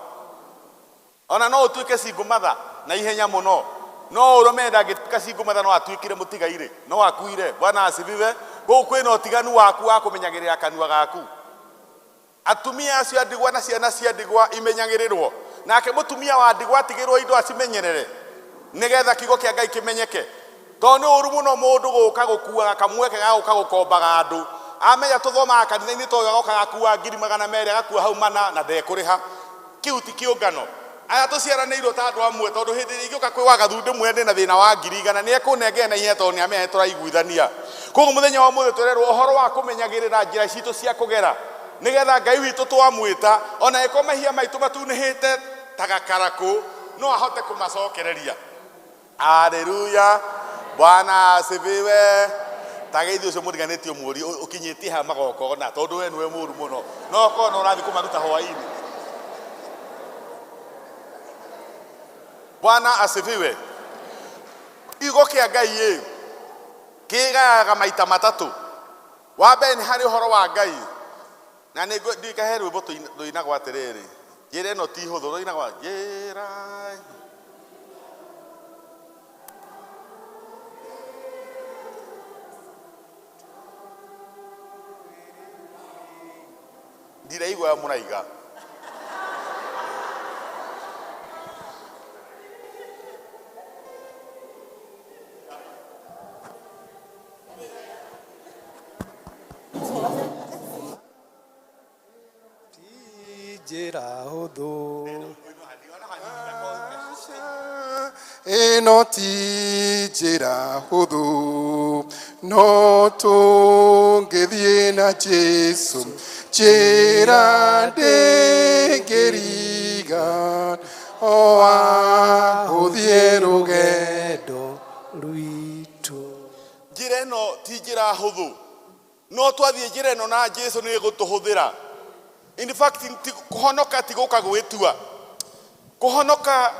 ona no ũtuĩke single mother na ihenya mũno. No ũrũme ndangĩtuĩka single mother, no atuĩkire mũtigairĩ, no akuire. Bwana asifiwe. Koguo kwĩna ũtiganu waku wa kũmenyagĩrĩra kanua gaku. Atumia acio a ndigwa na ciana cia ndigwa imenyagĩrĩrwo, nake mũtumia wa ndigwa atigĩrwo indo acimenyerere nĩgetha kiugo kĩa Ngai kĩmenyeke. Tondũ nĩ ũru mũno mũndũ gũka gũkuaga kamweke ga gũka gũkombaga andũ. Amenya tũthomaga kanitha-inĩ ta ũyũ, agoka agakua 200,000, agakua hau mana na ndekũrĩha. Kĩu ti kĩũngano. Aya tũciaranĩirwo ta andũ amwe tondũ hĩndĩ ĩrĩa ingĩũka kwĩ wagathu ndĩmwĩre ndĩna thĩna wa 100,000 nĩ ekũnengera na ihenya tondũ nĩ amenya nĩ tũraiguithania. Koguo mũthenya wa ũmũthĩ tũrerwo ũhoro wa kũmenyagĩrĩra njĩra citũ cia kũgera nĩgetha Ngai witũ twamwĩta ona ĩko mehia maitũ matunĩhĩte ta gakarakũ no ahote kũmacokereria. Haleluya, Bwana asifiwe. Tageithio ũcio mũriganĩtio mũri ũkinyĩtie ha magongona tondũ we nĩwe mũru mũno no korwo no ũrathiĩ kũmaruta hwaĩ-inĩ. Bwana asifiwe. Kiugo kĩa Ngai ĩ kĩgayaga maita matatũ. Wa mbere nĩ harĩ ũhoro wa Ngai na nĩ ndikahe rwĩmbo rũinagwo atĩrĩrĩ, njĩra ĩno ti hũthũ, rũinagwo njĩra ndiraigua mũraiga. Njĩra hũthũ. Ĩno ti njĩra hũthũ no tũngĩthiĩ na Jesũ njĩra ndĩngĩriga o ahũthie rũgendo rwitũ. Njĩra ĩno ti njĩra hũthũ no twathiĩ njĩra ĩno na Jesũ nĩ ĩgũtũhũthĩra. In fact kũhonoka ti gũka gwĩtua, kũhonoka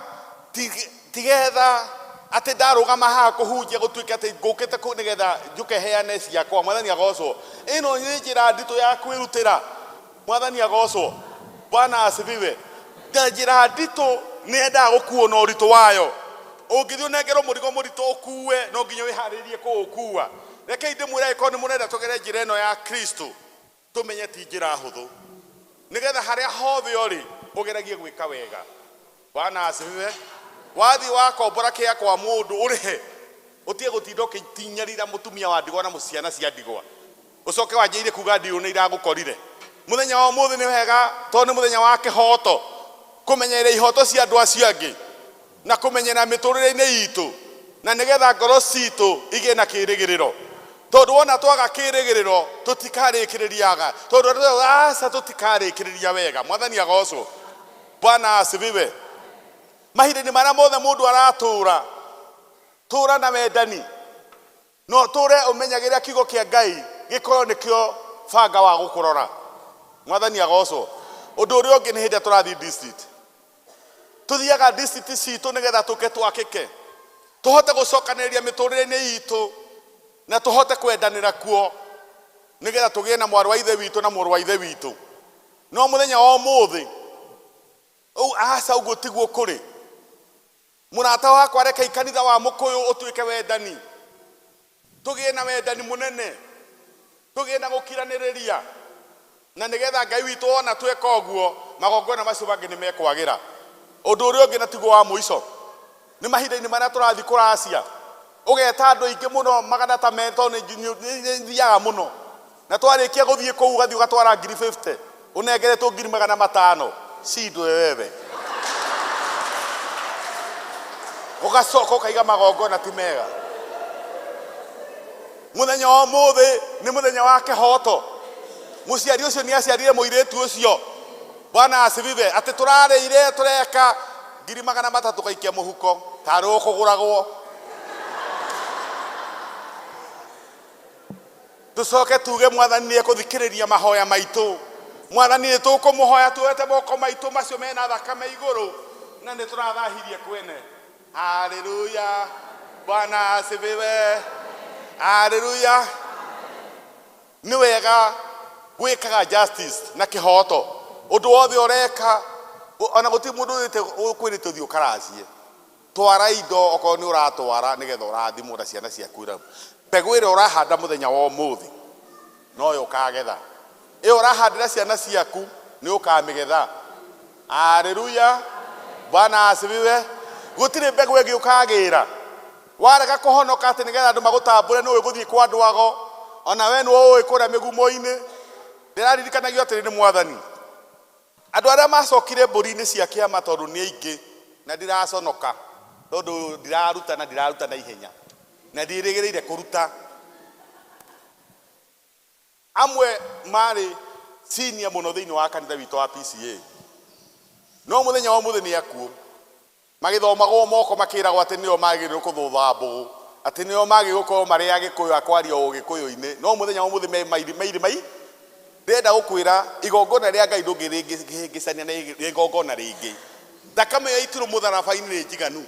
tigetha atĩ ndarũgama haha kũhunjia gũtuĩke atĩ ngũkĩte kũ nĩgetha njũke heane ciakwa. Mwathani agocwo. Ĩno nĩ njĩra nditũ ya kwĩrutĩra. Mwathani agocwo. Bwana asifiwe. Na njĩra nditũ nĩ yendaga gũkuo na ũritũ wayo. Ũngĩthiĩ ũnengerwo mũrigo mũritũ ũkue no nginya wĩharĩrie kũũkua. Rekei ndĩmwĩre angĩkorwo nĩ mũrenda tũgere njĩra ĩno ya Kristo tũmenye ti njĩra hũthũ nĩgetha harĩa hothe ũrĩ ũgeragie gwĩka wega. Bwana asifiwe. Wathiĩ wakombora kĩa kwa mũndũ ũrĩhe ũtige gũtinda ũkĩtinyarira mũtumia wa ndigwa na ciana cia ndigwa ũcoke wanjĩrĩrie kuga ndirũ nĩ iragũkorire. Mũthenya wa ũmũthĩ nĩ wega tondũ nĩ mũthenya wa kĩhoto kũmenyerera ihoto cia andũ acio angĩ na kũmenyerera mĩtũrĩre-inĩ itũ na nĩgetha ngoro citũ igĩe na kĩrĩgĩrĩro tondũ wona twaga kĩrĩgĩrĩro tũtikarĩkĩrĩriaga tondũ aca tũtikarĩkĩrĩria wega. Mwathani agocwo. Bwana asifiwe. Mahinda-inĩ marĩa mothe mũndũ aratũra tũra na wendani no tũre ũmenyagĩrĩra kiugo kĩa Ngai gĩkorwo nĩkĩo banga wa gũkũrora. Mwathani agocwo. Ũndũ ũrĩa ũngĩ nĩ hĩndĩ ĩrĩa tũrathiĩ district, tũthiaga district citũ nĩgetha tũke twakĩke tũhote gũcokanĩrĩria mĩtũrĩre-inĩ itũ na tũhote kwendanĩra kuo nĩgetha tũgĩe na mwarĩ wa ithe witũ na mũrũ wa ithe witũ. No mũthenya wa ũmũthĩ ũu aca ũguo tiguo kũrĩ. Mũrata wakwa rekei kanitha wa Mũkũyũ ũtuĩke wendani, tũgĩe na wendani mũnene, tũgĩe na gũkiranĩrĩria na nĩgetha Ngai witũ wona tweka ũguo magongona macio mangĩ nĩ mekwagĩra. Ũndũ ũrĩa ũngĩ na tiguo wa mũico nĩ mahinda-inĩ marĩa tũrathiĩ kũracia ũgeta andũ aingĩ mũno magana ta me tondũ nĩ thiaga mũno na twarĩkia gũthiĩ kũu ũgathiĩ ũgatwara 50,000 ũnengeretwo 500,000 cindwe wewe ũgacoka ũkaiga magongona ti mega. Mũthenya wa ũmũthĩ nĩ mũthenya wa kĩhoto. Mũciari ũcio nĩ aciarire mũirĩtu ũcio. Bwana asifiwe. Atĩ tũrarĩire tũreka 300,000 gaikia mũhuko tarĩ ũkũgũragwo. Tũcoke tuge Mwathani nĩ ekũthikĩrĩria mahoya maitũ. Mwathani nĩ tũkũmũhoya tuoete moko maitũ macio mena thakame igũrũ na nĩ tũrathahirie kwene. Haleluya. Bwana asifiwe. Haleluya. Nĩ wega gwĩkaga justice na kĩhoto. Ũndũ wothe ũreka ona gũtirĩ mũndũ ũkwĩrĩte ũthiĩ ũkaracie. Twara indo okorwo nĩ ũratwara nĩgetha ũrathimwo na ciana ciaku iramu. Mbegũ ĩrĩa ũrahanda mũthenya wa ũmũthĩ noyo ũkagetha. Ĩyo ũrahandĩra ciana ciaku nĩ ũkamĩgetha. Haleluya. Bwana asifiwe. Gũtirĩ mbegũ ĩngĩ ũkagĩra. Warega kũhonoka atĩ nĩgetha andũ magũtambũre nĩ ũĩ gũthiĩ kwa andũ ago ona we nĩ ũĩ kũrĩa mĩgumo-inĩ. Ndĩraririkanagio atĩrĩ nĩ Mwathani Andũ arĩa macokire mbũri-inĩ cia kĩama tondũ nĩ aingĩ na ndiraconoka tondũ ndiraruta na ndiraruta na ihenya na ndiĩrĩgĩrĩire kũruta. Amwe marĩ senior mũno thĩinĩ wa kanitha witũ wa PCA, no mũthenya wa ũmũthĩ nĩ akuũ. Magĩthomagwo moko makĩragwo atĩ nĩo magĩrĩirwo kũthũtha mbũgũ, atĩ nĩo magĩrĩirwo gũkorwo marĩ agĩkũyũ a kwaria ũgĩkũyũ-inĩ, no mũthenya wa ũmũthĩ me mairĩ mairĩ mai. Ndĩrenda gũkwĩra igongona rĩa Ngai ndũngĩrĩhĩngĩcania na igongona rĩngĩ. Thakame yaitirwo mũtharaba-inĩ nĩ njiganu,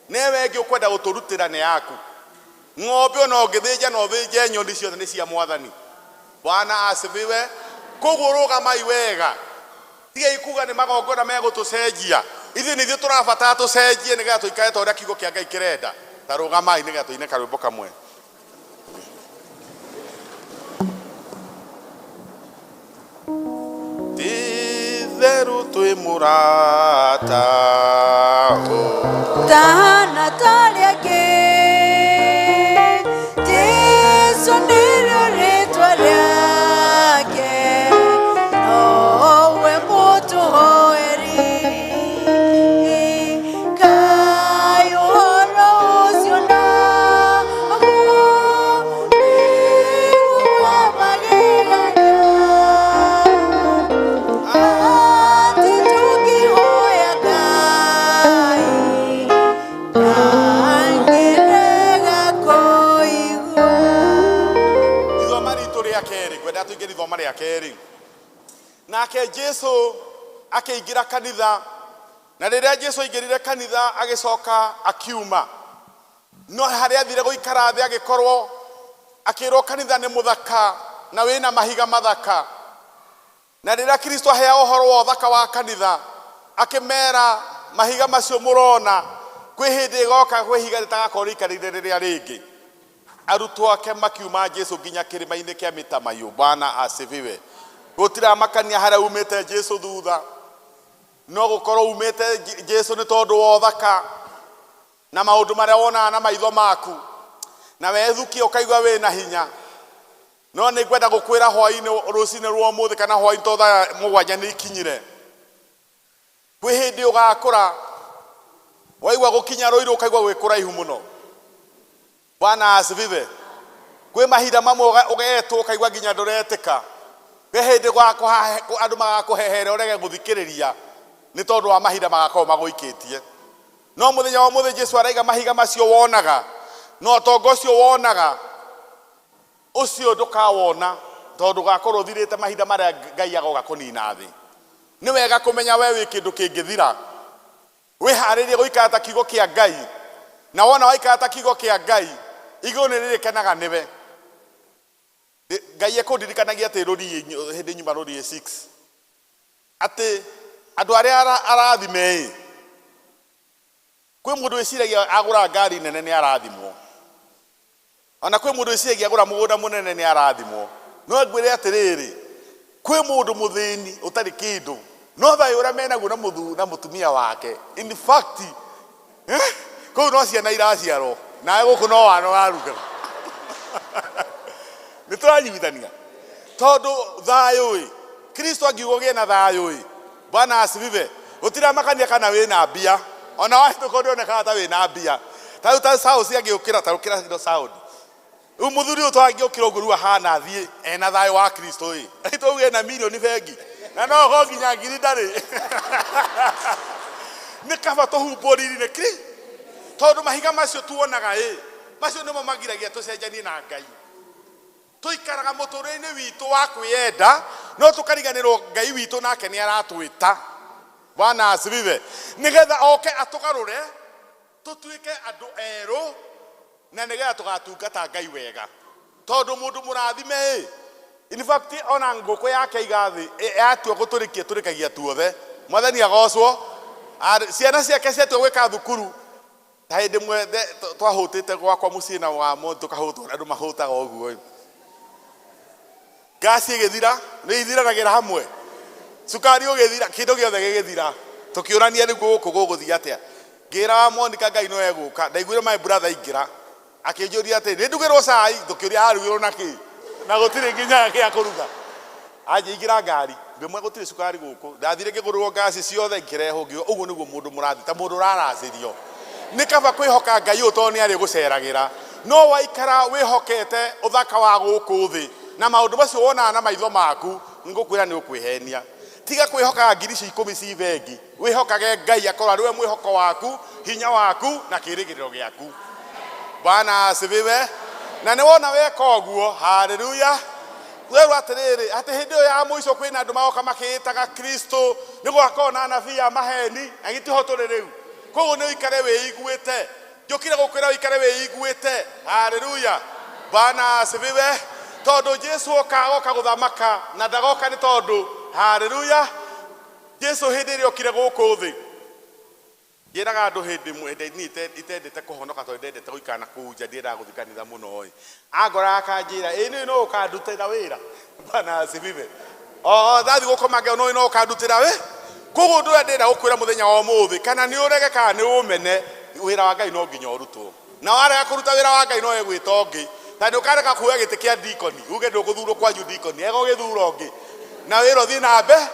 newe ĩngĩ ũkwenda gũtũrutĩra nĩ yaku. Ng'ombe ona ũngĩthĩnja na ũthĩnje nyoni ciothe nĩ cia Mwathani. Bwana asifiwe. Koguo rũgamai wega, tigai kuga nĩ magongona megũtũcenjia. Ithuĩ nĩ ithuĩ tũrabatara tũcenjie nĩgetha tũikare ta ũrĩa kiugo kĩa Ngai kĩrenda. Ta rũgamai nĩgetha tũine karwĩmbo kamwe. Ti-itherũ twĩ mũrata Tahana tarĩ angĩ, Jesũ nĩrĩo rĩtwa rĩake, nowe mũtũhoeri. Kaĩ ũhoro ũcio naguo nĩguo wa magegania, atĩ tũngĩhoya Ngai ndangĩrega kũigua. Ithoma ritũ rĩa kerĩ, ngwenda tũingĩre ithoma rĩa kerĩ. Nake Jesu akĩingĩra kanitha, na rĩrĩa Jesu aingĩrire kanitha agĩcoka akiuma, no harĩa athire gũikara thĩ agĩkorwo akĩrwo kanitha nĩ mũthaka na wĩna mahiga mathaka. Na rĩrĩa Kristo aheaga ũhoro wa ũthaka wa kanitha, akĩmera mahiga macio mũrona kwĩ hĩndĩ ĩgoka kwĩ ihiga rĩtagakorwo rĩikarĩire rĩrĩa rĩngĩ. Arutwo ake makiuma Jesu nginya kĩrĩma-inĩ kĩa mĩtamaiyũ. Bwana asifiwe. Gũtiramakania harĩa umĩte Jesu thutha, no gũkorwo umĩte Jesu nĩ tondũ wa ũthaka na maũndũ marĩa wonaga na maitho maku, na wethukia ũkaigua wĩna hinya. No nĩ ngwenda gũkwĩra hwaĩ-inĩ rũcinĩ rwa ũmũthĩ kana hwaĩ-inĩ to thaa 7 nĩ ikinyire, kwĩ hĩndĩ ũgakũra waigua gũkinya rũirũ ũkaigua gwĩ kũraihu mũno. Bwana asifiwe. Kwĩ mahinda mamwe ũgetwo ũkaigua nginya ndũretĩka. Kwĩ hĩndĩ andũ magakũhehere ũrege gũthikĩrĩria nĩ tondũ wa mahinda magakorwo magũikĩtie. No mũthenya wa ũmũthĩ Jesu araiga mahiga macio wonaga na ũtonga ũcio wonaga ũcio ndũkawona, tondũ ũgakorwo ũthirĩte mahinda marĩa Ngai agoka kũnina thĩ. Nĩ wega kũmenya we wĩ kĩndũ kĩngĩthira, wĩharĩrie gũikara ta kiugo kĩa Ngai, na wona waikara ta kiugo kĩa Ngai igũrũ nĩ rĩrĩkenaga nĩwe. Ngai ekũndirikanagia atĩ rũriĩ hĩndĩ nyuma rũriĩ 6 atĩ andũ arĩa arathime ĩ, kwĩ mũndũ wĩciragia agũra ngari nene nĩ arathimwo, ona kwĩ mũndũ wĩciragia agũra mũgũnda mũnene nĩ arathimwo. No ngwĩre atĩrĩrĩ, kwĩ mũndũ mũthĩni ũtarĩ kĩndũ, no thayũ ũrĩa menaguo na mũthuri na mũtumia wake, in fact, kũu no ciana iraciarwo nawe gũkũ no wana ũraruga. Nĩ tũranyitithania tondũ thayũ ĩ, Kristo angiuga ũgĩe na thayũ ĩ, Bwana asifiwe. Gũtiramakania kana wĩna mbia, ona wahĩtũka ndũonekaga ta wĩna mbia. Ta rĩu ta Saũsi angĩũkĩra, ta ũkĩra indo Saũli. Rĩu mũthuri ũyũ twangĩũkĩra ũguo rĩu ahana athiĩ ena thayũ wa Kristo ĩ, tauge ena mirioni bengi na no ho nginya ngiri ndarĩ. Nĩ kaba tũhumbwo riri nĩ Kristo, tondũ mahiga macio tuonaga ĩ, macio nĩmo magiragia tũcenjanie na Ngai. Tũikaraga mũtũrĩre-inĩ witũ wa kwĩyenda, no tũkariganĩrwo Ngai witũ nake nĩ aratwĩta. Bwana asifiwe. Nĩgetha oke atũgarũre tũtuĩke andũ erũ, na nĩgetha tũgatungata Ngai wega. Tondũ mũndũ mũrathime ĩ, in fact ona ngũkũ yake iga thĩ, yatua gũtũrĩkia tũrĩkagia tuothe. Mwathani agocwo. Ciana ciake ciatua gwĩka thukuru, ta hĩndĩ ĩmwe twahũtĩte gwakwa mũciĩ na wa mũndũ tũkahũtwo, andũ mahũtaga ũguo ĩ. Ngasi ĩgĩthira, nĩ ithiranagĩra hamwe, cukari ũgĩthira, kĩndũ gĩothe gĩgĩthira. Tũkĩũrania rĩu gũkũ gũgũthiĩ atĩa. Ngĩra wa Monica Ngai no egũka. Ndaiguire my brother aingĩra, akĩnjũria atĩ nĩ ndugĩrwo cai. Tũkĩũria arugĩrwo na kĩ, na gũtirĩ nginya gĩa kũruga. Anjĩingĩra ngari, Ngĩmwe gũtirĩ cukari gũkũ. Ndathire ngĩgũrĩrwo ngasi ciothe ngĩrehwo ngiuga ũguo nĩguo mũndũ mũrathi ta mũndũ ũraracĩrio. Nĩ kaba kwĩhoka Ngai ũyũ tondũ nĩ arĩgũceragĩra. No waikara wĩhokete ũthaka wa gũkũ thĩ na maũndũ macio wonaga na maitho maku, ngũkwĩra nĩ ũkwĩhenia. Tiga kwĩhokaga ngiri icio 10 ci bengi, wĩhokage Ngai akorwo arĩ we mwĩhoko waku, hinya waku na kĩĩrĩgĩrĩro gĩaku. Bwana asifiwe. Na nĩ wona weka ũguo, haleluya. Werwo atĩrĩrĩ, atĩ hĩndĩ ĩyo ya mũico kwĩna andũ magoka makĩĩtaga Kristo, nĩ gũgakorwo na anabii a maheni, na gĩtiho tũrĩ rĩu. Koguo nĩ ũikare wĩiguĩte. Njũkire gũkwĩra ũikare wĩiguĩte. Haleluya. Bwana asifiwe. Tondũ Jesu oka agoka gũthamaka na ndagoka nĩ tondũ, haleluya. Jesu hĩndĩ ĩrĩa okire gũkũ thĩ, njĩraga andũ hĩndĩ ĩmwe niĩ itendete kũhonoka tondũ ndendete gũikara na kũu nja, ndiendaga gũthiĩ kanitha mũno ĩ. Angoraga akanjĩra, ĩ nĩ no ũkandutĩra wĩra. Bwana asifiwe. O ndathiĩ gũkoma ngeo no ũkandutĩra wĩ. Koguo ũndũ ũrĩa ndĩrenda gũkwĩra mũthenya wa ũmũthĩ, kana nĩ ũrege kana nĩ ũmene, wĩra wa Ngai no nginya ũrutwo. Na warega kũruta wĩra wa Ngai no egwĩta ũngĩ. Ta ndũkarega kuoya gĩtĩ kĩa dikoni, uge ndũgũthurwo kwanyu dikoni, egũgĩthura ũngĩ. Na wĩra ũthiĩ na mbere,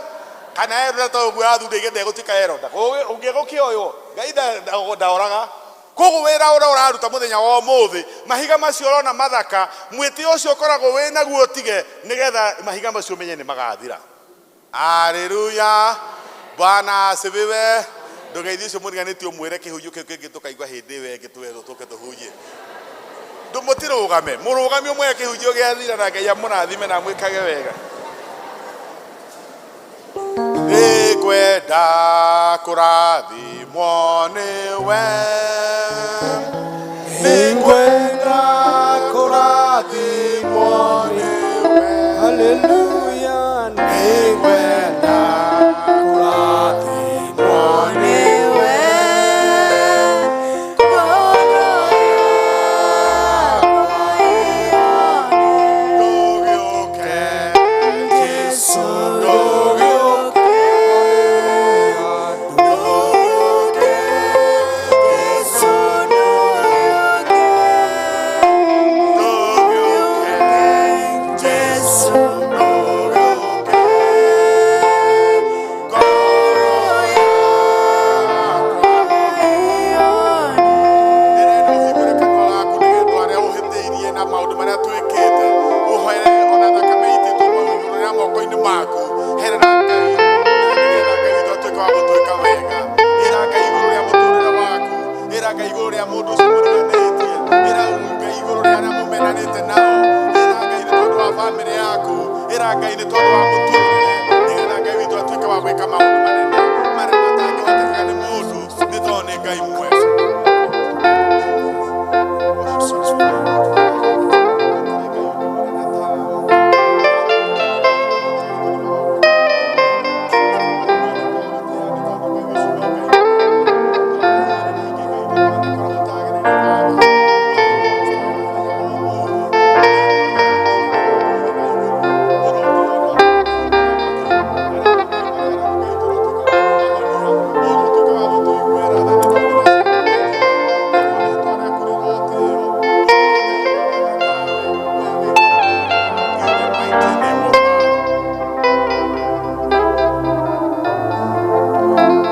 kana eroda ta ũguo arathura igĩ ndegũtuĩka eroda. Ũngĩgũkĩoywo, Ngai ndaoraga. Koguo wĩra ũrĩa ũraruta mũthenya wa ũmũthĩ, mahiga macio ũrona mathaka, mwĩtĩo ũcio ũkoragwo wĩ naguo ũtige, nĩgetha mahiga macio ũmenye nĩ magathira. Haleluya. Bwana asifiwe. Ndũgeithie ũcio mũriganĩtie ũmwĩre kĩhunjio kĩu kĩngĩ tũkaigua hĩndĩ ĩyo ĩngĩ twerwo tũke tũhunjie. Mũtirũgame, mũrũgame ũmwe kĩhunjio gĩathira na Ngai amũrathime na amwĩkage wega. Nĩngwenda kũrathimwo nĩwe. Nĩngwenda kũrathimwo nĩwe. Haleluya. Nĩngwenda kũrathimwo nĩwe. Ndũgĩũke Jesũ, ndũgĩũke. Ndũgĩũke Jesũ, ndũgĩũke. Ndũgĩũke Jesũ, ndũgĩũke. Ngoro yakwa ndĩrenda ũhingũre kanua gaku nĩgetha arĩa ũhĩtĩirie na maũndũ marĩa twĩkĩte ũhoere ona thakame itĩtwo igũrũ rĩa moko-inĩ maku. Herera Ngai na nĩgetha Ngai witũ atuĩke wa gũtwĩka wega. Ĩra Ngai igũrũ rĩa mũtũrĩre waku, ĩra Ngai igũrũ rĩa mũndũ ũcio mũriganĩtie, ĩra Ngai igũrũ rĩa arĩa mũmenanĩte nao, ĩra Ngai nĩ tondũ wa bamĩrĩ yaku, ĩra Ngai nĩ tondũ wa mũtũrĩre, nĩgetha Ngai witũ atuĩke wa gwĩka maũndũ manene marĩa matangĩhotekeka nĩ mũndũ, nĩ tondũ nĩ Ngai mwega.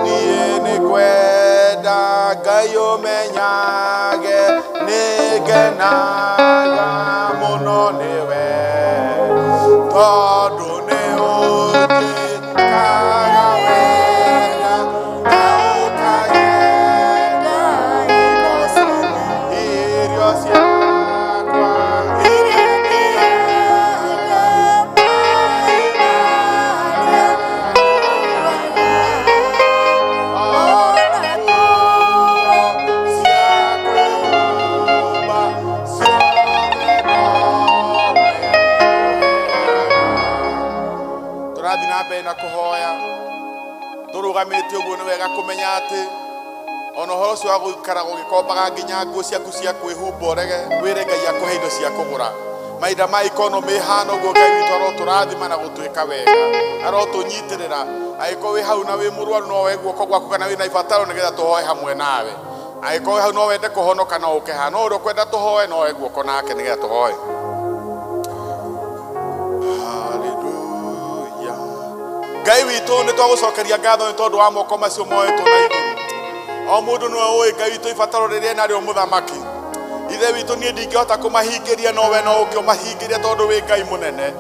Niĩ nĩngwenda Ngai ũmenyage nĩngenaga mũno nĩwe, tondũ nĩ ũnjĩkaga wega na ũkagenda irio ciakwa iria ndĩaga. Tũrathiĩ na mbere na kũhoya tũrũgamĩte ũguo nĩ wega kũmenya atĩ ona ũhoro ũcio wa gũikara gũgĩkombaga nginya nguo ciaku cia kwĩhumba ũrege wĩre Ngai akũhe indo cia kũgũra. Mahinda ma ikonomĩ ĩhana ũguo Ngai witũ arotũrathima na gũtwĩka wega, arotũnyitĩrĩra. Angĩkorwo wĩ hau na wĩ mũrwaru no woe guoko gwaku kana wĩna ibataro nĩgetha tũhoe hamwe nawe. Angĩkorwo wĩ hau no wende kũhonoka no ũke haha, no ũrĩa ũkwenda tũhoe no woe guoko nake nĩgetha tũhoe. Hallelujah. Ngai witũ nĩ twagũcokeria ngatho nĩ tondũ wa moko macio moetwo na igũrũ. O mũndũ nĩwe ũĩ Ngai witũ ibataro rĩrĩa narĩo mũthamaki. Ithe witũ niĩ ndingĩhota kũmahingĩria no we no ũke ũmahingĩrie tondũ wĩ Ngai mũnene.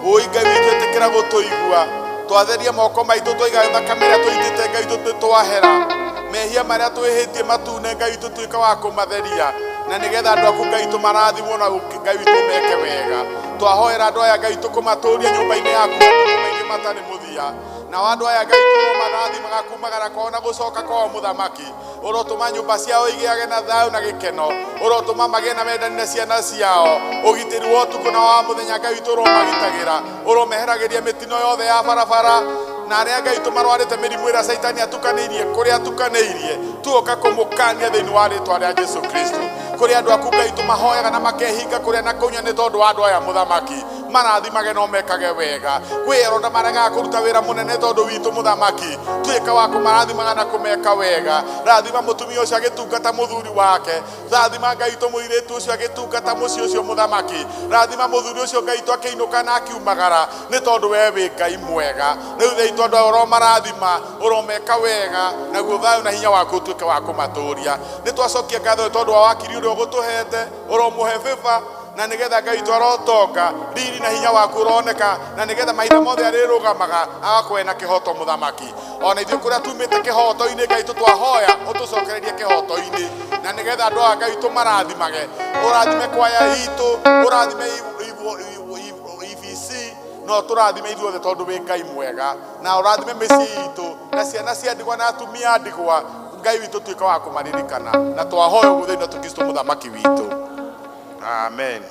Ũi Ngai witũ ĩtĩkĩra gũtũigua. Twatheria moko maitũ twaiga thakame ĩrĩa tũitĩte Ngai witũ twahera. Mehia marĩa twĩhĩtie matune Ngai witũ tuĩka wa kũmatheria. Na nĩgetha andũ aku Ngai witũ marathimwo na Ngai witũ meke wega. Twahoera andũ aya Ngai witũ kũmatũria nyũmba-inĩ yaku matukũ maingĩ matarĩ mũthia. Nao andũ aya Ngai witũ ũmarathimaga kumagara kwao na gũcoka kwao mũthamaki. Ũrotũma nyũmba ciao igĩage na thayũ na gĩkeno. Ũrotũma magĩe na wendani na ciana ciao. Ũgitĩri wa ũtukũ na wa mũthenya Ngai witũ ũromagitagĩra. Ũromeheragĩria mĩtino yothe ya barabara na arĩa Ngai witũ marwarĩte mĩrimũ ĩrĩa Caitani atukanĩirie kũrĩa atukanĩirie tuoka kũmũkania thĩinĩ wa rĩtwa rĩa Jesu Kristo. Kũrĩ andũ aku Ngai witũ mahoyaga na makehinga kũrĩa na kũnyua nĩ tondũ wa andũ aya mũthamaki marathimage no mekage wega. Kwĩ aronda maregaga kũruta wĩra mũnene tondũ witũ mũthamaki tuĩka wa kũmarathimaga na kũmeka wega. Rathima mũtumia ũcio agĩtungata mũthuri wake. Rathima Ngai witũ mũirĩtu ũcio agĩtungata mũciĩ ũcio mũthamaki. Rathima mũthuri ũcio Ngai witũ akĩinũka na akiumagara nĩ tondũ we wĩ Ngai mwega. Rĩu Ithe witũ andũ aya ũromarathima ũromeka wega naguo thayũ na hinya waku ũtuĩke wa kũmatũria. Nĩ twacokia ngatho nĩ tondũ wa wakiri ũrĩa ũgũtũhete ũromũhe favor na nĩgetha Ngai witũ arotonga riri na hinya waku ũroneka na nĩgetha mahinda mothe arĩrũgamaga agakorwo na kĩhoto mũthamaki. Ona ithuĩ kũrĩa tumĩte kĩhoto-inĩ Ngai witũ twahoya ũtũcokererie kĩhoto-inĩ na nĩgetha andũ aya Ngai witũ marathimage. Ũrathime kwaya itũ, ũrathime EBC no tũrathime ithuothe tondũ wĩ Ngai mwega na ũrathime mĩciĩ itũ na ciana cia ndigwa na atumia a ndigwa. Ngai witũ tuĩka wa kũmaririkana na twahoya ũguo thĩinĩ wa Kristo mũthamaki witũ. Amen.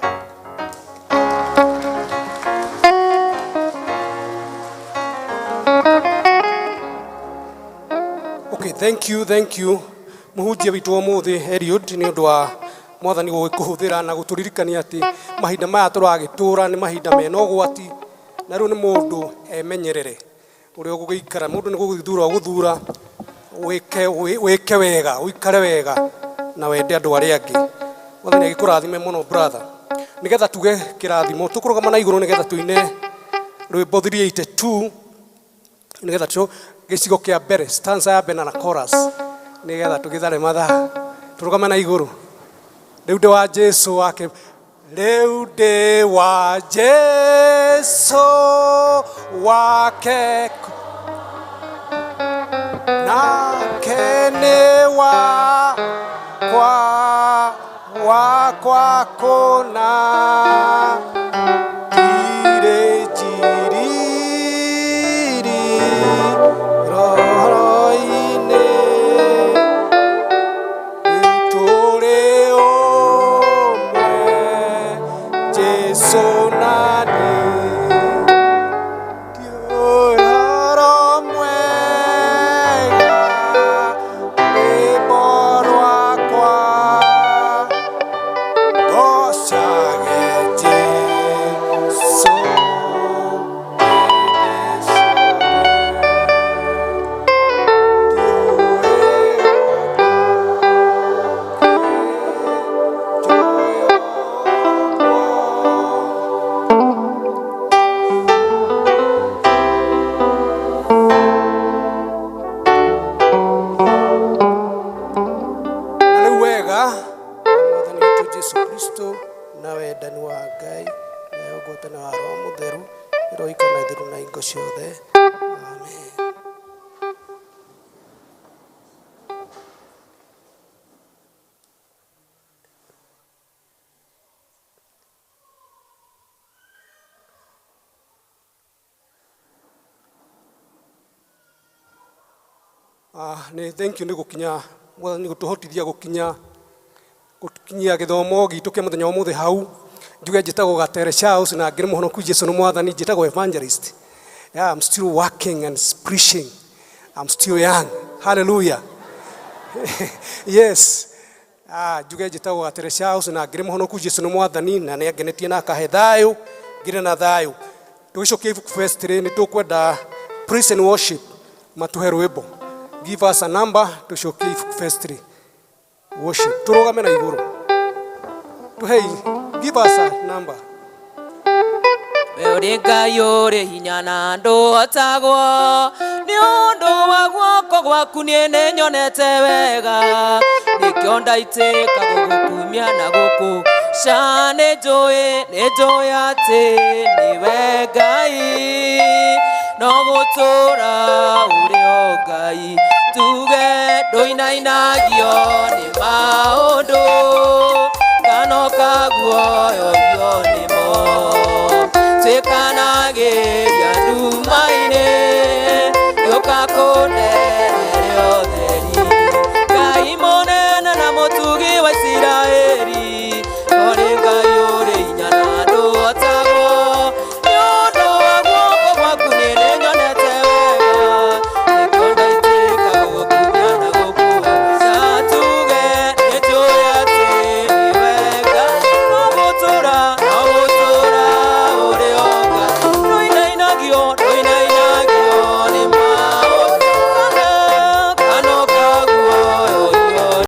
Okay, thank you, thank you. Mũhunjia witũ ũmũthĩ Eliud nĩ ũndũ wa mwathani gũgĩkũhũthĩra na gũtũririkania atĩ mahinda maya tũragĩtũra nĩ mahinda mena ũgwati na rĩu nĩ mũndũ emenyerere ũrĩa ũgũgĩikara. Mũndũ nĩ gũgĩthura ũgũthura wĩke wega, ũikare wega na wende andũ arĩa angĩ. Mwathani agĩkũrathime mũno brother. Nĩgetha tuge kĩrathimo tũkũrũgama na igũrũ nĩgetha tũine rwĩmbo 382 nĩgetha tũ gĩcigo kĩa mbere stanza ya mbere na chorus nĩgetha tũgĩthare mathaa tũrũgame na igũrũ. Rĩu ndĩ wa Jesu wake, rĩu ndĩ wa Jesu wake nake nĩ wakwa wakwa kũna ndirĩ njiriri roho-inĩ tũrĩ ũmwe Jesu na niĩ ũhoro mwega rwĩmbo rwakwa ngocage Jesu. Na rĩu wega mwathani witũ Jesu Kristo na wendani wa Ngai nayo ngwatanĩro ya Roho Mũtheru ĩroikara na ithuĩ na hingo ciothe. Amen. Nĩ thank you nĩ gũkinya mwathani gũtũhotithia gũkinya gũkinyia gĩthomo gitũ kĩa mũthenya wa ũmũthĩ hau. Njuge njĩtagwo Gatere Charles na ngĩrĩ mũhonoku Jesu nĩ mwathani, njĩtagwo evangelist. Yeah, I'm still working and preaching. I'm still young. Hallelujah. Yes. Njuge njĩtagwo Gatere Charles na ngĩrĩ mũhonoku Jesu nĩ mwathani na nĩ angenetie na akahe thayũ, ngĩrĩ na thayũ. Tũgĩcokia ibuku first rĩ, nĩ tũkwenda praise and worship matũhe rwĩmbo. Give us a number tũcokie ibuku first rĩ. Worship. Tũrũgame na igũrũ. Tuhei, give us a number. We ũrĩ Ngai ũrĩ hinya na ndũhotagwo nĩ ũndũ wa guoko gwaku niĩ nĩ nyonete wega nĩkĩo ndaitĩka gũgũkumia na gũkũ ca nĩ njũĩ nĩ njũĩ atĩ nĩwe Ngai no gũtũra ũrĩ o Ngai tuge ndũinainagio nĩ maũndũ kana ũkaguo